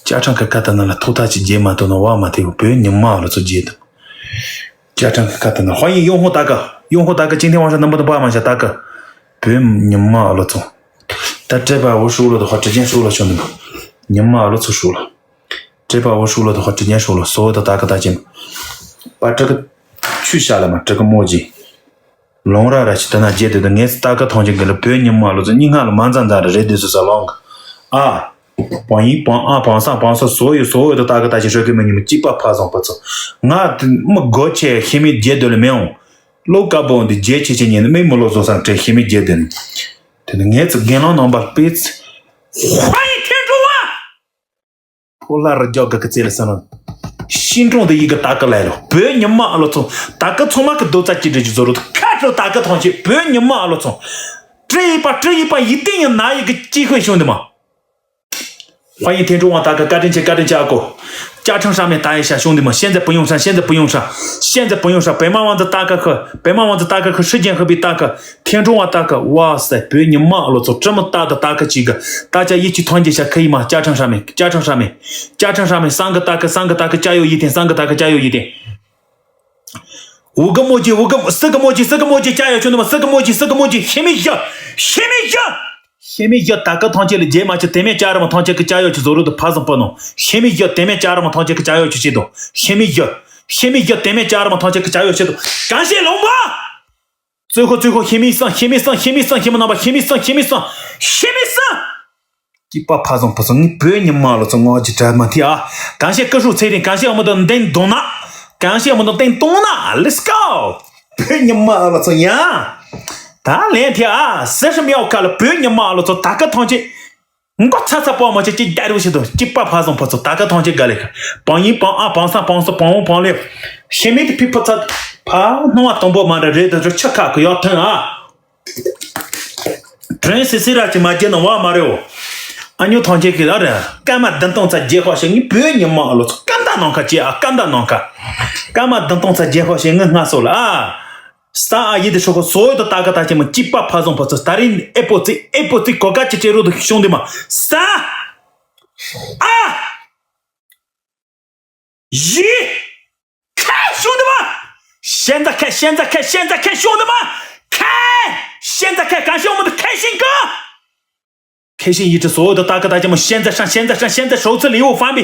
ཅ་ཁྲང་གི་ཁ་ཐ་ན་ལ་ཐོག་ཐ་ཅི་རྗེས་མ་ཐོག་ན་བ་མ་ཐེ་བོད་ཉི་མ་ཨ་ལོ་ཚོ་རྗེས་དང་། ཅ་ཁྲང་གི་ཁ་ཐ་ན་ཧོ་ཡིན་ཡོང་ཧོ་ད་ག་ཡོང་ཧོ་ད་ག་ཅིང་ཐེ་ཝང་ཧྲ་ནམ་པ་ད་པ་མ་ཤ་ད་ག་བོད་ཉི་མ་ཨ་ལོ་ཚོ། ད་སྤྲད་པ་བོ་ཧྲུག་ལོ་ད་ཧོ་དྲི་ཅན་ཧྲུག་ལོ་ཆོ་ནི་མ། ཉི་མ་ཨ་ལོ་ཚོ་ཧྲུག་ལོ། སྤྲད་པ་བོ་ཧྲུག་ལོ་ད་ཧོ་དྲི་ཅན་ཧྲུག་ལོ་སོ་ད་ད་ག་ད་ཅི་མ། པ་ཏྲི་གི་ཆུ་ཤ་ལ་མ་ཏྲི་གི་མོ་ཇི། ལོང་ར་ར་ཞིག་དེ་ན་རྗེས་དེ་དུ་ངས་སི་ཏ་ཀ་ཐོང་ཆེན་གི་ལ་བོད་ཉི་མ་ལོ་ཚོ་སྙིང་ཁ་ལ་མ་འཛའ་འཛའ་ར་རེད་དུས་སུ་ས་ལོང་གི་ཨ། བང་ཡིན་བང་ཨ་བང་སང་བང་སོ་སོ་ཡོད་སོ་ཡོད་དུ་ཏ་ཀ་ཏ་ཆེན་ཧྲོད་གི་མི་ཉི་མ་གཅིག་པ་ཕ་བཟང་པ་ཚོ་ང་དེ་མི་སྒོ་ཆེ་ཤི་མི་རྗེས་དེ་ལ་མེ་འོང་ལོ་ཀ་བོ་འདི་རྗེས་ཆེ་ཆེ་ཉན་མི་མི་ལོ་བཟོ་སང་བྲེ་ཤི་མི་རྗེས་དེ་ནི་དེ་ནི་ངས་ཚོ་རྒན་ལང་ནང་པར་པེ་ཚི་ཧ་ཡི་ཐེན་ཀྲུང་བ། ཕོ་ལྷ་རི་རྒྱ་ག་གི་རྩེ་ལ་ས་ན། ཤིང་གྲོང་དུ་ཡི་གི་ཏ་ཀ་ལ་ལོ། བོད་ཉི་མ་ཨ་ལོ་ཚོ། ཏ་ཀ་ཚང་མ་གི་རྡོ་རྩ་གཅིག་སྒྲིལ་གྱི་བཟོ་རུ་ཁ་ཁྲོ་ཏ་ཀ་ཐང་ཆེ་བོད་ཉི་མ་ཨ་ལོ་ཚོ། སྤྲི་ཡི་པ་སྤྲི་ཡི་པ་ཡིད་བརྟན་ཡང་ན་ཡི་གི་ཅི་ཁོས་ཤོང་དུ་མ། ཧ་ཡིན་ཐེན་ཀྲུང་བ་ཏ་ཀ་བཀའ་དྲིན་ཆེ་བཀའ་དྲིན་ཆེ་ཨ་ཀོ། ཅ་ཁྲང་ཧྲ་མེ་ཏ་ཡི་ཤ་ཤོང་དུ་མ་ཤན་ཛེ་པུ་ཡོང་ཧྲ་ཤན་ཛེ་པུ་ཡོང་ཧྲ། ཤན་ཛེ་པུ་ཡོང་ཧྲ་པེ་མ་ཝང་ཛ་ཏ་ཀ་ཁ་པེ་མ་ཝང་ཛ་ཏ་ཀ་ཁ་ཧྲི་ཅན་ཧི་པི་ཏ་ཀ། ཐེན་ཀྲུང་བ་ཏ་ཀ་བ་སེ་བོད་ཉི་མ་ཨ་ལོ་ཚོ་ཀྲི་མི་ཏ་ཏ་ཏ་ཀ་ཅིག་གི་ཏ་ཅ་ཡི་ཅི་ཐོན་གྱི་ཤ་ཁ་ཡི་མ་ཅ་ཁྲང་ཧྲ་མེ་ཅ་ཁྲང་ཧྲ་མེ། ཅ་ཁྲང་ཧྲ་མེ་སང་གི་ཏ་ཀ་སང་གི་ཏ་ཀ་ཅ་ཡོ་ཡི་ཐེན་སང་གི་ཏ་ཀ་ཅ་ཡོ་ཡི་ཐེན། འུ་གི་མོ་ཅི་འུ་གི་སི་གི་མོ་ཅི་སི་གི་མོ་ཅི་ཅ་ཡོ་ཆུ་ནུ་མ་སི་གི་མོ་ཅི་སི་གི་མོ་ཅི་ཤི་མི་ཡ་ཤི་མི་ཡ་ཤི་མི་ཡ་ཏ་ཀ་ཐང་ཆེ་ལ་རྗེས་མ་ཅི་དེ་མེ་ཅ་ར་མ་ཐང་ཆེ་གི་ཅ་ཡོ་ཆུ་བཟོ་རུ་དུ་ཕ་སང་པ་ནོ་ཤི་མི་ཡ་དེ་མེ་ཅ་ར་མ་ཐང་ཆེ་གི་ཅ་ཡོ་ཆུ་ཆེ་དོ་ཤི་མི་ཡ་ཤི་མི་ཡ་དེ་མེ་ཅ་ར་མ་ཐང་ཆེ་གི་ཅ་ཡོ་ཆུ་དོ་གང་ཤེས་ལོང་བ། ཙོས་ཁོ་ཙོས་ཁོ་ཤེས་མི་སང་ཤེས་མི་སང་ཤེས་མི་སང་ཤེས་མི་སྣང་བ་ཤེས་མི་སང་ཤེས་མི་སང་ཤེས་མི་སང་། སྐྱིད་པ་ཕ་བཟང་བུ་ཚོ་ངའི་བོད་ཉི་མ་ལོ་ཚོ་ངོ་ཅི་དྲ་མ་ཐི་ཨ། གང་ཤེས་ཀི་ཧྲུ་ཚེ་རིང་གང་ཤེས་ཨ་མོ་དང་ཏེང་དོང་ན། གང་ཤེས་ཨ་མོ་དང་ཏེང་དོང་ན། Let's go། བོད་ཉི་མ་ལོ་ཚོ་ཡ། ད་ལན་ཐི་ཨ་སེ་ཧྲི་མི་ཡོ་ཁ་ལ་བོད་ཉི་མ་ལོ་ཚོ་ད་ཀ་ཐང་ཆེ། མགོ་ཚ་ཚ་པོ་མ་ཆེ་ཅིག་ལྟ་རུ་ཞིག་ཏུ་སྐྱིད་པ་ཕ་བཟང་བུ་ཚོ་ད་ཀ་ཐང་ཆེ་ག་ལེ་ཁ། བང་ཡིན་བང་ཨ་བང་ས་བང་སོ་བང་བོ་བང་ལེ། ཤེས་མེད་དུ་ཕི་ཕུ་ཚ། ཕ་སྣང་བ་དང་པོ་མ་འདྲ་རེད་དུ་ཆ་ཁ་གི་ཡོ་ཐོན་ཨ། བྲན་སི་སི་ར་ཅི་མ་བརྒྱབ་ན་བ་མ་རེད་འོ། ཨ་ཉོ་ཐང་ཆེ་གི་ཨ་རེད། སྐར་མ་བདུན་སྟོང་ཚ་རྒྱལ་ཁོ་ཞིག་ངའི་བོད་ཉི་མ་ཨ་ལོ་ཚོ་སྐར་མདའ་ནང་ཁ་ཅེ་ཨ་སྐར་མདའ་ནང་ཁ། སྐར་མ་བདུན་སྟོང་ཚ་རྒྱལ་ཁོ་ཞིག་ངའི་སྔ་སོ་ལ་ཨ། ས་ཨ་ཡི་དེ་ཧྲོ་ཁོ་སོ་ཡོད་དོ་ད་ག་ད་ཅི་མ་སྐྱིད་པ་ཕ་བཟང་བུ་ཚོ་ད་རིང་ཨེ་པོ་ཙི་ཨེ་པོ་ཙི་གོ་ག་ཅི་ཅེ་རུ་དུ་ཤོང་དེ་མ་ས་ཨ། ཡི། ཁ་ཤོང་དུ་མ། ཤན་ཛ་ཁ་ཤན་ཛ་ཁ་ཤན་ཛ་ཁ་ཤོང་དུ་མ། ཁ། ཤན་ཛ་ཁ་གང་ཤོང་མོ་དུ་ཁ་ཤིང་གི། ཁ་ཤིང་ཡི་ཁྲི་སོ་དུ་ད་ག་ད་ཅི་མོ་ཤན་ཛ་ཧྲང་ཤན་ཛ་ཧྲང་ཤན་ཛ་ཧྲོ་ཚི་ལི་ཝུ་ཧྥང་པི།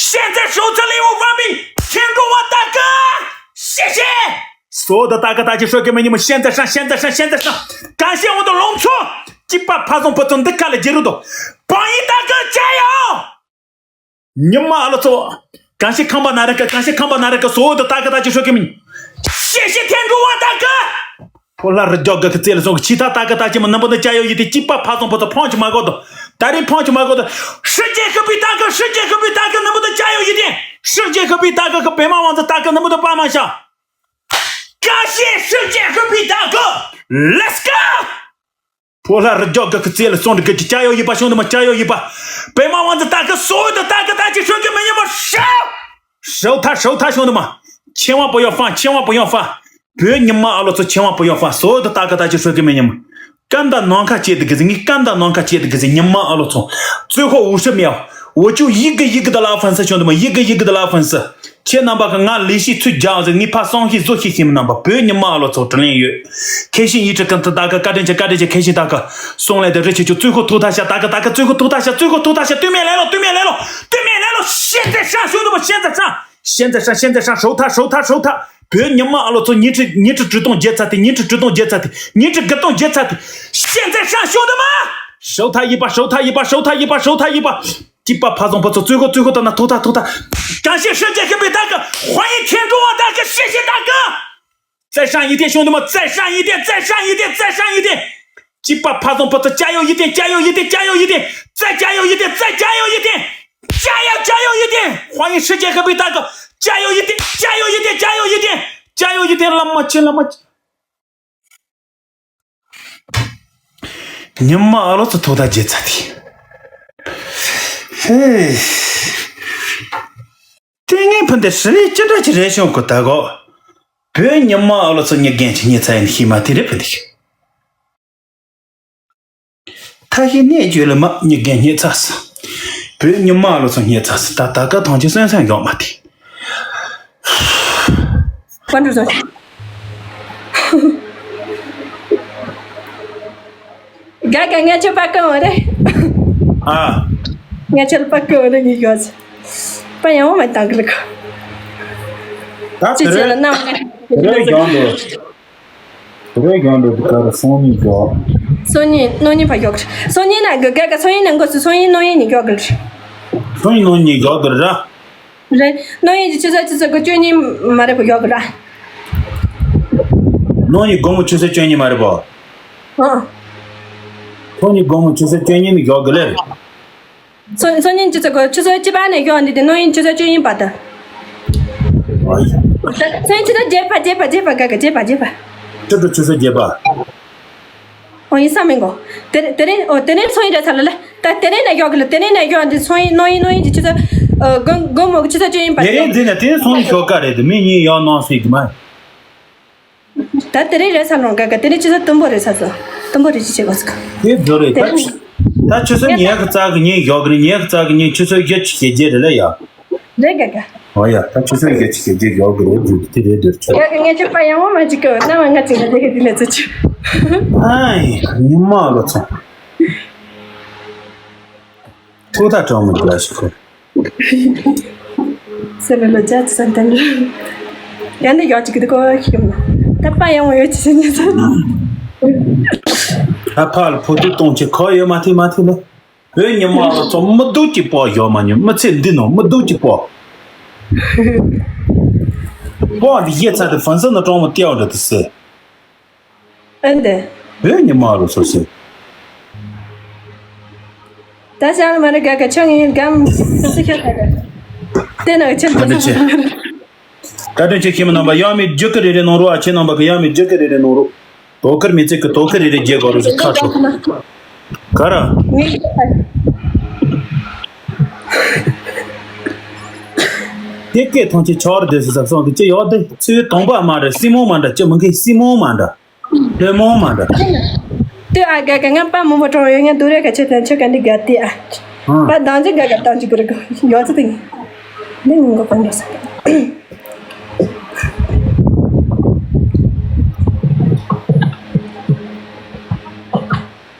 ཤན་ཛ་ཧྲོ་ཚི་ལི་ཝུ་ཧྥང་པི། ཁྱེད་འགྲོ་བ་ད་ག་ཤེ་ཤེ། སོ་དུ་ད་ག་ད་ཅི་ཧྲོ་གི་མི་ཉི་མོ་ཤན་ཛ་ཧྲང་ཤན་ཛ་ཧྲང་ཤན་ཛ་ཧྲང་། གང་ཤེ་འོ་དུ་ལོང་ཚོ། སྐྱིད་པ་ཕ་བཟང་བུ་ཚོ་འདི་ཁ་ལ་རྒྱལ་རུ་དུ། བང་ཡི་ད་ག་ཅ་ཡོ། ཉི་མ་ཨ་ལོ་ཚོ། གང་ཤེས་ཁང་པ་ན་ར་ཀ་གང་ཤེས་ཁང་པ་ན་ར་ཀ་སོ་དུ་ད་ག་ད་ཅི་ཧྲོ་གི་མིན། ཤེ་ཤེ་ཐེན་འགྲོ་བ་ད་ག་ཕོ་ལྷ་རི་རྒྱོག་གི་ཁི་རྩེ་ལ་སོང་གི་ཆི་ཐ་ད་ག་ད་ཅི་མ་ནམ་པོ་ད་ཅ་ཡོ་ཡི་དེ་སྐྱིད་པ་ཕ་བཟང་བུ་ཚོ་ཕོང་ཆི་མ་གོ་དོ། ད་རིང་ཕོང་ཆི་མ་གོ་དོ། ཧྲི་རྒྱལ་ཁ་བི་ད་ག་ཧྲི་རྒྱལ་ཁ་བི་ད་ག་ནམ་པོ་ད་ཅ་ཡོ་ཡི་དེ། ཧྲི་རྒྱལ་ཁ་བི་ད་ག་གི་པེ་མ་ཝང་ཙི་ད་ག་ནམ་པོ་ད་པ་མ་ཤ། གང་ཤེས་ཧྲི་རྒྱལ་ཁ་བི་ད་ག Let's go། ཕོ་ལྷ་རི་རྒྱོག་གི་ཁི་རྩེ་ལ་སོང་འདི་གི་ཅི་ཅ་ཡོ་ཡི་པ་ཤོང་དུ་མ་ཅ་ཡོ་ཡི་པ། པེ་མ་ཝང་ཙི་ད་གི་སོ་དུ་ད་གི་ད་ཅི་ཤོད་གི་མི་ཉི་མ་ཧྲོ། ཧྲོ་ཐ་ཧྲོ་ཐ་ཤོང་དུ་མ། ཆེ་བ་པོ་ཡོ་ཧྥང་ཆེ་བ་པོ་ཡོ་ཧྥང་། བོད་ཉི་མ་ཨ་ལོ་ཚོ་ཆེ་བ་པོ་ཡོ་ཧྥང་སོ་དུ་ད་གི་ད་ཅི་ཤོད་གི་མི་ཉི་མ། སྐར་མདའ་ནང་ཁ་བཅད་དུ་གི་ཟི་ངའི་སྐར་མདའ་ནང་ཁ་བཅད་དུ་གི་ཟི་ཉི་མ་ཨ་ལོ་ཚོ། ཙོས་ཁོ་འུ་ཧྲི་མེའོ། འུ་ཅུ་ཡི་གི་ཡི་གི་ད་ལ་ཧྥན་སི་ཤོང་དུ་མ་ཡི་གི་ཡི་གི་ད་ལ་ཧྥན་སི། ཁྱེད་རྣམ་པ་གི་ང་ལས་ཤིག་ཚུད་རྒྱག་ཟེར་ངའི་ཕ་སང་ཤི་བཟོ་ཤིག་ཤིམ་རྣམ་པ་བོད་ཉི་མ་ཨ་ལོ་ཚོ་དྲིན་ལན་ཡོད། ཁེ་ཤིང་ཡི་ཁྲི་ཀན་ཏི་ད་ག་བཀའ་དྲིན་ཆེ་བཀའ་དྲིན་ཆེ་ཁེ་ཤིང་ད་ག་སོང་ལས་དེ་རི་ཆེ་ཆུ་ཙུས་ཁོ་ཐུག་ཐ་ཤ་ད་ག་ད་ག་ཙུས་ཁོ་ཐུག་ཐ་ཤ་ཙུས་ཁོ་ཐུག་ཐ་ཤ་དུས་མེད་ལས་ལོ་དུས་མེད་ལས་ལོ་དུས་མེད་ལས་ལོ་ཤེས་ཚེ་ཧྲང་ཤོད་དུ་མ་ཤེས་ཚེ་ཧྲང་ཤེས་ཚེ་ཧྲང་ཤེས་ཚེ་ཧྲང་ཧྲོ་ཐ་ཧྲོ་ཐ་ཧྲོ་ཐ་བོད་ཉི་མ་ཨ་ལོ་ཚོ་ཉི་ཁྲི་ཉི་ཁྲི་དྲུག་སྟོང་བརྒྱད་ཚ་དེ་ཉི་ཁྲི་དྲུག་སྟོང་བརྒྱད་ཚ་དེ་ཉི་ཁྲི་དགུ་སྟོང་བརྒྱད་ཚ་དེ་ཤེས་ཚེ་ཧྲང་ཤོད་དུ་མ་ཧྲོ་ཐ་ཡི་པ་ཧྲོ་ཐ་ཡི་པ་ཧྲོ་ཐ་ཡི་པ་ཧྲོ་ཐ་ཡི་པ། སྐྱིད་པ་ཕ་བཟང་བུ་ཚོ་ཙུས་ཁོ་ཙུས་ཁོ་ད་ན་ཐོག་ཐ་ཐོག་ཐ། གང་ཤེས་ཧྲི་རྒྱལ་ཁ་བི་ད་ག་ཧོ་ཡི་ཁེན་ཀྲུ་བ་ད་ག་ཤེས་ཤེས་ད་ག་ཙེ་ཧྲང་ཡི་ཏེ་ཤོང་དུ་མ་ཙེ་ཧྲང་ཡི་ཏེ་ཙེ་ཧྲང་ཡི་ཏེ་ཙེ་ཧྲང་ཡི་ཏེ། སྐྱིད་པ་ཕ་བཟང་བུ་ཚོ་ཅ་ཡོ་ཡི་ཏེ་ཅ་ཡོ་ཡི་ཏེ་ཅ་ཡོ་ཡི་ཏེ། ཙེ་ཅ་ཡོ་ཡི་ཏེ་ཙེ་ཅ་ཡོ་ཡི་ཏེ། ཅ་ཡོ་ཅ་ཡོ་ཡི་ཏེ། ཧོ་ཡི་ཧྲི་རྒྱལ་ཁ་བི་ད་ག་ཅ་ཡོ་ཡི་ཏེ་ཅ་ཡོ་ཡི་ཏེ་ཅ་ཡོ་ཡི་ཏེ། ཅ་ཡོ་ཡི་ཏེ་བླ་མ་ཆེ་བླ་མ་ཆེ། ཉི་མ་ཨ་ལོ་ཚོ་ཐོག་ཐག་བརྗེད་ཚར་དེ། ཧེ། ལྟས་ངན་ཕུ་འདི་ཧྲི་ལི་ཅི་འདྲ་ཅི་རེད་ཤོང་གོ་ད་གོ་བོད་ཉི་མ་ཨ་ལོ་ཚོ་ཉི་རྒན་ཅི་རྙེད་ཚར་ཡིན་ཤི་མ་དེ་རེད་ཕུ་འདི། ཐ་ཤི་གནས་བརྗོད་ལ་མ་ཉི་རྒན་རྙེད་ཚར་སོང་། བོད་ཉི་མ་ཨ་ལོ་ཚོ་རྙེད་ཚར་སོང་ད་ད་ག་ཐང་ཆེ་སོན་སོན་ཡོང་མ་དེ། ཁོ་འགྲོ་སོང་། དགའ་དགའ་ངས་ཁྱོད་པ་ཀི་འོ་རེད། ཨ། ངས་ཁྱོད་པ་ཀི་འོ་རེད་ངས་ཡོད། པ་ཡང་འོ་མ་བཏང་གི་ལ་ཁོ། ད་ཅི་དེ་ཅི་ལ་རེད་ནམ་དེ་རེད་ཡོང་འདུག་དེ་རེད་ཡོང་འདུག་དེ་ག་རེ་སང་ཉིན་ཡོད། སང་ཉིན་གནངས་ཉིན་ཕ་ཡོད་གི་སང་ཉིན་ན་དགའ་དགའ་སང་ཉིན་ན་འགོ་སུ་སང་ཉིན་གནངས་ཉིན་ཡོད་གི་སང་ཉིན་གནངས་ཉིན་ཡོད་གི་ར། རེད། གནངས་ཉིན་གྱི་ཆུ་ཚོད་ཆུ་ཚོད་དགུ་བཅུ་གཉིས་མ་རེད་པ་ཡོད་གི་ར། གནངས་ཉིན་དགོང་མོ་ཆུ་ཚོད་བཅུ་གཉིས་མ་རེད་པ། ཨ། གནངས་ཉིན་དགོང་མོ་ཆུ་ཚོད་བཅུ་གཉིས་ནས་ཡོད་གི་ལེ། སང་སང་ཉིན་ཆུ་ཚོད་དགུ་ཆུ་ཚོད་གཅིག་པ་ནས་ཡོད་འདི་དེ་གནངས་ཉིན་ཆུ་ཚོད་བཅུ་གཉིས་བར་དུ། ཨ་ཡ། སང་ཉིན་ཆུ་ཚོད་བརྒྱད་པ་བརྒྱད་པ་བརྒྱད་པ་ག་ག་བརྒྱད་པ་བརྒྱད་པ། ཆུ་ཚོད་ཆུ་ཚོད་བརྒྱད་པ། ཨོ་ཡིན་ས་མིན་གོ། དེ་རིང་དེ་རིང་ཨོ་དེ་རིང་སང་ཉིན་རེད་ཚར་ལ་ལེ། ད་དེ་རིང་ནས་ཡོད་གི་ལ་དེ་རིང་ནས་ཡོད་འདི་སང་ཉིན་གནངས་ཉིན་གནངས་ཉིན་གྱི་ཆུ་ཚོད་ཨོ་དགོང་དགོང་མོ་གི་ཆུ་ཚོད་བཅུ་གཉིས་བར་དེ་རིང་འདི་ནས་དེ་རིང་སང་ཉིན་ཞོགས་ཀ་རེད་དེ་མི་གཉིས་ཡོད་གནང་སྲིད་གི་མ། ད་དེ་རིང་རེད་ཚར་ལོང་ག་ག་དེ་རིང་ཆུ་ཚོད་དུམ་བུ་རེད་ཚར་སོང་དུམ་བུ་རེད་ཅི་བྱེད་གོ་ཟིག་དེ་བཟོ་རེད་དེ་ད་རིང་ད་ཆུ་ཚོད་ཉི་ཤུ་རྩ་གི་ཉིན་ཞོགས་གི་རེད་ཉི་ཤུ་རྩ་གི་ཉིན་ཆུ་ཚོད་བཞི་བཅུ་ཞེ་བརྒྱད་རེད་ལ་ཡ། རེད་ག་ག་ཨོ་ཡ། ད་ཆུ་ཚོད་བརྒྱད་ཅིག་བརྒྱད་ཡོད་དགོས་རེད་འདུག་དེ་རེད་འདིར་ཆོག་ག་ག་ངས་ཁྱོད་པ་ཡང་བ་མ་ཅིག་གི་རྣ་བ་ང་ཅིག་ལ་དེ་ག་དེ་ལས་ཚོད་ཆུ། ཨའི། ཉི་མ་ལོ་ཚོ། ཐུག་ད་གྲོགས་མོ་གི་ལ་ཞིག་ཁོ། སེ་ལ་ལོ་ཅ་ཅི་སན་ཏན། ཡང་འདི་ཡོད་ཅིག་གི་དེ་གོ་ཤི་གི་མ། ད་པ་ཡང་བ་ཡོད་ཅི་སན་ཉེ་ཚོད། ཨ་ཕ་ལ་ཕོ་དུ་གཏོང་ཆེད་ཁོ་ཡོད་མ་ཐུབ་མ་ཐུབ་ལ། བོད་ཉི་མ་ལ་ཚོ་མི་སྡུག་གི་པོ་ཡོད་མ་ཉོ་མི་ཚེ་འདི་ནང་མི་སྡུག་གི་པོ། པོ་འདི་ཡེ་ཚ་དེ་ཧྥན་སི་ནི་གྲོང་མོ་ཏེའོ་འདྲ་དུ་སེ། ཨེ་འདི། བོད་ཉི་མ་ལ་སོ་སེ། ད་ཤར་མ་རེ་ག་ག་ཆང་ཡིན་གམ་སོ་སེ་ཁྱོད་ག་ག། དེ་ན་ཆེན་པོ་ད་ནི་ཆེ། བཀའ་དྲིན་ཆེ་ཁྱིམ་རྣམ་པ་ཡང་མི་རྒྱུ་ཀི་རེ་རེ་གནང་རོགས། ཨ་ཁྱེད་རྣམ་པ་གི་ཡང་མི་རྒྱུ་ཀི་རེ་རེ་གནང་རོགས། དོ་ཁུར་མི་ཚེ་གི་དོ་ཁུར་རེ་རེ་རྒྱས་དགོས་རུ་ཞིག་ཁ་ཕྱོགས། ག་ར། དེ་སྐད་ཐང་ཆེ་ཆོར་དེ་སི་ཟབ་སོང་དེ་ཅི་ཡོད་དེ་ཚུལ་དང་པ་མ་འདྲ་སྲིན་མོ་མ་འདྲ་ཅི་མི་མཁན་སྲིན་མོ་མ་འདྲ། ལྷ་མོ་མ་འདྲ། ལྟོས་ཨ་དགའ་དགའ་ང་པ་མང་པོ་གྲོངས་ཡོད། ང་སྡུག་རེ་ག་ཆེ་དང་ཆོ་ག་འདི་དགའ་སྟེ་ཨ། ཨ། པ་དང་ཅི་དགའ་དགའ་དང་ཅི་གུ་རེ་གོ་ཡོད་ཚོ་དེ་ནི་ངོ་པ་འདྲ་ས།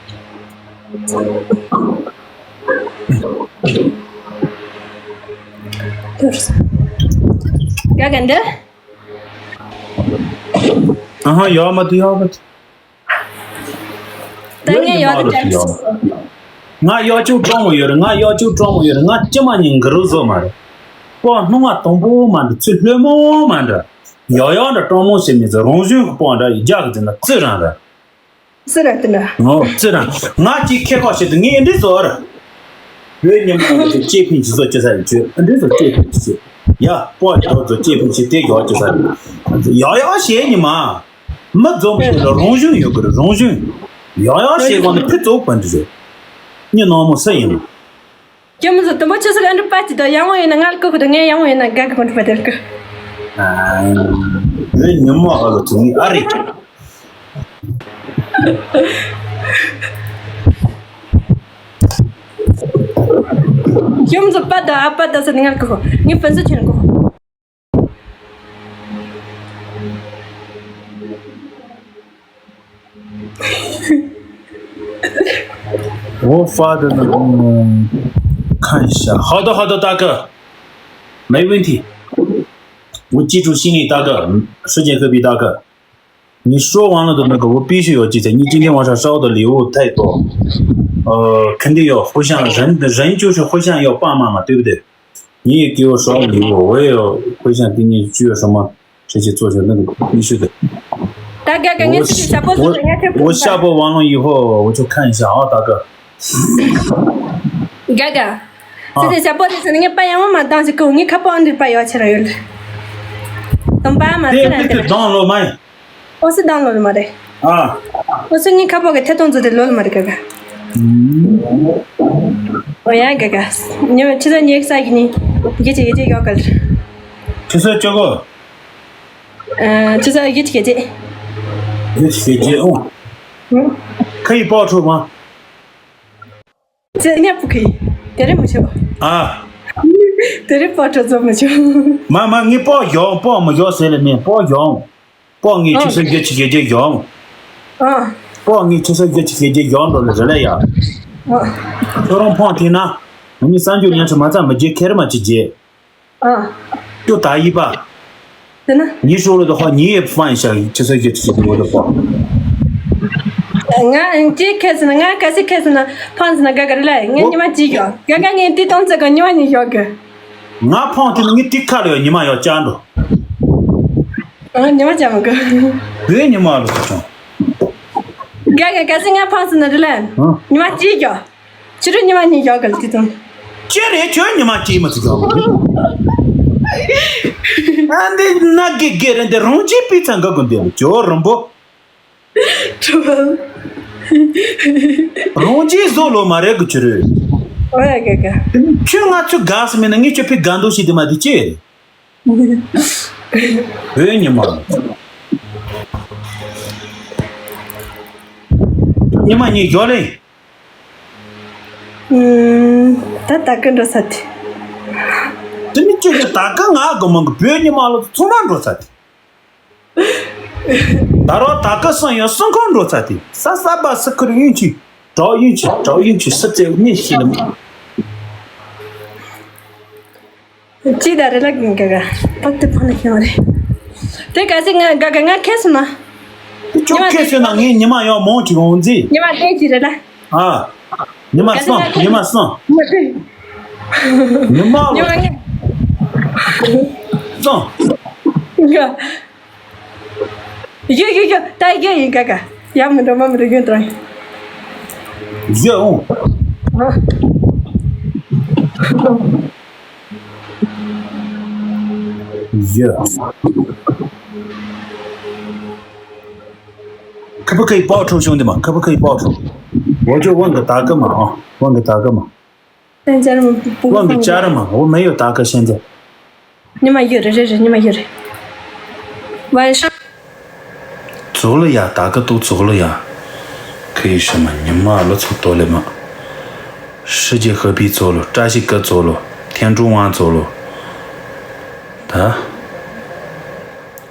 དགའ་དགའ་འདི། ཨ་ཧ་ཡོད་མ་དུ་ཡོད་མ་དུ། ད་ངས་ཡོད་དུ་དྲན་སོང་། ང་གཡོག་ཆུང་གྲོང་མོ་ཡོད་རེད། ང་གཡོག་ཆུང་གྲོང་མོ་ཡོད་རེད། ང་ཅི་མ་ཉིན་འགི་རུ་བཟོ་མ་རེད། པོ་སྣུམ་མ་དང་པོ་མ་འདྲ་ཚུལ་ལྷོད་མོ་མ་འདྲ། ཡོག་ཡོག་འདྲ་གྲོང་མོ་ཞེས་མི་ཚེ་རང་བཞིན་གི་པོ་འདྲ་ཡི་རྒྱག་གི་འཛིན་ན་རྩི་རང་རེད། རྩི་རང་དེ་འདྲ། ངོ་རྩི་རང་ང་ཅིག་ཁེ་ཁོག་བྱེད་དུ་ངས་འདི་བཟོ་ར། བོད་ཉམས་མྱོང་གི་ཅེ་ཕིན་ཅི་བཟོ་ཅི་ས་ཡིན་ཆོས་འདི་བཟོ་ཅེ་ཕིན་ཅི་ཡ་པོ་ཡོག་བཟོ་ཅེ་ཕིན་ཅི་དེ་ཡོག་ཅི་ས་ཡིན། ཡོག་ཡོག་བྱེད་ཉི་མ། མི་རྫོང་བྱེད་ལ་རང་བཞིན་ཡོད་གི་རེད། རང་བཞིན། ཡང་ཡང་བྱེད་དགོས་ནི་ཕི་ཙོག་པ་འདི་རེད། ཉི་ནང་མོ་སུ་ཡིན་ནམ། ཁྱོད་མི་ཚོ་དུམ་བུ་ཆུ་ཚོད་ཨ་འདྲ་པ་ཅི་དང་ཡང་བོ་ཡིན་ན་ང་ལ་བཀོད་ཁོ་དང་ངས་ཡང་བོ་ཡིན་ན་དགའ་གི་མི་འགྲོ་པ་དེར་གི། ཨ། བོད་ཉི་མ་ཨ་ལོ་ཚོ་ནི་ཨ་རེད། ཁྱོད་མི་ཚོ་པ་དང་ཨ་པ་དང་ས་ནི་ང་ལ་བཀོད་ཁོ་ངས་ཕན་ཚུན་ཁྱོད་ལ་བཀོད་ཁོ། Wo Father, ཁ་ཤ་好的好的大哥，没问题。我记住心里，大哥，时间可比大哥。你说完了的那个，我必须要记得，你今天晚上烧的礼物太多，呃，肯定要互相，人人就是互相要帮忙嘛，对不对？你也给我烧礼物，我也要回向给你具有什么这些作用，那个必须的。大哥，刚刚这个下播是人家这我我下播完了以后，我就看一下啊，大哥。哥哥，这个下播的是人家半夜我嘛当时跟你看报纸吧，要起来有了。等爸妈这两天。对对对，download 嘛。 ཨོ་སི་download་མ་རེད། ཨ། ཨོ་སི་ངའི་ཁ་པོ་གི་ཐད་གཏོང་ཚོ་དེ་ལོལ་མ་རེད་ག་ག་ཨོ་ཡ་ག་ག་ཉི་མ་ཆུ་ཚོད་ཉི་ཤུ་རྩ་གཉིས་ཉི་ཤུ་རྩ་གཉིས་ཡོད་ག་ལ། ཆུ་ཚོད་བཅུ་དགུ། ཨ། ཆུ་ཚོད་ཉི་ཤུ་རྩ་གཉིས། ཉི་ཤུ་རྩ་གཉིས་ཨོ། ཁ་ཡི་པོ་ཁྲོ་མ། ཅེ་ཉ་པུ་ཁི། དེ་རིང་མི་ཆོག་ཨ། དེ་རིང་པོ་ཁྲོ་ཚོ་མི་ཆོག་མ་མ་ངའི་པོ་ཡོང་པོ་མི་ཡོང་ཟེར་ལེ་མེད་པོ་ཡོང་། པོ་ངའི་ཨ། ཆུ་ཚོད་བརྒྱད་ཅུ་གྱ་བརྒྱད་ཡོང་། ཨ། པོ་ངའི་ཆུ་ཚོད་བརྒྱད་ཅུ་གྱ་བརྒྱད་ཡོང་འགྲོ་ལེ་རེ་ལེ་ཡ། ཨ། ཁྱོད་རང་ཕོང་ཐིག་ན། ང་གཉིས་གསར་འགྱུར་ཉན་ཆུ་མ་ཚ་མི་རྒྱལ་ཁེར་མ་ཅི་རྒྱལ། ཨ། ཀྱོ་ད་ཡི་པ། དེ་ན། ཉི་ཤོ་ལོ་དོ་ཧོ་ཉི་ཡེ་ཕན་ཤ་ཆི་ས་ཡེ་ཆི་ཆི་དོ་དོ་ཧོ། ང་ཅི་ཁེ་སི་ན་ང་ཀ་སི་ཁེ་སི་ན་ཕན་སི་ན་ག་ག་རི་ལ་ང་ཉི་མ་ཅི་ཡོ་ག་ག་ངས་ཏི་ཏོང་ཙེ་ག་ཉི་མ་ཉི་ཡོ་ག་ང་ཕོང་ཏི་ན་ངས་ཏི་ཁ་ལ་ཡོ་ཉི་མ་ཡོ་ཅང་འགྲོ། ཨ་ཉི་མ་ཅང་ག་བོད་ཉི་མ་ལོ་ཅང་། ག་ག་ཀ་སི་ང་ཕན་སི་ན་རི་ལ་ཉི་མ་ཅི་ཡོ། ཕྱི་དྲོ་ཉི་མ་གཉིས་ཡོད་ག་ལ་དེ་དང་། ཅི་རེད་ཁྱོད་ཉི་མ་གཅིག་མ་ཚིག་ཡོད་ག་རེད། ཨ་འདི་ན་དགེ་དགེ་རེད་འདི་རང་གཅིག་པི་ཚང་ག་གོ་འདི་ལ་ཇོ་རིན་པོ། གྲུབ། རང་གཅིག་བཟོ་ལོ་མ་རེད་གི་ཆུ་རེད། ཨོ་ཡ་ག་ག་ཁྱོད་ང་ཚོ་དགའ་སི་མེད་ན་ངས་ཁྱོད་ཕི་དགའ་འདུག་ཞིག་འདི་མ་འདི་ཅི་རེད། བོད་ཉི་མ། ཉི་མ་གཉིས་ཡོད་རེད། ད་ད་ག་འགྲོ་ས་དེ། དེ་ནི་ཁྱོད་ཀྱི་ད་ག་ང་གི་མང་གི་བོད་ཉི་མ་ལོ་ཚང་མ་འགྲོ་ས་དེ། ད་རོ་ད་ག་སང་ཡང་སང་ཁོང་འགྲོ་ས་དེ། ས་ས་པ་ས་ཁུར་ཡིན་གྱི་གྲོགས་ཡིན་གྱི་གྲོགས་ཡིན་གྱི་ས་བཙལ་ནི་ཤི་ལ། ཅི་ད་རེ་ལ་ག་ག་པག་ཏི་ཕ་ན་ཤེས་མ་རེད། དེ་ག་ཚེ་ང་ག་ག་ང་ཁེ་སི་ན། ཁྱོད་ཁྱོད་ཟེར་ན་ངས་ཉི་མ་ཡང་མང་དྲི་འོང་ཟེ། ཉི་མ་ལྟས་ཀྱི་རེད་ད། ཨ། ཉི་མ་ག་ཚོད་སང་ཉི་མ་སང་། ཉི་མ་ཉི་མ་ལོ་ཉི་མ་ངས། སང་། ཡ། ཡོ་ཡོ་ཡོ་ད་ཡོ་ཡིན་ག་ག་ཡ་མི་འགྲོ་མ་མི་འགྲོ་ཡོན་ཏྲང་། ཡོ་འོང་། ཡོ།可不可以报出兄弟们？可不可以报出？我就问个大哥嘛啊，问个大哥嘛。现在我不问个家人嘛，我没有大哥现在。你们有的这是你们有的。晚上。走了呀，大哥都走了呀。可以什么？你妈了，走多了嘛。世界和平走了，扎西哥走了，天中王走了。啊？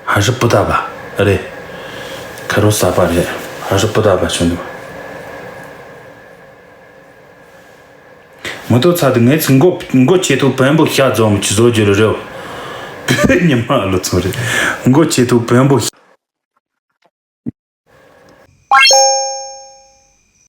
还是不大吧？哎嘞，开头啥吧嘞？还是不大吧，兄弟们。 མི་ཐོག་ཚ་དུ་ངས་ཚིག་མགོ་མགོ་ཆེ་ཐོག་བེམ་པོ་ཤ་རྫོང་མི་ཆི་བཟོ་རྒྱུ་རེད་རེད། ཉི་མ་ལོ་ཚོ་རེད། མགོ་ཆེ་ཐོག་བེམ་པོ།